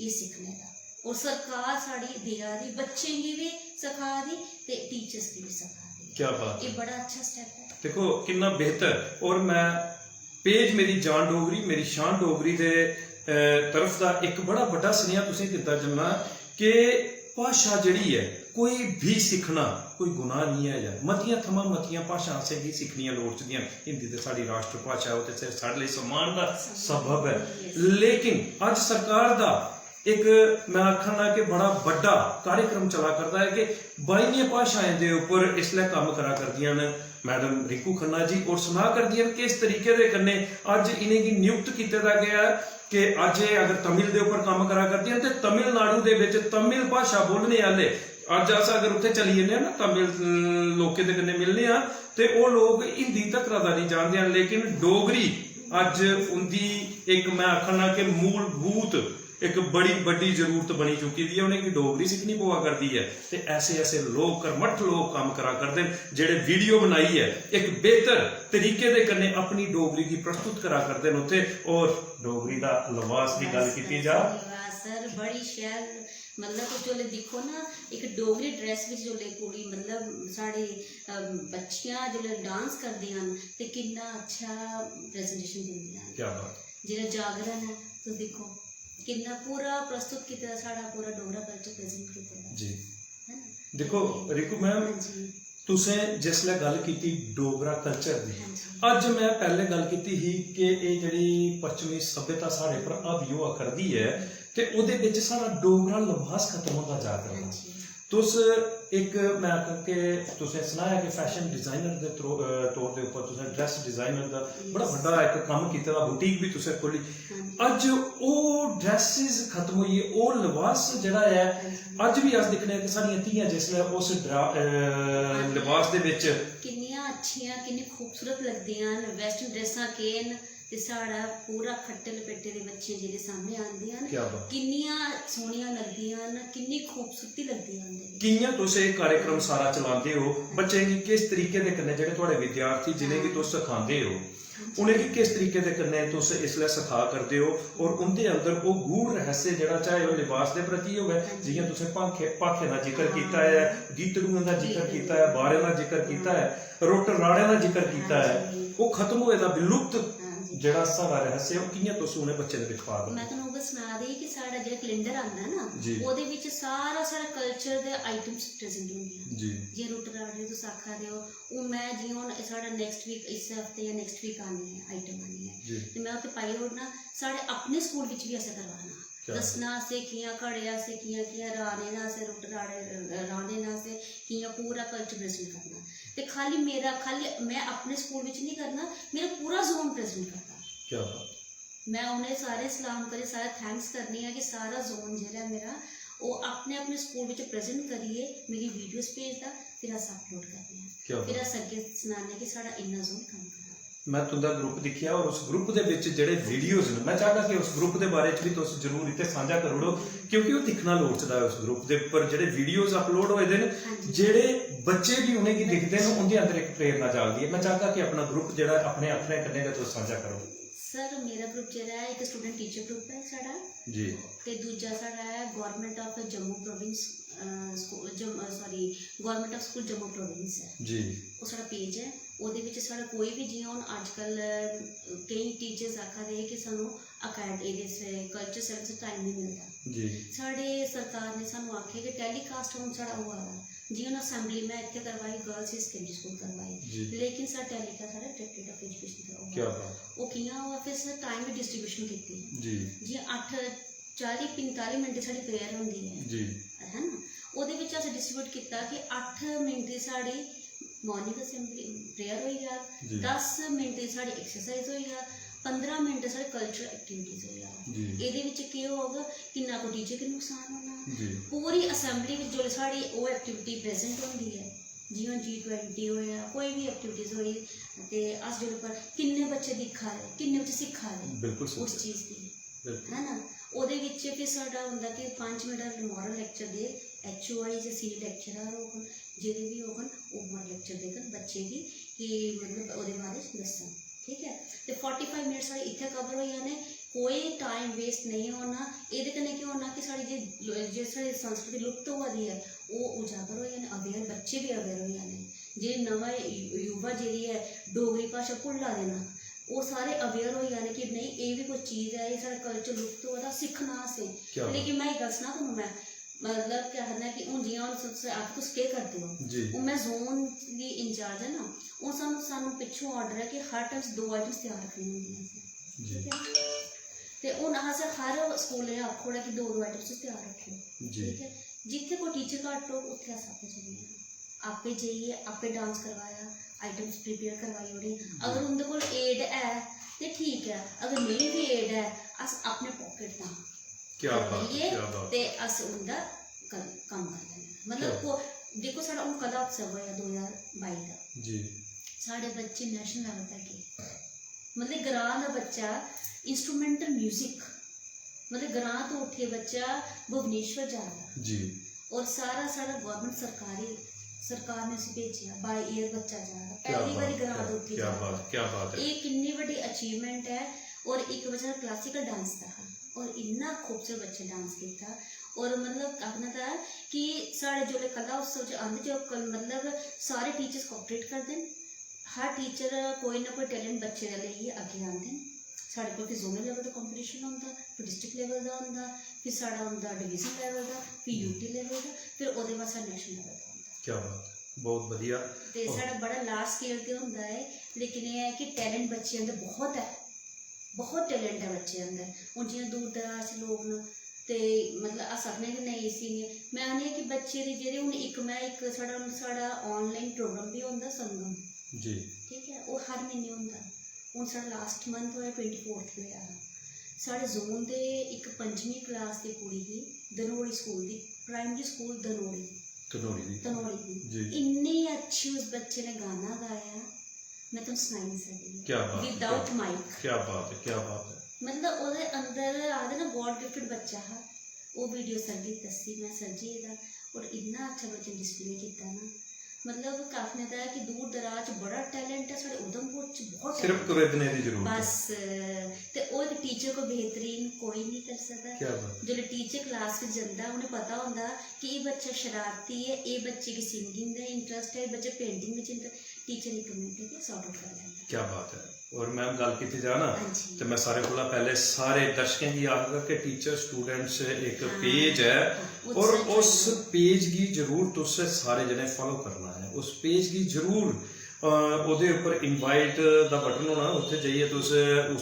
एह् सिक्खने दा, और सरकार साढ़ी देआ दी, बच्चें गी बी सखा दी ते टीचर्स गी बी सखा दी। क्या बात है। एह् बड़ा अच्छा स्टैप ऐ। देखो किन्ना बेहतर। और मैं पेज मेरी जान डोगरी, मेरी शान डोगरी दे अ, तरफ दा इक बड़ा बड्डा सनेहा तुसें दित्ता जन्ना कि भाशा जेह्ड़ी ऐ, कोई बी सिक्खना कोई गुनाह निं ऐ यार। मतियां थमां मतियां भाशां असेंगी सिक्खनियां लोड़चदियां। हिंदी ते साढ़ी राष्ट्र भाशा ऐ, ओह् ते सिर्फ साढ़े लेई सम्मान दा सबब ऐ। लेकिन अज्ज सरकार दा इक, मैं आखना कि बड़ा बड्डा कार्यक्रम चला करदा ऐ कि बाइयें भाशाएं दे उप्पर इसलै कम्म करा करदियां न मैडम रिंकू खन्ना जी, और सना करदियां न किस तरीके दे कन्नै अज्ज इ'नेंगी नियुक्त कीते दा गेआ ऐ कि अज्ज एह् अगर तमिल दे उप्पर कम्म करा करदियां न ते तमिलनाडु दे बिच तमिल भाशा बोलने आह्ले, अज्ज अस अगर उत्थै चली जन्ने आं ना तमिल, अम, लोकें दे कन्नै मिलने आं ते ओह् लोक हिंदी तक्करा दा निं जानदे हैन, लेकिन डोगरी अज्ज उं'दी इक, मैं आखना कि मूलभूत इक बड़ी बड्डी जरूरत बनी चुकी दी ऐ। उ'नेंगी डोगरी सिक्खनी पवा करदी ऐ ते ऐसे ऐसे लोक, कर्मठ लोक कम्म करा करदे न, जेह्ड़े वीडियो बनाइयै इक बेहतर तरीके दे कन्नै अपनी डोगरी गी प्रस्तुत करा करदे न उत्थै। और डोगरी दा लबास दी गल्ल कीती जा। वाह सर, बड़ी शैल। मतलब तुस जोल्लै दिक्खो ना, इक डोगरी ड्रैस बिच जोल्लै कुड़ी, मतलब साढ़े, अम, बच्चियां जोल्लै डांस करदियां न ते किन्ना अच्छा प्रेजेंटेशन दिंदियां न। क्या बात। जेह्ड़ा जागरण ऐ, तुस दिक्खो किन्ना पूरा प्रस्तुत कीते दा, साढ़ा पूरा डोगरा कल्चर प्रेजेंट कीते दा। जी। है ना? दिक्खो रिंकू मैम, जी। तुसें जिसलै गल्ल कीती डोगरा कल्चर दी, हां जी। अज्ज मैं पैह्ले गल्ल कीती ही कि एह् जेह्ड़ी पश्चिमी सभ्यता साढ़े पर हावी होआ करदी ऐ ते ओह्दे बिच साढ़ा डोगरा लबास खत्म होंदा जा करदा। हां जी। तुस इक, मैं आखां कि तुसें सनाया कि फैशन डिजाइनर दे त्रो-, अ, तौर दे उप्पर तुसें ड्रैस डिजाइनर दा बड़ा बड्डा इक कम्म कीते दा, बुटीक भी तुसें खोली। हां जी। अज्ज ओह् ड्रैसेस खत्म होई गे, ओह् लबास जेह्ड़ा ऐ, हां जी। अज्ज भी अस दिक्खने आं कि साढ़ियां धियां जिसलै उस ड्रा-, अ, लबास दे बिच किन्नियां अच्छियां, किन्नी खूबसूरत लगदियां न। वैस्टर्न ड्रैसां केह् न, ते साढ़ा पूरा खट्टे लपेटे दे बच्चे जेह्ड़े सामने आंदियां न, क्या बात। किन्नियां सोहनियां लगदियां न, किन्नी खूबसूरती लगदी ऐ उं'दे बिच। कि'यां तुस एह् कार्यक्रम सारा चलांदे ओ, बच्चें गी किस तरीके दे कन्नै, जेह्ड़े थुआढ़े विद्यार्थी जि'नेंगी तुस सखांदे ओ, उ'नेंगी किस तरीके दे कन्नै तुस इसलै सखा करदे ओ और उं'दे अंदर ओह् गूढ़ रहस्य जेह्ड़ा, चाहे ओह् लिबास दे प्रति होऐ, जि'यां तुसें भाखे, भाखें दा जिक्र कीता ऐ, गीतड़ुएं दा जिक्र कीता ऐ, बारें दा जिक्र कीता ऐ, रुट्ट राड़ें दा जिक्र कीता ऐ, ओह् खत्म होए दा, विलुप्त हां जी। जेह्ड़ा साढ़ा रहस्य ऐ, ओह् कि'यां तुस उ'नें बच्चें दे बिच पा दे ओ? मैं तुहानू उऐ सना दी ही कि साढ़ा जेह्ड़ा कैलेंडर आंदा ना, जी। ओह्दे बिच सारा साढ़ा कल्चर दे आइटम्स प्रेजेंट होंदियां। जी। जि'यां रुट्ट राड़े तुस आखा दे ओ, हून मैं जि'यां हून साढ़ा नेक्स्ट वीक, इस हफ्ते जां नेक्स्ट वीक आनी ऐ, आइटम आनी ऐ, जी। ते मैं उत्थै पाई ओड़ना। साढ़े अपने स्कूल बिच बी असें करवाना, क्या? दस्सना असें कि'यां घड़े, असें कि'यां कि'यां राने न, असें रुट्ट राड़े, राने न, असें कि'यां पूरा कल्चर प्रेजेंट करना। ते खाली मेरा, खाली मैं अपने स्कूल बिच निं करना, मेरा पूरा जोन प्रेजेंट करना। क्या बात। मैं उ'नें सारे सलाम करी, सारा थैंक्स करनी आं कि सारा जोन जेह्ड़ा ऐ मेरा, ओह् अपने अपने स्कूल बिच प्रेजेंट करियै मिगी वीडियोज़ भेजदा, फिर अस अपलोड करने आं। क्या बात। फिर अस अग्गें सनाने कि साढ़ा इन्ना जोन कम्म करा दा। मैं तुं'दा ग्रुप दिक्खेआ और उस ग्रुप दे बिच जेह्ड़े वीडियोज़ न, मैं चाहगा कि उस ग्रुप दे बारे च भी तुस जरूर इत्थै सांझा करी ओड़ो, क्योंकि ओह् दिक्खना लोड़चदा ऐ उस ग्रुप दे उप्पर जेह्ड़े वीडियोज़ अपलोड होए दे न, हां जी। जेह्ड़े बच्चे भी उ'नेंगी दिखदे न, उं'दे अंदर इक प्रेरणा जागदी ऐ। मैं चाहगा कि अपना ग्रुप जेह्ड़ा अपने अक्खरें कन्नै गै तुस सांझा करो। सर, मेरा ग्रुप जेह्ड़ा ऐ, इक स्टूडेंट टीचर ग्रुप ऐ साढ़ा, जी। ते दूजा साढ़ा ऐ गवर्नमेंट ऑफ जम्मू प्रोविंस, अ, स्कू-, जम-, अ, sorry, government of school Jammu province ऐ। जी। ओह् साढ़ा पेज ऐ, ओह्दे बिच साढ़ा कोई बी, जि'यां हून अज्जकल, अ, केईं टीचर्स आखा दे कि सानू अकैड-, एह्दे च कल्चर सर्विस टाइम निं मिलदा। जी। साढ़े सरकार ने सानू आखेआ कि टैलीकास्ट हून साढ़ा होआ दा, जि'यां हून असेंबली में इत्थै करवाई, गर्ल्स हाई सकैंडरी स्कूल करवाई, जी। लेकिन साढ़ा टैलीकास्ट साढ़ा डायरेक्टरेट ऑफ एजुकेशन दा होआ। क्या बात। ओह् कि'यां होआ? फिर असें टाइम बी डिस्ट्रीब्यूशन कीती। जी। जि'यां अट्ठ चाली, पंजताली मिनट साढ़ी प्रेयर होंदी ऐ, जी। है ना? ओह्दे बिच असें डिस्ट्रीब्यूट कीता कि अट्ठ मिनट दी साढ़ी मॉर्निंग असेंबली, प्रेयर होई जाग, जी। दस मिनट दी साढ़ी एक्सरसाइज होई जाग, पंदरां मिनट साढ़े कल्चरल एक्टिविटीज होई जान। जी। एह्दे बिच केह् होग, किन्ना को टीचर गी नुकसान होना। जी। पूरी असेंबली बिच जिसलै साढ़ी ओह् एक्टिविटी प्रेजेंट होंदी ऐ, जि'यां जी ट्वेंटी होएआ, कोई बी एक्टिविटीज होई, ते अस जेल्लै पर किन्ने बच्चे दिक्खा दे, किन्ने बच्चे सिक्खा दे बिल्कुल उस सिक्खा दे। चीज गी, बिल्कुल। है ना? ओह्दे बिच फिर साढ़ा होंदा कि पंज मिनट दा मॉरल लेक्चर दे, एच ओ आई जां सीनियर लेक्चरर होङन, जेह्ड़े बी होङन, ओह् मॉरल लेक्चर देङन बच्चे गी कि मतलब ओह्दे बारे च दस्सन, ठीक ऐ? ते फोर्टी फाइव मिनट साढ़े इत्थै कवर होई जाने, कोई टाइम वेस्ट नेईं होना। एह्दे कन्नै केह् होना कि साढ़ी जे जे साढ़ी संस्कृति लुप्त होआ दी ऐ, ओह् उजागर होई जानी, अवेयर, बच्चे बी अवेयर होई जाने। जेह्ड़ी नमां यु- युवा जेह्ड़ी ऐ, डोगरी भाशा भुल्ला दे न, ओह् सारे अवेयर होई जाने कि नेईं, एह् बी कोई चीज ऐ, एह् साढ़ा कल्चर लुप्त होआ दा, सिक्खना असें। क्या बात। लेकिन में इक गल्ल सनां तुहानू, में मतलब केह् आखना कि हून जि'यां हून तुस आखो तुस केह् करदे ओ, जी। हून में जोन दी इंचार्ज ऐ ना, हून सानू सानू पिच्छों आर्डर ऐ कि हर टाइम दो आइटम्स त्यार रक्खनी होंदियां असें। जी। ठीक ऐ? ते हून अस हर स्कूलें गी आखी ओड़े कि दो दो आइटम्स तुस त्यार रक्खो। जी। ठीक ऐ? जित्थै कोई टीचर घट्ट होग, उत्थै अस आपे चली जाना, आपे जाइयै आपे डांस करवाया, आइटम्स प्रिपेयर करवाई ओड़ी। अगर उं'दे कोल एड ऐ ते ठीक ऐ, अगर नेईं बी एड ऐ, अस अपने पॉकेट दा क्या बात है, करियै क्या बात ते है। अस उं'दा क- कम्म करी लैन्ने। मतलब क्या? को- दिक्खो, साढ़ा हून कल उत्सव होएआ दो ज्हार बाई दा, जी। साढ़े बच्चे नेशनल लेवल तक गे। मतलब ग्रां दा बच्चा इंस्ट्रूमेंटल म्यूजिक, मतलब ग्रां तो उठियै बच्चा भुवनेश्वर जा दा। जी। और सारा साढ़ा गवर्नमेंट सरकारी, सरकार ने उसी भेजेआ, बाय एयर बच्चा जा दा, क्या पहली बारी बात ग्रां है, तो उठी क्या जा दा। बात, क्या बात है। ये किन्नी बड़ी अचीवमेंट है। और एक बच्चा क्लासिकल डांस दा हा और इन्ना खूबसूरत बच्चे डांस किया। और मतलब आखना था कि साढ़े जोल्लै कला उत्सव च आंदे जो कल- मतलब सारे टीचर्स कोऑपरेट करदे न, हर टीचर कोई ना कोई टैलेंट बच्चे दा लेइयै अग्गें आंदे न। साढ़े कोल फिर जोनल लेवल दा कंपटीशन होंदा, फिर डिस्ट्रिक्ट लेवल दा होंदा, फिर साढ़ा होंदा डिवीजन लेवल दा, फिर यूटी लेवल दा, फिर ओह्दे बाद साढ़ा नेशनल लेवल दा होंदा। क्या बात है, बहुत बढ़िया। ते साढ़ा बड़ा लार्ज स्केल ते होंदा ऐ, लेकिन एह् ऐ कि टैलेंट बच्चे अंदर बहुत ऐ, बहुत टैलेंट ऐ बच्चे अंदर। हून जि'यां दूर दराज च लोक न, ते मतलब अस आखने कि नेईं इसी नेईं, में आखनी आं कि बच्चे दी जेह्ड़ी हून इक में इक साढ़ा हून साढ़ा आनलाइन प्रोग्राम बी होंदा संगम, जी। ठीक ऐ, ओह् हर म्हीने होंदा। हून साढ़ा लास्ट मंथ होएआ, ट्वेंटी फोर्थ गी होएआ हा। साढ़े जोन दे इक पंजमीं क्लास दी कुड़ी ही, धनोड़ी स्कूल दी, प्राइमरी स्कूल धनोड़ी, धनोड़ी दी। धनोड़ी दी। जी। इन्नी अच्छी उस बच्चे ने गाना गाया, में तुम सनाई नहीं सकदी। क्या बात है, विदाउट क्या- माइक। क्या बात है, क्या बात है। मतलब ओह्दे अंदर आखदे ना गॉड गिफ्टेड बच्चा हा, ओह् वीडियो सर गी दस्सी में, सर जी एह्दा, और इन्ना अच्छा बच्चे ने डिस्प्ले कीता ना। मतलब आखने दा ऐ कि दूर दराज च बड़ा टैलेंट ऐ, साढ़े उधमपुर च बहुत सिर्फ talent ऐ। कुरेदने दी जरूरत है। बस, ते ओह् इक टीचर को बेहतरीन कोई नहीं कर सकदा। क्या बात। जिसलै टीचर क्लास च जंदा, उ'नें पता होंदा कि एह् बच्चा शरारती ऐ, एह् बच्चे गी सिंगिंग दा इंटरेस्ट ऐ, एह् बच्चा पेंटिंग बिच इंटरेस्ट, टीचर इक मिनट च सॉर्ट आउट कर लैंदा। क्या बात है। और मैम, गल्ल कीती जा ना, हां जी। ते मैं सारे कोला पैह्ले सारे दर्शकें गी आखगा कि टीचर स्टूडेंट्स इक हां। पेज है, हां, और उत्सव उस चलदा। पेज गी जरूर तुस सारे जने फॉलो करना है। उस पेज गी जरूर, अ, ओह्दे उप्पर इनवाइट दा बटन होना, उत्थे जाइयै तुस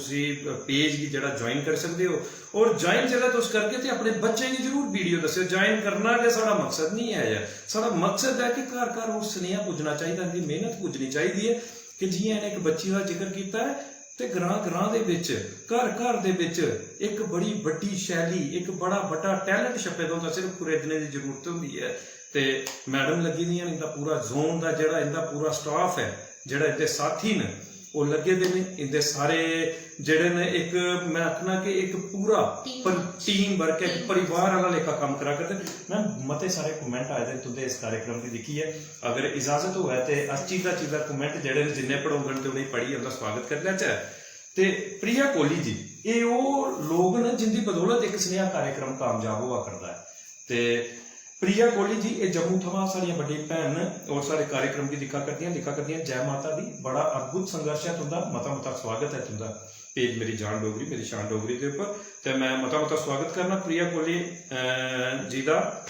उसी पेज गी जेह्ड़ा ज्वाइन करी सकदे ओ। और ज्वाइन जेल्लै तुस करगे ते अपने बच्चें गी जरूर वीडियो दस्सेओ। ज्वाइन करना गै साढ़ा मकसद नहीं है, साढ़ा मकसद है कि घर घर ओह् सनेहा पुज्जना चाहिदा, इंदी मेहनत पुज्जनी चाहिदी है कि जि'यां इ'नें इक बच्ची दा जिक्र कीता ऐ, ते ग्रां ग्रां दे बिच, घर घर दे बिच इक बड़ी बड्डी शैली, इक बड़ा बड्डा टैलेंट छप्पे दा होंदा, सिर्फ कुरेदने दी जरूरत होंदी ऐ। ते मैडम लग्गी दियां न, इंदा पूरा जोन दा जेह्ड़ा इंदा पूरा स्टाफ ऐ, जेह्ड़ा इंदे साथी न, ओह् लग्गे दे न। इंदे सारे जेह्ड़े न, इक मैं आखना कि इक पूरा टीम पर वर्क। टीम वर्क, इक टीम परिवार आह्ला लेखा कम्म करा करदे। मैम, मते सारे कमेंट आए दे न तुंदे इस कार्यक्रम गी दिक्खियै। अगर इजाजत होऐ ते अस चीदा चीदा कमेंट जेह्ड़े न, जिन्ने पढ़ोङन ते उ'नेंगी पढ़ियै उं'दा स्वागत करी लैचै। ते प्रिया कोहली जी, एह् ओह् लोक न जिंदी बदौलत इक सनेहा कार्यक्रम कामयाब होआ करदा ऐ। ते प्रिया कोहली जी, एह् जम्मू थमां साढ़ियां बड्डियां भैन न और साढ़े कार्यक्रम गी दिक्खा करदियां, दिक्खा करदियां। जै माता दी, बड़ा अद्भुत संघर्ष ऐ तुं'दा, मता मता स्वागत ऐ तुं'दा पेज मेरी जान डोगरी, मेरी शान डोगरी दे उप्पर। ते मैं मता मता स्वागत करना प्रिया कोहली, अ, जी दा।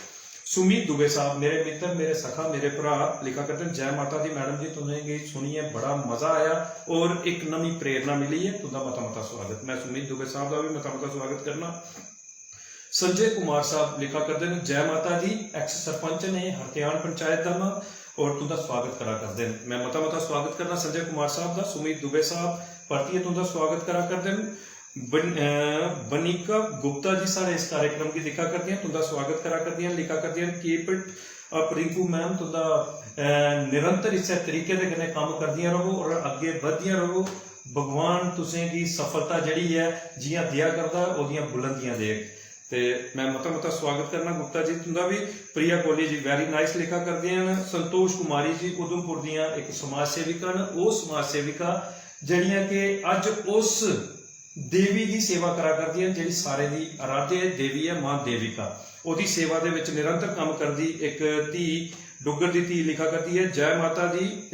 सुमित दुबे साहब, मेरे मित्र, मेरे सखा, मेरे भ्रा लिखा करदे न, "जै माता दी मैडम जी, तुसेंगी सुनियै बड़ा मजा आया और इक नमीं प्रेरणा मिली ऐ, तुं'दा मता मता स्वागत।" मैं सुमित दुबे साहब दा बी मता मता स्वागत करना। संजय कुमार साहब लिखा करदे न, "जै माता दी, एक्स सरपंच ने हरतेआन पंचायत दा मैं, और तुंदा स्वागत करा करदे न। मैं मता मता स्वागत करना संजय कुमार साहब दा। सुमित दुबे साहब परतियै तुंदा स्वागत करा करदे न। बन-, अ, बनिका गुप्ता जी साढ़े इस कार्यक्रम गी दिक्खा करदियां, तुंदा स्वागत करा करदियां, लिखा करदियां न, "Keep it up Rinku ma'am, तुंदा, अ, निरंतर इस्सै तरीके दे कन्नै कम्म करदियां रवो और अग्गें बधदियां रवो। भगवान तुसें गी सफलता जेह्ड़ी ऐ, जि'यां देआ करदा, ओह्दियां बुलंदियां देग।" ते मैं मता मता स्वागत करना गुप्ता जी तुंदा भी। प्रिया कोहली जी very nice लिखा करदियां न। संतोष कुमारी जी उधमपुर दियां इक समाज सेविका न, ओह् समाज सेविका जेह्ड़ियां कि अज्ज उस देवी दी सेवा करा करदियां न जेह्ड़ी सारें दी आराध्य देवी ऐ, मां देविका। ओह्दी सेवा दे विच निरंतर कम्म करदी इक धी, डुग्गर दी धी लिखा करदी ऐ। जय माता दी, अ,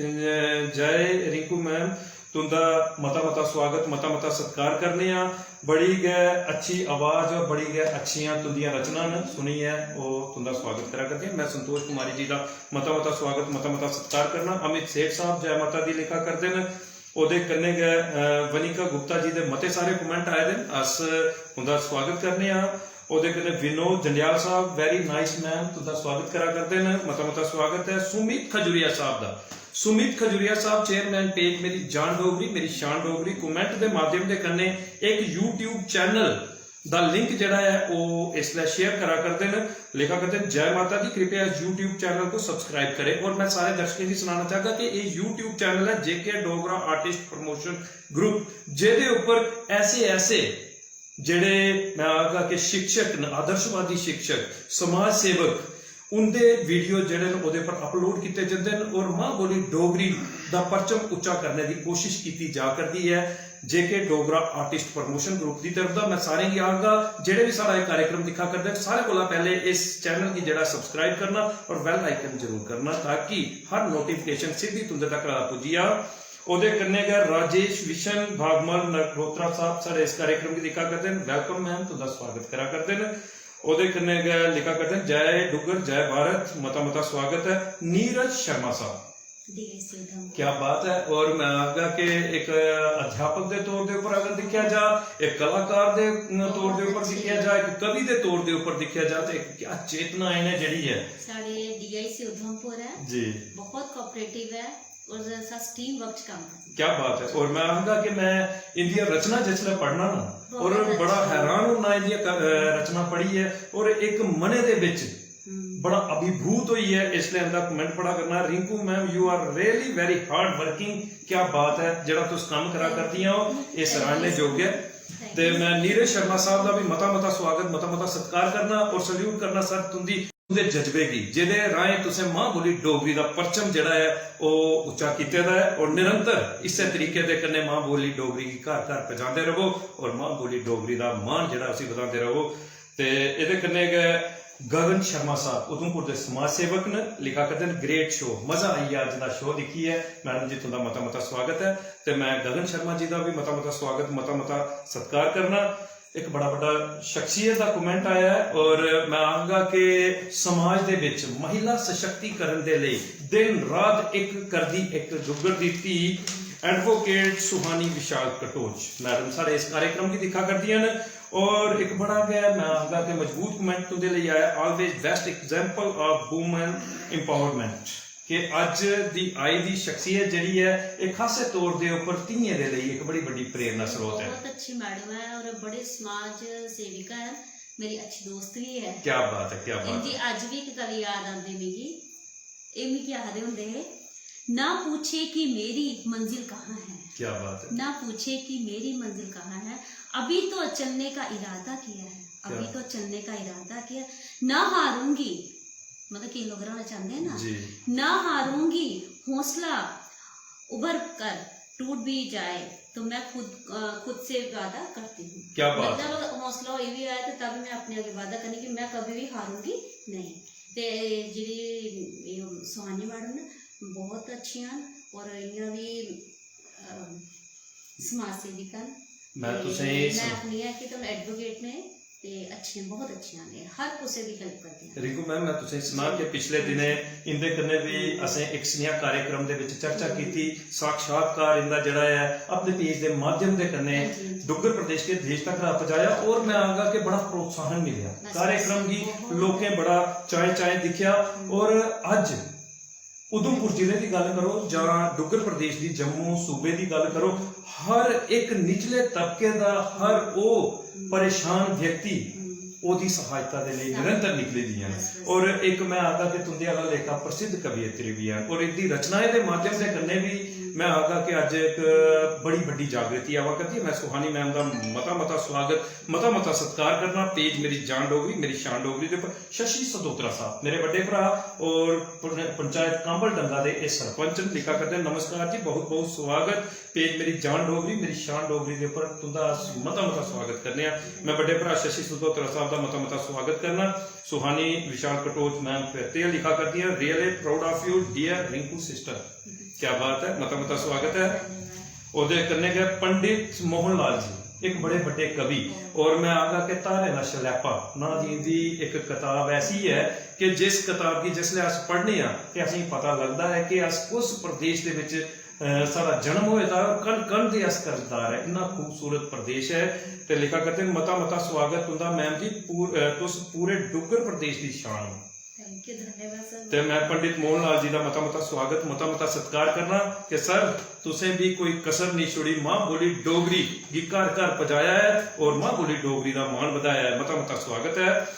जय रिंकू मैम, तुंदा मता मता स्वागत, मता मता सत्कार करने आं। बड़ी गै अच्छी आवाज और बड़ी गै अच्छियां तुंदियां रचनां न, सुनियै ओह् तुंदा स्वागत करा करदे न। मैं संतोष कुमारी जी दा मता मता स्वागत, मता मता सत्कार करना। अमित सेठ साहब जय माता दी लिखा करदे न। ओह्दे कन्नै गै, अ, वनिका गुप्ता जी दे मते सारे comment आए दे न, अस उंदा स्वागत करने आं। ओह्दे कन्नै विनोद जंडियाल साहब, very nice मैम, तुंदा स्वागत करा करदे न, मता मता स्वागत ऐ। सुमित खजुरिया साहब दा, सुमित खजुरिया साहब, चेयरमैन पेज मेरी जान डोगरी, मेरी शान डोगरी, comment दे माध्यम दे कन्नै इक YouTube चैनल दा link जेह्ड़ा ऐ, ओह् इसलै share करा करदे न, लिखा करदे न, "जय माता दी, कृपया इस YouTube चैनल को subscribe करें।" और मैं सारे दर्शकें गी सनाना चाहगा कि एह् YouTube चैनल ऐ जेके डोगरा आर्टिस्ट प्रमोशन ग्रुप, जेह्दे उप्पर ऐसे ऐसे जेह्ड़े मैं आखगा कि शिक्षक न, आदर्शवादी शिक्षक, समाज सेवक, उंदे वीडियो जेह्ड़े न ओह्दे पर अपलोड कीते जंदे न और मां बोली डोगरी दा परचम उच्चा करने दी कोशिश कीती जा करदी ऐ। जेके डोगरा आर्टिस्ट प्रमोशन ग्रुप दी तरफ दा मैं सारें गी आखगा, जेह्ड़े बी साढ़ा एह् कार्यक्रम दिक्खा करदे न, सारें कोला पैह्ले इस चैनल गी जेह्ड़ा सब्सक्राइब करना और बेल आइकन जरूर करना, ताकि हर नोटिफिकेशन सिद्धी तुंदे तक पुज्जी जा। ओह्दे कन्नै गै राजेश विशन भागमल नगरोत्रा साहब साढ़े इस कार्यक्रम गी दिक्खा करदे न। वेलकम मैम, तुंदा स्वागत करा करदे न। ओह्दे कन्नै गै लिखा करदे न, "जय डुग्गर, जय भारत", मता मता स्वागत ऐ। नीरज शर्मा साहब, डीएससी उधमपुर। क्या बात है। और मैं आखगा कि एक अध्यापक दे तौर दे उप्पर अगर दिक्खेआ जा, एक कलाकार दे तौर दे उप्पर दिक्खेआ जा, एक कवि दे तौर दे उप्पर दिक्खेआ जा, ते एक क्या चेतना इ'नें जेह्ड़ी ऐ। साढ़े डीआईसी उधमपुर ऐ। जी। बहुत कोऑपरेटिव ऐ और अस टीम वर्क च कम्म करने। क्या बात है। और मैं आखगा कि मैं इंदियां रचना जिसलै पढ़ना ना, बहुत और बड़ा अच्छा। हैरान होना इंदियां क-, अ, रचना पढ़ियै, और इक मनै दे बिच हम्म। बड़ा अभिभूत होइयै इसलै इंदा comment पढ़ा करना। Rinku ma'am, you are really very hard working। क्या बात है, जेह्ड़ा तुस कम्म करा करदियां ओ, एह् सराहने योग्य ऐ। Thank you। ते मैं नीरज शर्मा साहब दा भी मता मता स्वागत, मता मता सत्कार करना और सल्यूट करना सर तुंदी, तुंदे जज्बे गी, जेह्दे राहें तुसें मां बोली डोगरी दा परचम जेह्ड़ा ऐ, ओह् उच्चा कीते दा ऐ और निरंतर इस्सै तरीके दे कन्नै मां बोली डोगरी गी घर घर पजांदे रवो और मां बोली डोगरी दा मान जेह्ड़ा उसी बधांदे रवो। ते एह्दे कन्नै गै गगन शर्मा साहब उधमपुर दे समाज सेवक न, लिखा करदे न, "Great show, मजा आई गेआ अज्ज दा शो दिक्खियै।" मैडम जी, तुंदा मता मता स्वागत ऐ। ते मैं गगन शर्मा जी दा भी मता मता स्वागत, मता मता सत्कार करना। एक बड़ा बड्डा शख्सियत दा comment आया ऐ और मैं आखगा कि समाज दे विच महिला सशक्तिकरण दे लेई दिन रात इक करदी इक डुग्गर दी धी एडवोकेट सुहानी विशाल कटोच मैडम साढ़े इस कार्यक्रम गी दिक्खा करदियां न। और इक बड़ा गै, मैं आखगा कि मजबूत comment तुंदे लेई आया, "Always best example of women empowerment", कि अज्ज दी आई दी शख्सियत जेह्ड़ी ऐ, एह् खासे तौर दे उप्पर धियें दे लेई इक बड़ी बड्डी प्रेरणा स्रोत ऐ। बहुत अच्छी मैडम ऐ और बड़े समाज सेविका ऐ, मेरी अच्छी दोस्त भी ऐ। क्या बात है, क्या बात इंदी है। अज्ज भी इक गल्ल याद आंदी मिगी, एह् मिगी आखदे होंदे हे, "ना पूछे कि मेरी मंजिल कहाँ है।" क्या बात है। "ना पूछे कि मेरी मंजिल कहाँ है, अभी तो चलने का इरादा किया है, क्या अभी तो चलने का इरादा किया, ना हारूंगी।" मतलब केईं लोक हारना चांह्दे ना, जी। "ना हारूंगी, हौसला उभर कर टूट भी जाए तो मैं खुद, अ, खुद से वादा करती हूँ।" क्या बात है। मतलब हौसला होई भी आए तो तब मैं अपने अग्गें वादा करनी कि मैं कभी भी हारूंगी नहीं। ते जेह्ड़ी एह् सुहानी मैडम न, बहुत अच्छियां न और इ'यां बी, अ, समाज सेविका न। मैं ते तुसें एह् मैं सम- आखनी आं कि तुम एडवोकेट ने ते अच्छियां, बहुत अच्छियां ने, हर कुसै दी हेल्प करदियां। रिंकू मैम, मैं तुसें सनां कि पिछले दिनें इंदे कन्नै भी असें इक सनेहा कार्यक्रम दे विच चर्चा कीती। साक्षात्कार इंदा जेह्ड़ा ऐ, अपने पेज दे माध्यम दे कन्नै जी, जी। डुग्गर प्रदेश के देश तक पजाया और मैं आखगा कि बड़ा प्रोत्साहन मिलेआ। बस, कार्यक्रम गी बहुत। लोकें बड़ा चाएं-चाएं दिक्खेआ हम्म। और अज्ज उधमपुर जिले दी गल्ल करो जां डुग्गर प्रदेश दी, जम्मू सूबे दी गल्ल करो, हर इक निचले तबके दा, हर ओह् परेशान व्यक्ति ओह्दी सहायता दे लेई निरंतर निकली दियां न। और इक मैं आखगा कि तुंदे आह्ला लेखा प्रसिद्ध कवियत्री बी ऐ, और इंदी रचनाएं दे माध्यम दे कन्नै बी मैं आखगा कि अज्ज इक बड़ी बड्डी जागृति आवा करदी ऐ। मैं सुहानी मैम दा मता मता स्वागत, मता मता सत्कार करना। पेज मेरी जान डोगरी, मेरी शान डोगरी दे उप्पर शशि सदोत्रा साहब, मेरे बड्डे भ्राऽ और पं-, पंचायत कांबल डंगा दे एह् सरपंच न, लिखा करदे न, "नमस्कार जी, बहुत बहुत स्वागत पेज मेरी जान डोगरी, मेरी शान डोगरी दे उप्पर तुंदा मता मता स्वागत करने आं।" मैं बड्डे भ्राऽ शशि सदोत्रा साहब दा मता मता स्वागत करना। सुहानी विशाल कटोच मैम फिर ते लिखा करदियां, "Really proud of you, dear Rinku sister।" क्या बात है, मता मता स्वागत है। ओह्दे कन्नै गै पंडित मोहन लाल जी, इक बड़े बड्डे कवि, और मैं आखगा कि धारें दा शलैपा नांऽ दी इंदी इक कताब ऐसी ऐ कि जिस कताब गी जिसलै अस पढ़ने आं ते असेंगी पता लगदा ऐ कि अस कुस प्रदेश दे बिच, अ, साढ़ा जन्म होए दा ऐ और कण कण दे अस कर्जदार ऐ। इन्ना खूबसूरत प्रदेश ऐ। ते लिखा करदे न, "मता मता स्वागत तुंदा मैम जी, पूर-, अ, तुस पूरे डुग्गर प्रदेश दी शान हो।" Thank you, धन्यवाद सर। ते मैं पंडित मोहन लाल जी दा मता मता स्वागत, मता मता सत्कार करना कि सर, तुसें भी कोई कसर नहीं छोड़ी, मां बोली डोगरी गी घर घर पजाया है और मां बोली डोगरी दा मान बधाया है। मता मता स्वागत है।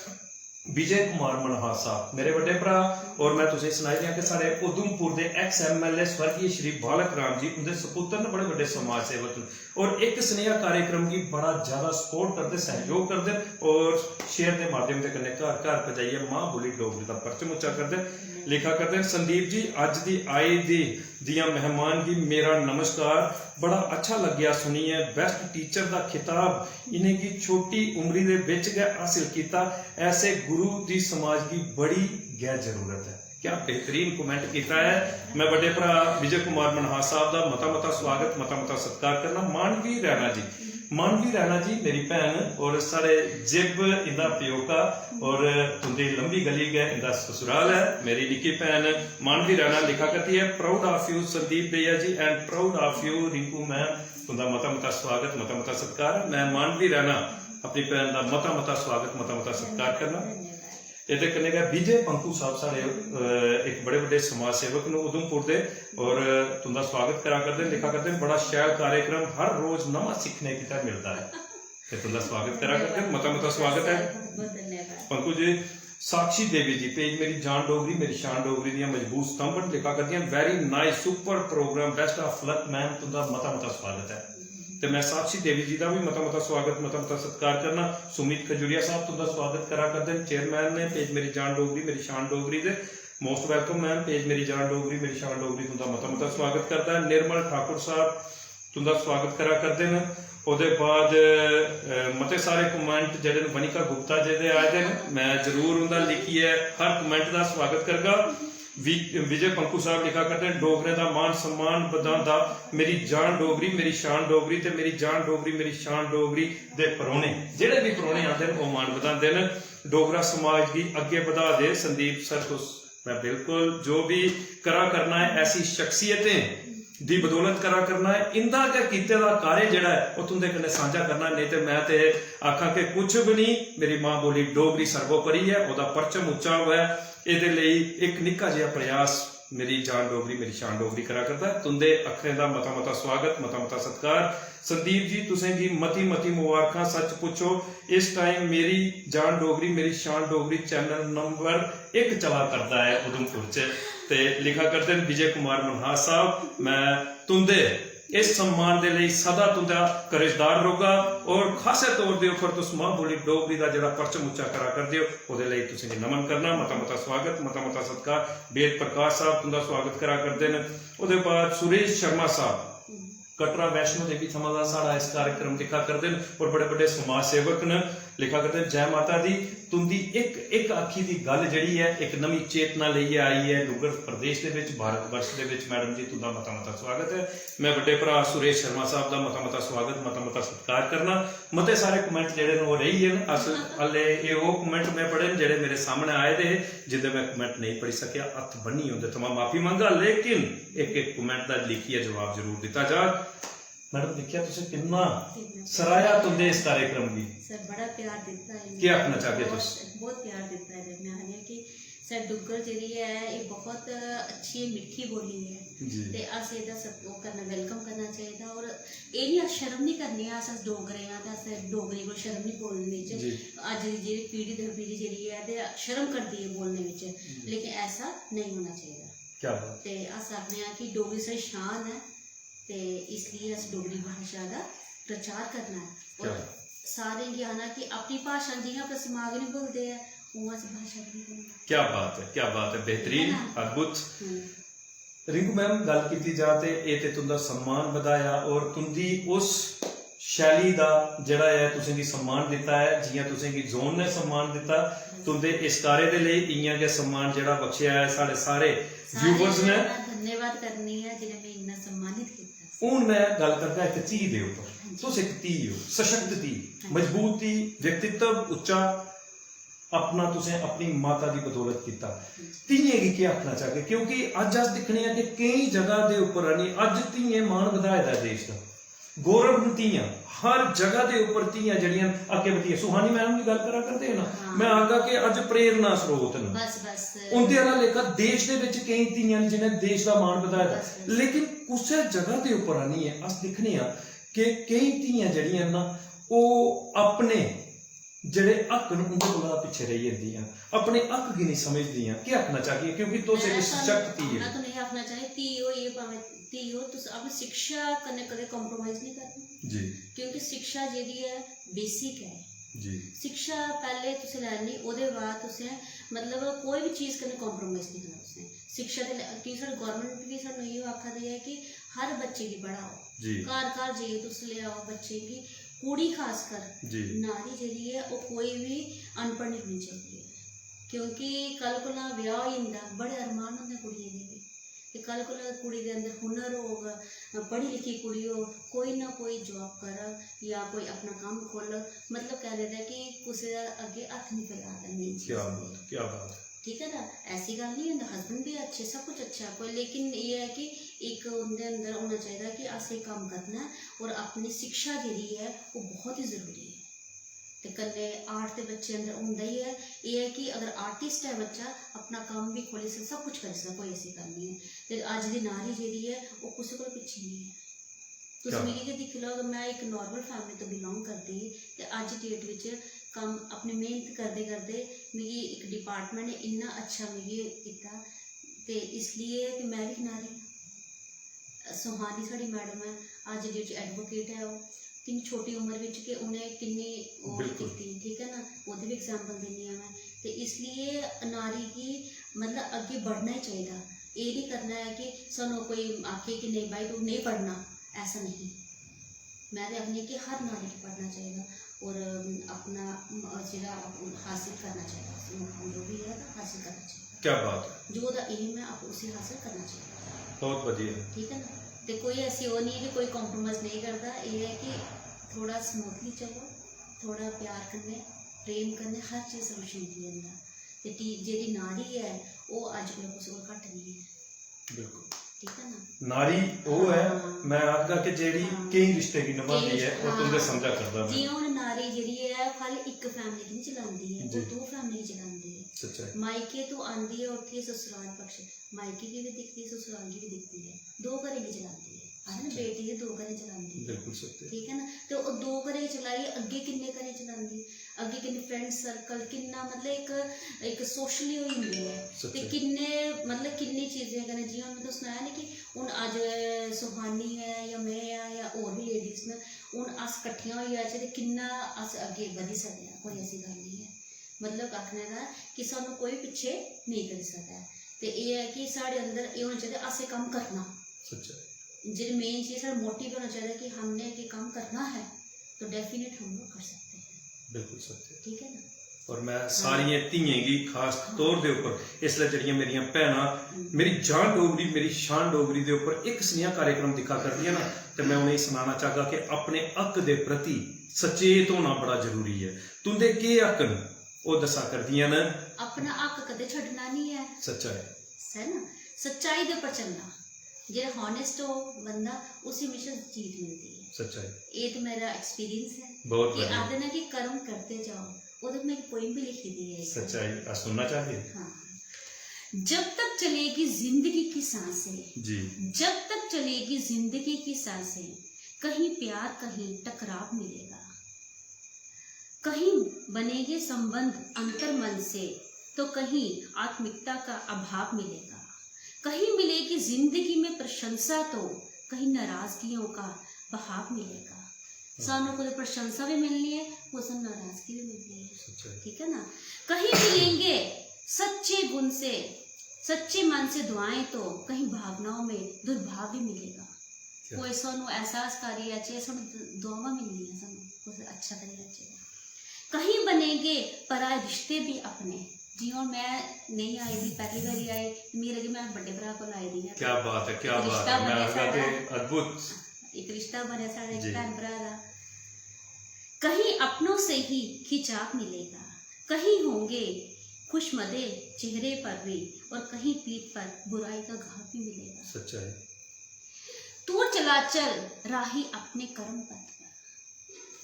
विजय कुमार मनहास साहब, मेरे बड्डे भ्राऽ, और मैं तुसें सनाई दियां कि साढ़े उधमपुर दे ex M L A स्वर्गीय श्री बालक राम जी, उंदे सपुत्र न, बड़े बड्डे समाज सेवक न, और इक सनेहा कार्यक्रम गी बड़ा ज्यादा support करदे, सहयोग करदे और share दे माध्यम दे कन्नै घर घर पजाइयै मां बोली डोगरी दा परचम उच्चा करदे। लिखा करदे न, "संदीप जी, अज्ज दी आई दी दियां मेहमान गी मेरा नमस्कार। बड़ा अच्छा लग्गेआ सुनियै, best teacher दा खिताब इ'नेंगी छोटी उमरी दे बिच गै हासिल कीता। ऐसे गुरु दी समाज गी बड़ी गै जरूरत ऐ।" क्या बेहतरीन comment कीता है। मैं बड्डे भ्राऽ विजय कुमार मनहास साहब दा मता मता स्वागत, मता मता सत्कार करना। मानवी रैना जी, मानवी रैना जी मेरी भैन और साढ़े जिब इंदा प्योका और तुंदी लंबी गली गै इंदा ससुराल है। मेरी निक्की भैन मानवी रैना लिखा करदी है, "Proud of you संदीप भैया जी and proud of you Rinku ma'am." तुंदा मता मता स्वागत, मता मता सत्कार। मैं मानवी रैना अपनी भैन दा मता मता स्वागत, मता मता सत्कार करना। एह्दे कन्नै गै विजय पंकू साहब साढ़े, अ, इक बड़े बड्डे समाज सेवक न उधमपुर दे, और तुंदा स्वागत करा करदे न, लिखा करदे न, "बड़ा शैल कार्यक्रम, हर रोज नमां सिक्खने गितै मिलदा ऐ।" ते तुंदा स्वागत करा करदे न, मता मता स्वागत ऐ। बहुत बहुत धन्यवाद। पंकू जी, साक्षी देवी जी, पेज मेरी जान डोगरी, मेरी शान डोगरी दियां मजबूत स्तंभ न, लिखा करदियां, "Very nice, super program, best of luck ma'am." तुंदा मता मता स्वागत ऐ। ते मैं साक्षी देवी जी दा भी मता मता स्वागत, मता मता सत्कार करना। सुमित खजूरिया साहब तुंदा स्वागत करा करदे न, chairman ने पेज मेरी जान डोगरी, मेरी शान डोगरी दे। Most welcome मैम, पेज मेरी जान डोगरी, मेरी शान डोगरी तुंदा मता मता स्वागत करदा ऐ। निर्मल ठाकुर साहब तुंदा स्वागत करा करदे न। ओह्दे बाद, अ, मते सारे comment जेह्ड़े न वनिका गुप्ता जी दे आए दे न, मैं जरूर उंदा लिखियै हर comment दा स्वागत करगा। वि-, विजय पंकू साहब लिखा करदे न, "डोगरें दा मान सम्मान बधांदा, मेरी जान डोगरी, मेरी शान डोगरी ते मेरी जान डोगरी, मेरी शान डोगरी दे परौह्ने।" जेह्ड़े बी परौह्ने आंदे न, ओह् मान बधांदे न। "डोगरा समाज गी अग्गें बधा दे संदीप सर तुस।" मैं बिल्कुल जो बी करा करना ऐ, ऐसी शख्सियतें दी बदौलत करा करना ऐ। इंदा गै कीते दा कार्य जेह्ड़ा ऐ, ओह् तुंदे कन्नै सांझा करना। नेईं ते मैं ते आखां कि कुछ बी नेईं, मेरी मां बोली डोगरी सर्वोपरि ऐ, ओह्दा परचम उच्चा होऐ। एह्दे लेई इक निक्का जेहा प्रयास मेरी जान डोगरी, मेरी शान डोगरी करा करदा ऐ। तुंदे अक्खरें दा मता मता स्वागत, मता मता सत्कार। संदीप जी, तुसें गी मती मती मुबारखां। सच पुच्छो, इस time मेरी जान डोगरी, मेरी शान डोगरी channel number इक चला करदा ऐ उधमपुर च। ते लिखा करदे न विजय कुमार मनहास साहब, मैं तुंदे इस सम्मान दे लेई सदा तुंदा कर्जदार रौह्गा और खासे तौर दे उप्पर तुस मां बोली डोगरी दा जेह्ड़ा परचम उच्चा करा करदे ओ, ओह्दे लेई तुसें गी नमन करना। मता मता स्वागत, मता मता सत्कार। वेद प्रकाश साहब तुंदा स्वागत करा करदे न। ओह्दे बाद सुरेश शर्मा साहब, कटरा वैष्णो देवी थमां दा साढ़ा इस कार्यक्रम दिक्खा करदे न और बड़े बड्डे समाज सेवक न। लिखा करदे न, "जै माता दी।" तुंदी इक, इक आखी दी गल्ल जेह्ड़ी ऐ, इक नमीं चेतना लेइयै आई ऐ डुग्गर प्रदेश दे विच, भारत वर्ष दे विच। मैडम जी, तुंदा मता मता स्वागत ऐ। मैं बड्डे भ्राऽ सुरेश शर्मा साहब दा मता मता स्वागत, मता मता सत्कार करना। मते सारे comment जेह्ड़े न, ओह् रेही गे न। अस हल्ले, एह् ओह् comment मैं पढ़े न, जेह्ड़े मेरे सामने आए दे हे, जिंदे मैं comment नेईं पढ़ी सकेआ। हत्थ बन्नियै उंदे थमां माफी मंगगा, लेकिन इक इक comment दा लिखियै जवाब जरूर दित्ता जाग। मैडम, दिक्खेआ तुसें किन्ना किन्ना। सराहेआ तुंदे इस कार्यक्रम गी। सर, बड़ा प्यार दित्ता है इ'नें। केह् आखना चाहगे बहुत, तुस? बहुत प्यार दित्ता है। मैं आखनी आं कि सर, डुग्गर जेह्ड़ी ऐ, एह् बहुत अच्छी, मिट्ठी बोली ऐ। जी। ते अस एह्दा सब-, ओह् करना, welcome करना चाहिदा। और एह् निं, अस शर्म निं करने आं, अस, अस डोगरे आं ते अस डोगरी कोल शर्म निं बोलने च। जी। अज्ज दी जेह्ड़ी पीढ़ी दर पीढ़ी जेह्ड़ी ऐ, ते शर्म करदी ऐ बोलने बिच, जी। लेकिन ऐसा नेईं होना चाहिदा। क्या बात। ते अस आखने आं कि डोगरी साढ़ी शान ऐ, ते इसलिए अस डोगरी भाशा दा प्रचार करना ऐ। और क्या? सारें गी आना कि अपनी भाशा, जि'यां अस मां गी निं भुलदे ऐ, उ'आं अस भाशा गी निं भुलना। क्या बात है, क्या बात है, बेहतरीन, है ना? अद्भुत। हम्म। रिंकू मैम, गल्ल कीती जा ते एह् ते तुं'दा सम्मान बधाया और तुं'दी उस शैली दा जेह्ड़ा ऐ तुसेंगी सम्मान दित्ता ऐ, जि'यां तुसेंगी जोन ने सम्मान दित्ता, तुं'दे इस कार्य दे लेई इ'यां गै सम्मान जेह्ड़ा बख्शेआ ऐ साढ़े सारे viewers ने। सारें दा धन्यवाद करनी ऐ जि'नें मिगी इन्ना सम्मानित कीता। हून में गल्ल करगा इक धी दे उप्पर। हां जी। तुस इक धी ओ, सशक्त धी, हां जी। मजबूत धी, व्यक्तित्व उच्चा, अपना तुसें अपनी माता दी बदौलत कीता। हां जी। धियें गी केह् आखना चाहगे? क्योंकि अज्ज अस दिक्खने आं कि केईं जगह दे उप्पर, यानी अज्ज धियें मान बधाए दा ऐ देश दा। गौरव न धियां, हर जगह दे उप्पर धियां जेह्ड़ियां अग्गें बधियै, सुहानी मैम दी गल्ल करा करदे हे ना, हां। में आखगा कि अज्ज प्रेरणा स्रोत न। बस, बस। उं'दे आह्ला लेखा देश दे बिच केईं धियां न जि'नें देश दा मान बधाए दा। बस, बस। लेकिन कुसै जगह दे उप्पर आनियै अस दिक्खने आं कि केईं धियां जेह्ड़ियां न ना, ओह् अपने जेह्ड़े हक न उं'दे कोला पिच्छें रेही जंदियां, अपने हक गी निं समझदियां। केह् आखना चाहगियां? क्योंकि तुस इक मैं सशक्त धी ओ। मैं तुहानू एह् आखना चाह्न्नी, धी होइयै भामें धी हो, तुस अपनी शिक्षा कन्नै कदें compromise निं करना। जी। क्योंकि शिक्षा जेह्ड़ी ऐ, basic ऐ। जी। शिक्षा पैह्ले तुसें लैनी, ओह्दे बाद तुसें, मतलब, कोई बी चीज कन्नै compromise निं करना तुसें। शिक्षा दे ल-, की साढ़ी government बी सानू इ'यो आखा दी ऐ कि हर बच्चे गी पढ़ाओ। जी। घर घर जाइयै तुस लेआओ बच्चे गी। कुड़ी खासकर, जी। नारी जेह्ड़ी ऐ, ओह् कोई बी अनपढ़ निं होनी चाहिदी ऐ, क्योंकि कल कोला ब्याह् होई जंदा, बड़े अरमान होंदे कुड़ियें दे बी। ते कल कोला कुड़ी दे अंदर हुनर होग, पढ़ी लिखी कुड़ी होग, कोई ना कोई job करग जां कोई अपना कम्म खोलग, मतलब, कहने दा कि कुसै दे अग्गें हत्थ निं फैला दा, main चीज। क्या बात, क्या बात। ठीक ऐ ना, ऐसी गल्ल निं होंदा, husband बी अच्छे, सब कुछ अच्छा ऐ, कोई, लेकिन एह् ऐ कि इक उं'दे अंदर होना चाहिदा कि अस एह् कम्म करना ऐ, और अपनी शिक्षा जेह्ड़ी ऐ, ओह् बहुत ही जरूरी ऐ। ते कन्नै art ते बच्चे अंदर होंदा ही ऐ। एह् ऐ कि अगर artist ऐ बच्चा, अपना कम्म बी खोह्ल्ली सकदा, सब कुछ करी सकदा, कोई ऐसी गल्ल निं ऐ। ते अज्ज दी नारी जेह्ड़ी ऐ, ओह् कुसै कोला पिच्छें निं ऐ। तुस क्या? मिगी गै दिक्खी लैओ, अगर में इक normal family तो belong करदी ही, ते अज्ज date बिच कम्म, अपनी मेह्नत करदे करदे मिगी इक department ने इन्ना अच्छा मिगी कीता, ते इसलिए ते में बी इक नारी आं। सुहानी साढ़ी madam ऐ, अज्ज date च advocate ऐ ओह्। किन्नी छोटी उम्र बिच गै उ'नें किन्नी ओह् बिल्कुल। कीती, ठीक ऐ ना, ओह्दी बी example दिन्नी आं में। ते इसलिए नारी गी, मतलब, अग्गें बढ़ना ही चाहिदा। एह् निं करना ऐ कि सानू कोई आखे कि नेईं भाई, तू नेईं पढ़ना, ऐसा नहीं। में ते आखनी कि हर नारी गी पढ़ना चाहिदा और अपना, म-, जेह्ड़ा हासिल करना चाहिदा, उसी मुकाम जो बी ऐ, तां हासिल करना चाहिदा। क्या बात है। जो ओह्दा aim ऐ, आप उसी हासिल करना चाहिदा। बहुत बढ़िया। ठीक है ना? ते कोई ऐसी ओह् निं ऐ कि कोई compromise नेईं करदा। एह् ऐ कि थोह्ड़ा smoothly चलो, थोह्ड़ा प्यार कन्नै, प्रेम कन्नै हर चीज solution मिली जंदा। ते टी-, जेह्ड़ी नारी ऐ, ओह् अज्ज कोला कुसै कोला घट्ट निं ऐ। बिल्कुल। ठीक है ना? नारी ओह् ऐ, हां। में आखगा कि जेह्ड़ी हां। केईं रिश्ते गी नभांदी केईं ऐ, ओह् हां। तुं'दे समझा करदा में। जि'यां हून नारी जेह्ड़ी ऐ, खाल्ली इक family गी निं चलांदी ऐ, जी। ओह् दो family गी चलांदी ऐ। सच्चाई। मायके तों आंदी ऐ, उट्ठियै ससुराल पक्ष, मायके गी बी दिखदी, ससुराल गी बी दिखदी ऐ, दो घरें गी चलांदी ऐ। आखदे ना, सच्चाई। बेटी ते दो घरें चलांदी ऐ। बिल्कुल सत्य। ठीक है ना? ते ओह् दो घरें चलाई, अग्गें किन्ने घरें चलांदी? अग्गें किन्ने friend circle, किन्ना, मतलब, इक, इक socially होई जंदी ऐ। ते सच्चाई। किन्ने, मतलब, किन्नी चीजें कन्नै, जि'यां हून में तुस सनाया ना कि हून अज्ज सुहानी ऐ जां में आं जां होर बी ladies न, हून अस कट्ठियां होई जाचै ते किन्ना अस अग्गें बधी सकने आं, कोई ऐसी गल्ल निं ऐ। मतलब, आखने दा कि सानू कोई पिच्छे नेईं करी सकदा ऐ। ते एह् ऐ कि साढ़े अंदर एह् होना चाहिदा, असें कम्म करना। सच्चाई। जेह्ड़ी main चीज, साढ़ा motive होना चाहिदा कि हमने ये काम करना है, तो definite हम लोग कर सकते हैं। बिल्कुल सत्य। ठीक है ना? और में हां। सारियें धियें गी खास हां। तौर दे उप्पर, इसलै जेह्ड़ियां मेरियां भैनां, हम्म। मेरी जान डोगरी, मेरी शान डोगरी दे उप्पर इक सनेहा कार्यक्रम दिक्खा करदियां ना, ते में उ'नेंगी सनाना चाहगा कि अपने हक दे प्रति सचेत होना बड़ा जरूरी ऐ। तुं'दे केह् हक न, ओह् दस्सा करदियां न। अपना हक कदें छड्डना निं ऐ। सच्चाई। है ना? सच्चाई दे उप्पर चलना। जेह्ड़ा honest हो बंदा, उसी म्हेशा जीत मिलदी ऐ। सच्चाई। एह् ते मेरा experience ऐ बहुत कि बढ़िया। आखदे न कि कर्म करते जाओ, ओह्दे पर में इक poem बी लिखी दी ऐ इक। सच्चाई, अस सुनना चाहगे? हां। जब तक चलेगी जिंदगी की सांसें, जी जब तक चलेगी जिंदगी की सांसें, कहीं प्यार कहीं टकराव मिलेगा। कहीं बनेंगे संबंध अंतर मन से, तो कहीं आत्मिकता का अभाव मिलेगा। कहीं मिलेगी जिंदगी में प्रशंसा, तो कहीं नाराजगियों का बहाव मिलेगा। सानू कुछ प्रशंसा भी मिलनी है, कुछ नाराजगी भी मिलनी है। सच्चाई ठीक है ना? कहीं मिलेंगे सच्चे गुण से, सच्चे मन से दुआएं, तो कहीं भावनाओं में दुर्भाव भी मिलेगा। क्या? कोई सानू एहसास करी अच्छे सानू दुआवां मिलनियां, सानू कुछ अच्छा करी अच्छे। कहीं बनेंगे पराए रिश्ते भी अपने। जियां हून मैं नहीं आई दी, पैह्ली बारी आई, मिगी लग्गी मैं बड्डे भ्राऽ कोल आई दी आं। क्या बात है, क्या बात रिश्ता है। मैं बने आखगा साढ़ा। कि अद्भुत। एक रिश्ता बने साढ़े जी। भैन भ्राऽ दा। कहीं अपनों से ही खिंचाव मिलेगा, कहीं होंगे खुशमदे चेहरे पर भी, और कहीं पीठ पर बुराई का घाव भी मिलेगा। सच्चाई तू चला चल राही अपने कर्म पथ पर।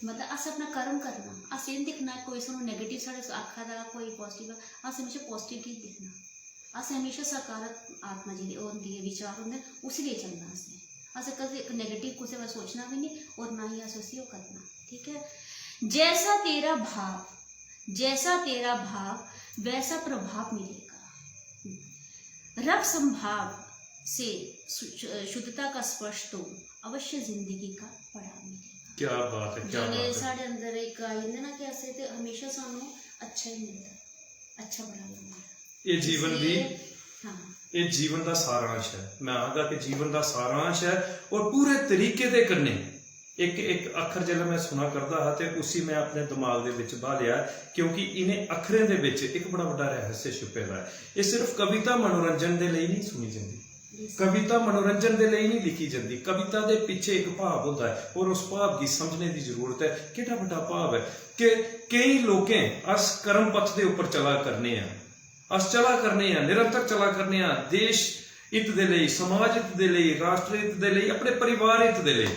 मतलब अस अपना कर्म करना, अस एह् निं दिक्खना कोई सानूं नेगेटिव साढ़े आखा दा, कोई पॉजिटिव, अस म्हेशा पॉजिटिव गी दिक्खना। अस म्हेशा सकारात्मक आत्मा जेह्ड़ी ओह् होंदी ऐ, विचार होंदे, उसी लेई चलना असें। अस कदें इक नेगेटिव कुसै बारै सोचना बी निं, और ना ही अस उसी ओह् करना। ठीक ऐ, जैसा तेरा भाव, जैसा तेरा भाव, वैसा प्रभाव मिलेगा। रब संभाव से शु- शुद्धता का स्पर्श, तो अवश्य जिंदगी का पड़ाव मिलेगा। क्या बात है, क्या जिसले बात है। साढ़े अंदर इक आई जंदा ना कि असें ते हमेशा सानू अच्छा ही मिलदा, अच्छा बड़ा मिलदा। ये जीवन दी हाँ। ਇਹ ਜੀਵਨ ਦਾ ਸਾਰਾਂਸ਼ ਹੈ। ਮੈਂ ਆਖਦਾ ਕਿ ਜੀਵਨ ਦਾ ਸਾਰਾਂਸ਼ ਹੈ। ਔਰ ਪੂਰੇ ਤਰੀਕੇ ਦੇ ਕਨੇ ਇੱਕ ਇੱਕ ਅੱਖਰ ਜਿਹੜਾ ਮੈਂ ਸੁਣਾ ਕਰਦਾ ਹਾਂ ਤੇ ਉਸੇ ਮੈਂ ਆਪਣੇ ਦਿਮਾਗ ਦੇ ਵਿੱਚ ਬਾਹ ਲਿਆ, ਕਿਉਂਕਿ ਇਹਨੇ ਅੱਖਰਾਂ ਦੇ ਵਿੱਚ ਇੱਕ ਬੜਾ ਵੱਡਾ ਰਹੱਸ ਛੁਪਿਆ ਹੈ। ਇਹ ਸਿਰਫ ਕਵਿਤਾ ਮਨੋਰੰਜਨ ਦੇ ਲਈ ਨਹੀਂ ਸੁਣੀ ਜਾਂਦੀ। ਕਵਿਤਾ ਮਨੋਰੰਜਨ ਦੇ ਲਈ ਨਹੀਂ ਲਿਖੀ ਜਾਂਦੀ। ਕਵਿਤਾ ਦੇ ਪਿੱਛੇ ਇੱਕ ਭਾਵ ਹੁੰਦਾ ਹੈ ਔਰ ਉਸ ਭਾਵ ਦੀ ਸਮਝਣੇ ਦੀ ਜ਼ਰੂਰਤ ਹੈ। ਕਿਹੜਾ ਵੱਡਾ ਭਾਵ ਹੈ ਕਿ ਕਈ ਲੋਕ ਅਸ ਕਰਮ ਪਥ ਦੇ ਉੱਪਰ ਚਲਾ ਕਰਨੇ ਆ, ਅਸ ਚਲਾ ਕਰਨੇ ਆ, ਨਿਰੰਤਰ ਚਲਾ ਕਰਨੇ ਆ, ਦੇਸ਼ ਹਿੱਤ ਦੇ ਲਈ, ਸਮਾਜ ਹਿੱਤ ਦੇ ਲਈ, ਰਾਸ਼ਟਰ ਹਿੱਤ ਦੇ ਲਈ, ਆਪਣੇ ਪਰਿਵਾਰ ਹਿੱਤ ਦੇ ਲਈ।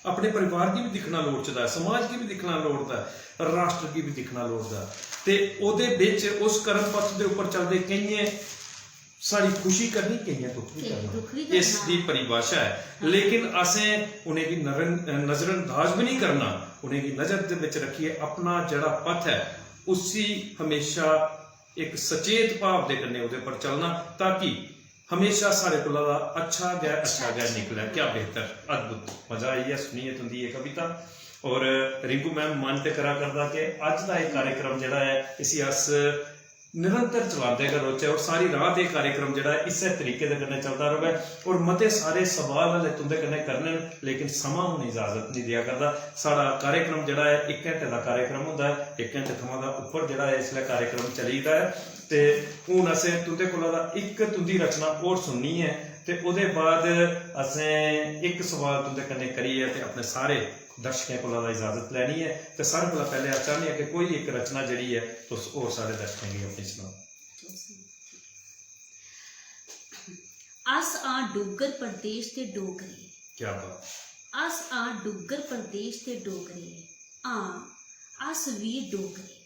ਆਪਣੇ ਪਰਿਵਾਰ ਕੀ ਵੀ ਦਿਖਣਾ ਲੋੜਦਾ ਹੈ, ਸਮਾਜ ਕੀ ਵੀ ਦਿਖਣਾ ਲੋੜਦਾ ਹੈ, ਰਾਸ਼ਟਰ ਕੀ ਵੀ ਦਿਖਣਾ ਲੋੜਦਾ ਹੈ। ਤੇ ਉਹਦੇ ਵਿੱਚ ਉਸ ਕਰਮ ਪਥ ਦੇ ਉੱਪਰ ਚੱਲਦੇ ਕਈਏ ਸਾਰੀ ਖੁਸ਼ੀ ਕਰਨੀ, ਕਈਆਂ ਦੁੱਖ ਵੀ ਕਈਆਂ ਕਰਨਾ। ਦੁੱਖ ਵੀ ਇਸ ਕਰਨਾ। ਦੀ ਪਰਿਭਾਸ਼ਾ ਹੈ। ਲੇਕਿਨ ਅਸੀਂ ਉਹਨੇ ਕੀ ਨਰਨ- ਨਜ਼ਰਅੰਦਾਜ਼ ਵੀ ਨਹੀਂ ਕਰਨਾ, ਉਹਨੇ ਕੀ ਨਜ਼ਰ ਦੇ ਵਿੱਚ ਰੱਖੀਏ। ਆਪਣਾ ਜਿਹੜਾ ਪਥ ਹੈ, ਉਸੀ ਹਮੇਸ਼ਾ ਇੱਕ ਸਚੇਤ ਭਾਵ ਦੇ ਕਨੇ ਉਹਦੇ ਉੱਪਰ ਚੱਲਣਾ, ਤਾਂ ਕਿ ਹਮੇਸ਼ਾ ਸਾਡੇ ਕੋਲ ਦਾ ਅੱਛਾ ਗੈ ਅੱਛਾ ਗੈ ਨਿਕਲੇ। ਕਿਆ ਬਿਹਤਰ, ਅਦਭੁਤ, ਮਜ਼ਾ ਆਇਆ ਸੁਣੀਏ ਤੁੰਦੀ ਇਹ ਕਵਿਤਾ। ਔਰ ਰਿੰਕੂ ਮੈਮ, ਮਨ ਤੇ ਕਰਾ ਕਰਦਾ ਕਿ ਅੱਜ ਦਾ ਇਹ ਕਾਰਜਕ੍ਰਮ ਜਿਹੜਾ ਹੈ, ਇਸੀ ਅਸ ਨਿਰੰਤਰ ਚਲਾਉਂਦੇ ਅਗਰ ਰੋਚੇ ਔਰ ਸਾਰੀ ਰਾਤ ਇਹ ਕਾਰਜਕ੍ਰਮ ਜਿਹੜਾ ਹੈ, ਇਸੇ ਤਰੀਕੇ ਦੇ ਕਨੇ ਚੱਲਦਾ ਰਹੇ। ਔਰ ਮਤੇ ਸਾਰੇ ਸਵਾਲ ਹਲੇ ਤੁੰਦੇ ਕਨੇ ਕਰਨੇ ਨੇ, ਲੇਕਿਨ ਸਮਾਂ ਹੁਣ ਇਜਾਜ਼ਤ ਨਹੀਂ ਦਿਆ ਕਰਦਾ। ਸਾਡਾ ਕਾਰਜਕ੍ਰਮ ਜਿਹੜਾ ਹੈ, ਇੱਕ ਘੰਟੇ ਦਾ ਕਾਰਜਕ੍ਰਮ ਹੁੰਦਾ ਹੈ, ਇੱਕ ਘੰਟੇ ਥਮਾਂ ਦਾ ਉੱਪਰ ਜਿਹੜਾ ਹੈ, ਇਸ ਲਈ ਕਾਰਜਕ੍ਰਮ ਚੱਲੀਦਾ ਹੈ। ਤੇ ਹੁਣ ਅਸੀਂ ਤੁੰਦੇ ਕੋਲ ਦਾ ਇੱਕ ਤੁੰਦੀ ਰਚਨਾ ਹੋਰ ਸੁਣਨੀ ਹੈ, ਤੇ ਉਹਦੇ ਬਾਅਦ ਅਸੀਂ ਇੱਕ ਸਵਾਲ ਤੁੰਦੇ ਕਨੇ ਕਰੀਏ ਤੇ ਆਪਣੇ ਸਾਰੇ ਦਰਸ਼ਕਾਂ ਕੋਲ ਦਾ ਇਜਾਜ਼ਤ ਲੈਣੀ ਹੈ। ਤੇ ਸਾਰਿਆਂ ਕੋਲ ਪਹਿਲੇ ਆ ਚਾਹੁੰਦੇ ਹਾਂ ਕਿ ਕੋਈ ਇੱਕ ਰਚਨਾ ਜਿਹੜੀ ਹੈ, ਤੁਸੀਂ ਉਹ ਸਾਡੇ ਦਰਸ਼ਕਾਂ ਲਈ ਆਪਣੀ ਸੁਣਾਓ। अस आं डुग्गर प्रदेश दे डोगरे। क्या बात। अस आं डुग्गर प्रदेश दे डोगरे। आं अस वीर डोगरे।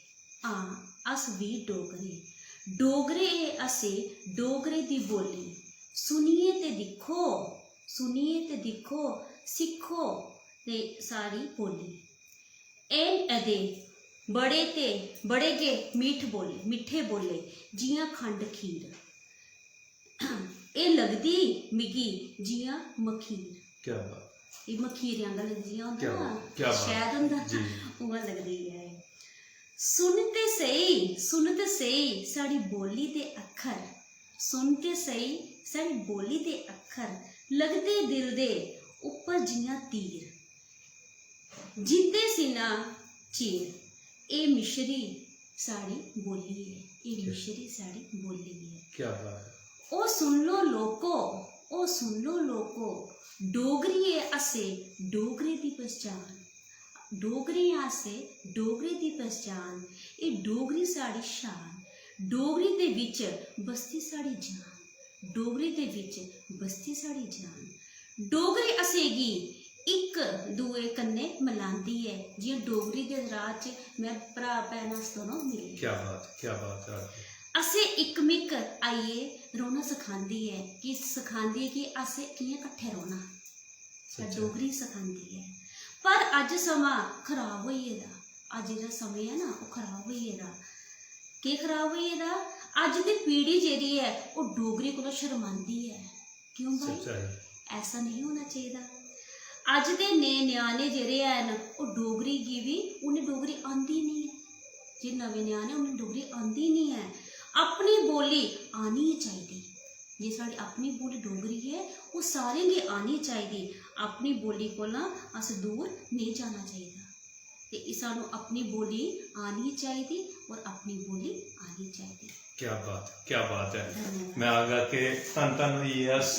आं अस वीर डोगरे। डोगरे ए असे डोगरे दी बोली। सुनिए ते दिक्खो, सुनिए ते दिक्खो, सिक्खो ते साढ़ी बोली। एन अदे बड़े ते बड़े गै मीठ बोले, मिट्ठे बोले, जि'यां खंड खीर। एह् लगदी मिगी जि'यां मखीर। क्या बात। एह् मखीर आंह्गर लगदी, जि'यां होंदा क्या ना, बात, क्या बात। शैह्द होंदा, जी। उ'आं लगदी ऐ एह्। सुन ते सेही, सुन ते सेही, साढ़ी बोली दे अक्खर। सुन ते सेही, साढ़ी बोली दे अक्खर। लगदे दिल दे उप्पर जि'यां तीर। जिंदे सीना चीर। एह् मिश्री साढ़ी बोली ऐ, एह् मिश्री साढ़ी बोली ऐ। क्या बात है। ओ सुन लो लोको, ओ सुन लो लोको, डोगरी ऐ असें डोगरे दी पहचान। डोगरे आं असें डोगरे दी पहचान। एह् डोगरी साढ़ी शान। डोगरी दे बिच बसदी साढ़ी जान। डोगरी दे बिच बसदी साढ़ी जान। डोगरी असेंगी इक दूए कन्नै मलांदी ऐ। जि'यां डोगरी दे राह च में भ्राऽ भैन अस दोनों मिले। क्या बात, क्या बात है आपकी। असें इक मिक आइयै रौह्ना सखांदी ऐ, कि सखांदी ऐ कि असें कि'यां कट्ठे रौह्ना। सच्चा। डोगरी सखांदी ऐ। पर अज्ज समां खराब होई गेदा, अज्ज जेह्ड़ा समें ऐ ना, ओह् खराब होई गेदा। केह् खराब होई गेदा? अज्ज दी पीढ़ी जेह्ड़ी ऐ, ओह् डोगरी कोला शर्मांदी ऐ। क्यों भाई? सच्चाई। ऐसा नेईं होना चाहिदा। अज्ज दे ने ञ्याणे जेह्ड़े हैन, ओह् डोगरी गी बी, उ'नें डोगरी आंदी निं ऐ। जे नमें ञ्याणे, उ'नें डोगरी आंदी निं ऐ। अपनी बोली आनी चाहिदी। जे साढ़ी अपनी बोली डोगरी ऐ, ओह् सारें गी आनी चाहिदी। अपनी बोली कोला अस दूर नेईं जाना चाहिदा। ते एह् सानू अपनी बोली आनी चाहिदी और अपनी बोली आनी चाहिदी। क्या बात, क्या बात ऐ। धन्यवाद। मैं आखगा कि धन धन होइए अस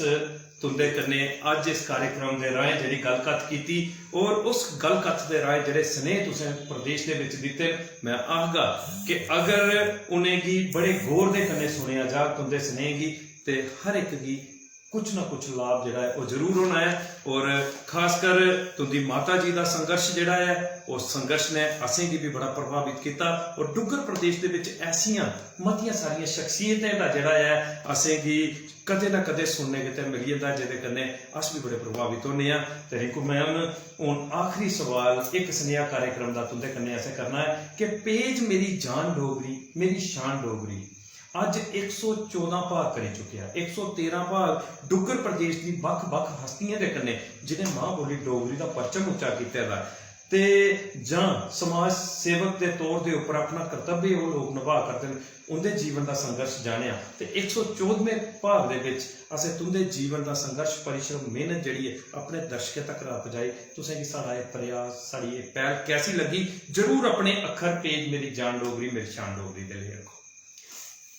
तुंदे कन्नै अज्ज इस कार्यक्रम दे राहें जेह्ड़ी गल्ल कत्थ कीती और उस गल्ल कत्थ दे राहें जेह्ड़े स्नेह तुसें प्रदेश दे बिच दित्ते, मैं आखगा कि अगर उ'नेंगी बड़े गौर दे कन्नै सुनेआ जा तुंदे स्नेह गी, ते हर इक गी कुछ ना कुछ लाभ जेह्ड़ा ऐ ओह् जरूर होना ऐ। और खासकर तुंदी माता जी दा संघर्ष जेह्ड़ा ऐ, उस संघर्ष ने असेंगी बी बड़ा प्रभावित कीता। और डुग्गर प्रदेश दे बिच ऐसियां मतियां सारियां शख्सियतें दा जेह्ड़ा ऐ असेंगी कदें ना कदें सुनने गितै मिली जंदा, जेह्दे कन्नै अस बी बड़े प्रभावित होने आं। ते रिंकू मैम, हून आखरी सवाल, इक सनेहा कार्यक्रम दा तुंदे कन्नै असें करना ऐ कि पेज मेरी जान डोगरी, मेरी शान डोगरी, अज्ज इक सौ चौदां भाग करी चुकेआ। इक सौ तेरां भाग डुग्गर प्रदेश दी बक्ख-बक्ख हस्तियें दे कन्नै जिनें मां बोली डोगरी दा परचम उच्चा कीते दा ऐ। ते जां समाज सेवक दे तौर दे उप्पर अपना कर्तव्य ओह् लोक नभा करदे न, उं'दे जीवन दा संघर्ष जानेआ। ते इक सौ चौदमें भाग दे बिच असें तुं'दे जीवन दा संघर्ष, परिश्रम, मेहनत जेह्ड़ी ऐ अपने दर्शकें तक्कर पजाई। तुसें गी साढ़ा एह् प्रयास, साढ़ी एह् पैह्ल कैसी लग्गी? जरूर अपने अक्खर पेज मेरी जान डोगरी, मेरी शान डोगरी दे लेई रक्खो।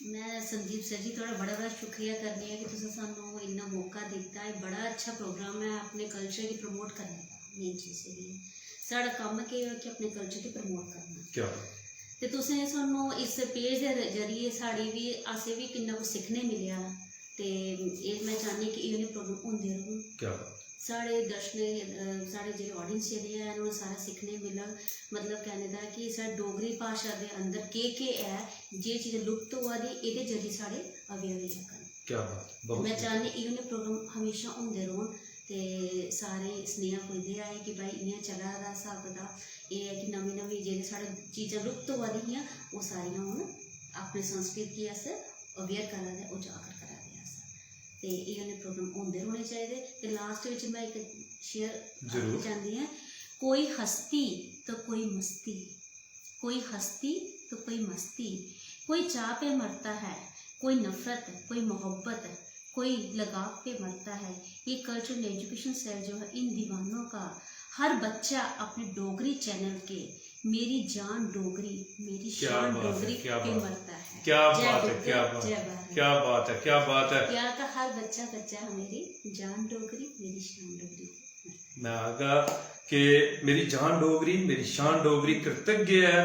मैं संदीप सर जी, थुआढ़ा बड़ा बड़ा शुक्रिया करनी आं कि तुसें सानू इन्ना मौका दित्ता। एह् बड़ा अच्छा प्रोग्राम ऐ अपने कल्चर गी प्रमोट करने दा। मेन चीज एह् ऐ, साढ़ा कम्म केह् ऐ कि अपने कल्चर गी प्रमोट करना। क्या बात। ते तुसें सानू इस पेज दे जरिए साढ़ी बी, असें बी किन्ना कुछ सिक्खने मिलेआ। ते एह् मैं चाह्न्नी कि एह् नेह् प्रोग्राम होंदे रौह्न। क्या बात। साढ़े दर्शकें, अ, साढ़े जेह्ड़े ऑडियंस जेह्ड़े हैन, ओह् सारा सिक्खने मिलग। मतलब, कहने दा कि साढ़ी डोगरी भाशा दे अंदर केह्-केह् ऐ, जे चीजां लुप्त होआ दी, एह्दे जरिए साढ़े अवेयर होई जाङन। क्या बात, बहुत मैं बढ़िया। चाह्न्नी इ'यै नेह् प्रोग्राम हमेशा होंदे रौह्न ते सारे सनेहा पुजदे आए कि भाई, इ'यां चला दा स्हाब कताब, एह् ऐ कि नमीं-नमीं जेह्ड़े साढ़े चीजां लुप्त होआ दियां हियां, ओह् सारियां हून अपनी संस्कृति गी अस अवेयर करा दे, उजागर करा दे अस। ते एह् नेह् प्रोग्राम होंदे रौह्ने चाहिदे। ते लास्ट बिच मैं इक शेयर जरूर। आखना चांह्दी आं, कोई हस्ती तो कोई मस्ती, कोई हस्ती तो कोई मस्ती, कोई चाह पे मरता है, कोई नफरत, कोई मोहब्बत, कोई लगाव पे मरता है। ये कल्चरल एजुकेशन सेल जो है, इन दीवानों का हर बच्चा अपने डोगरी चैनल के मेरी जान डोगरी, मेरी क्या शान बात है, डोगरी क्या पे बात है, मरता है। क्या जय बात है, डुग्गर, क्या बात जय है, भारत। क्या बात है, क्या बात है। प्यार का हर बच्चा बच्चा है मेरी जान डोगरी, मेरी शान डोगरी। मैं आखगा कि मेरी जान डोगरी, मेरी शान डोगरी कृतज्ञ ऐ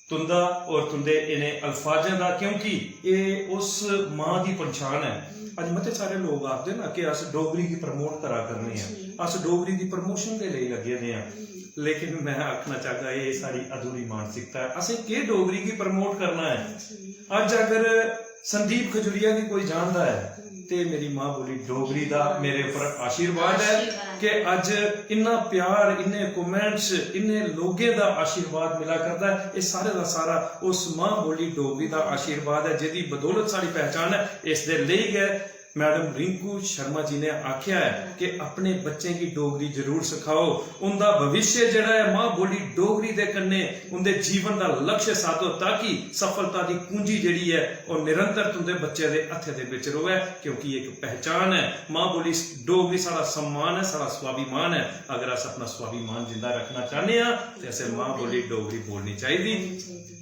तुंदा और तुंदे इ'नें अल्फाजें दा, क्योंकि एह् उस मां दी पंछान ऐ। हम्म। अज्ज मते सारे लोक आखदे ना कि अस डोगरी गी प्रमोट करा करने आं, जी। अस डोगरी दी प्रमोशन दे लेई लग्गे दे आं। हम्म। लेकिन मैं आखना चाहगा, एह् साढ़ी अधूरी मानसिकता ऐ। असें केह् डोगरी गी प्रमोट करना ऐ? जी। अज्ज अगर संदीप खजूरिया गी कोई जानदा ऐ, हम्म। ते मेरी मां बोली डोगरी दा मेरे उप्पर आशीर्वाद ऐ आशीर्वाद। कि अज्ज इन्ना प्यार, इन्ने कमेंट्स, इन्ने लोकें दा आशीर्वाद मिला करदा ऐ। एह् सारे दा सारा उस मां बोली डोगरी दा आशीर्वाद ऐ, जेह्दी बदौलत साढ़ी पहचान ऐ। इस दे लेई गै मैडम रिंकू शर्मा जी ने आखेआ ऐ कि अपने बच्चें गी डोगरी जरूर सखाओ। उं'दा भविष्य जेह्ड़ा ऐ, मां बोली डोगरी दे कन्नै उं'दे जीवन दा लक्ष्य साधो, ताकि सफलता दी कुंजी जेह्ड़ी ऐ, ओह् निरंतर तुं'दे बच्चें दे हत्थें दे बिच र'वै, क्योंकि इक पहचान ऐ। मां बोली डोगरी साढ़ा सम्मान ऐ, साढ़ा स्वाभिमान ऐ। अगर अस अपना स्वाभिमान जिंदा रक्खना चाह्न्ने आं, ते असें मां बोली डोगरी बोलनी चाहिदी।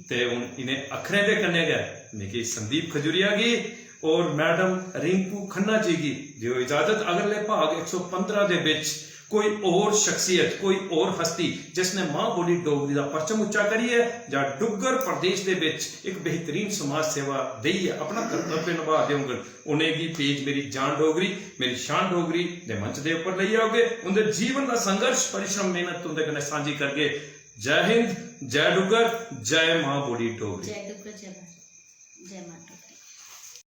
ते हून इ'नें अक्खरें दे कन्नै गै मिगी संदीप खजूरिया गी और मैडम रिंकू खन्ना जी गी देओ इजाजत। अगले भाग इक सौ पंदरां दे बिच कोई और शख्सियत, कोई और हस्ती जिसने मां बोली डोगरी दा परचम उच्चा करियै जां डुग्गर प्रदेश दे बिच इक बेहतरीन समाज सेवा देइयै अपना कर्तव्य नभा दे होङन, उ'नेंगी पेज मेरी जान डोगरी, मेरी शान डोगरी दे मंच दे उप्पर लेई औगे। उं'दे जीवन दा संघर्ष, परिश्रम, मेहनत तुं'दे कन्नै सांझी करगे। जय हिंद, जय डुग्गर, जय मां बोली डोगरी। जय डुग्गर, जय भारत, जय मां डोगरी।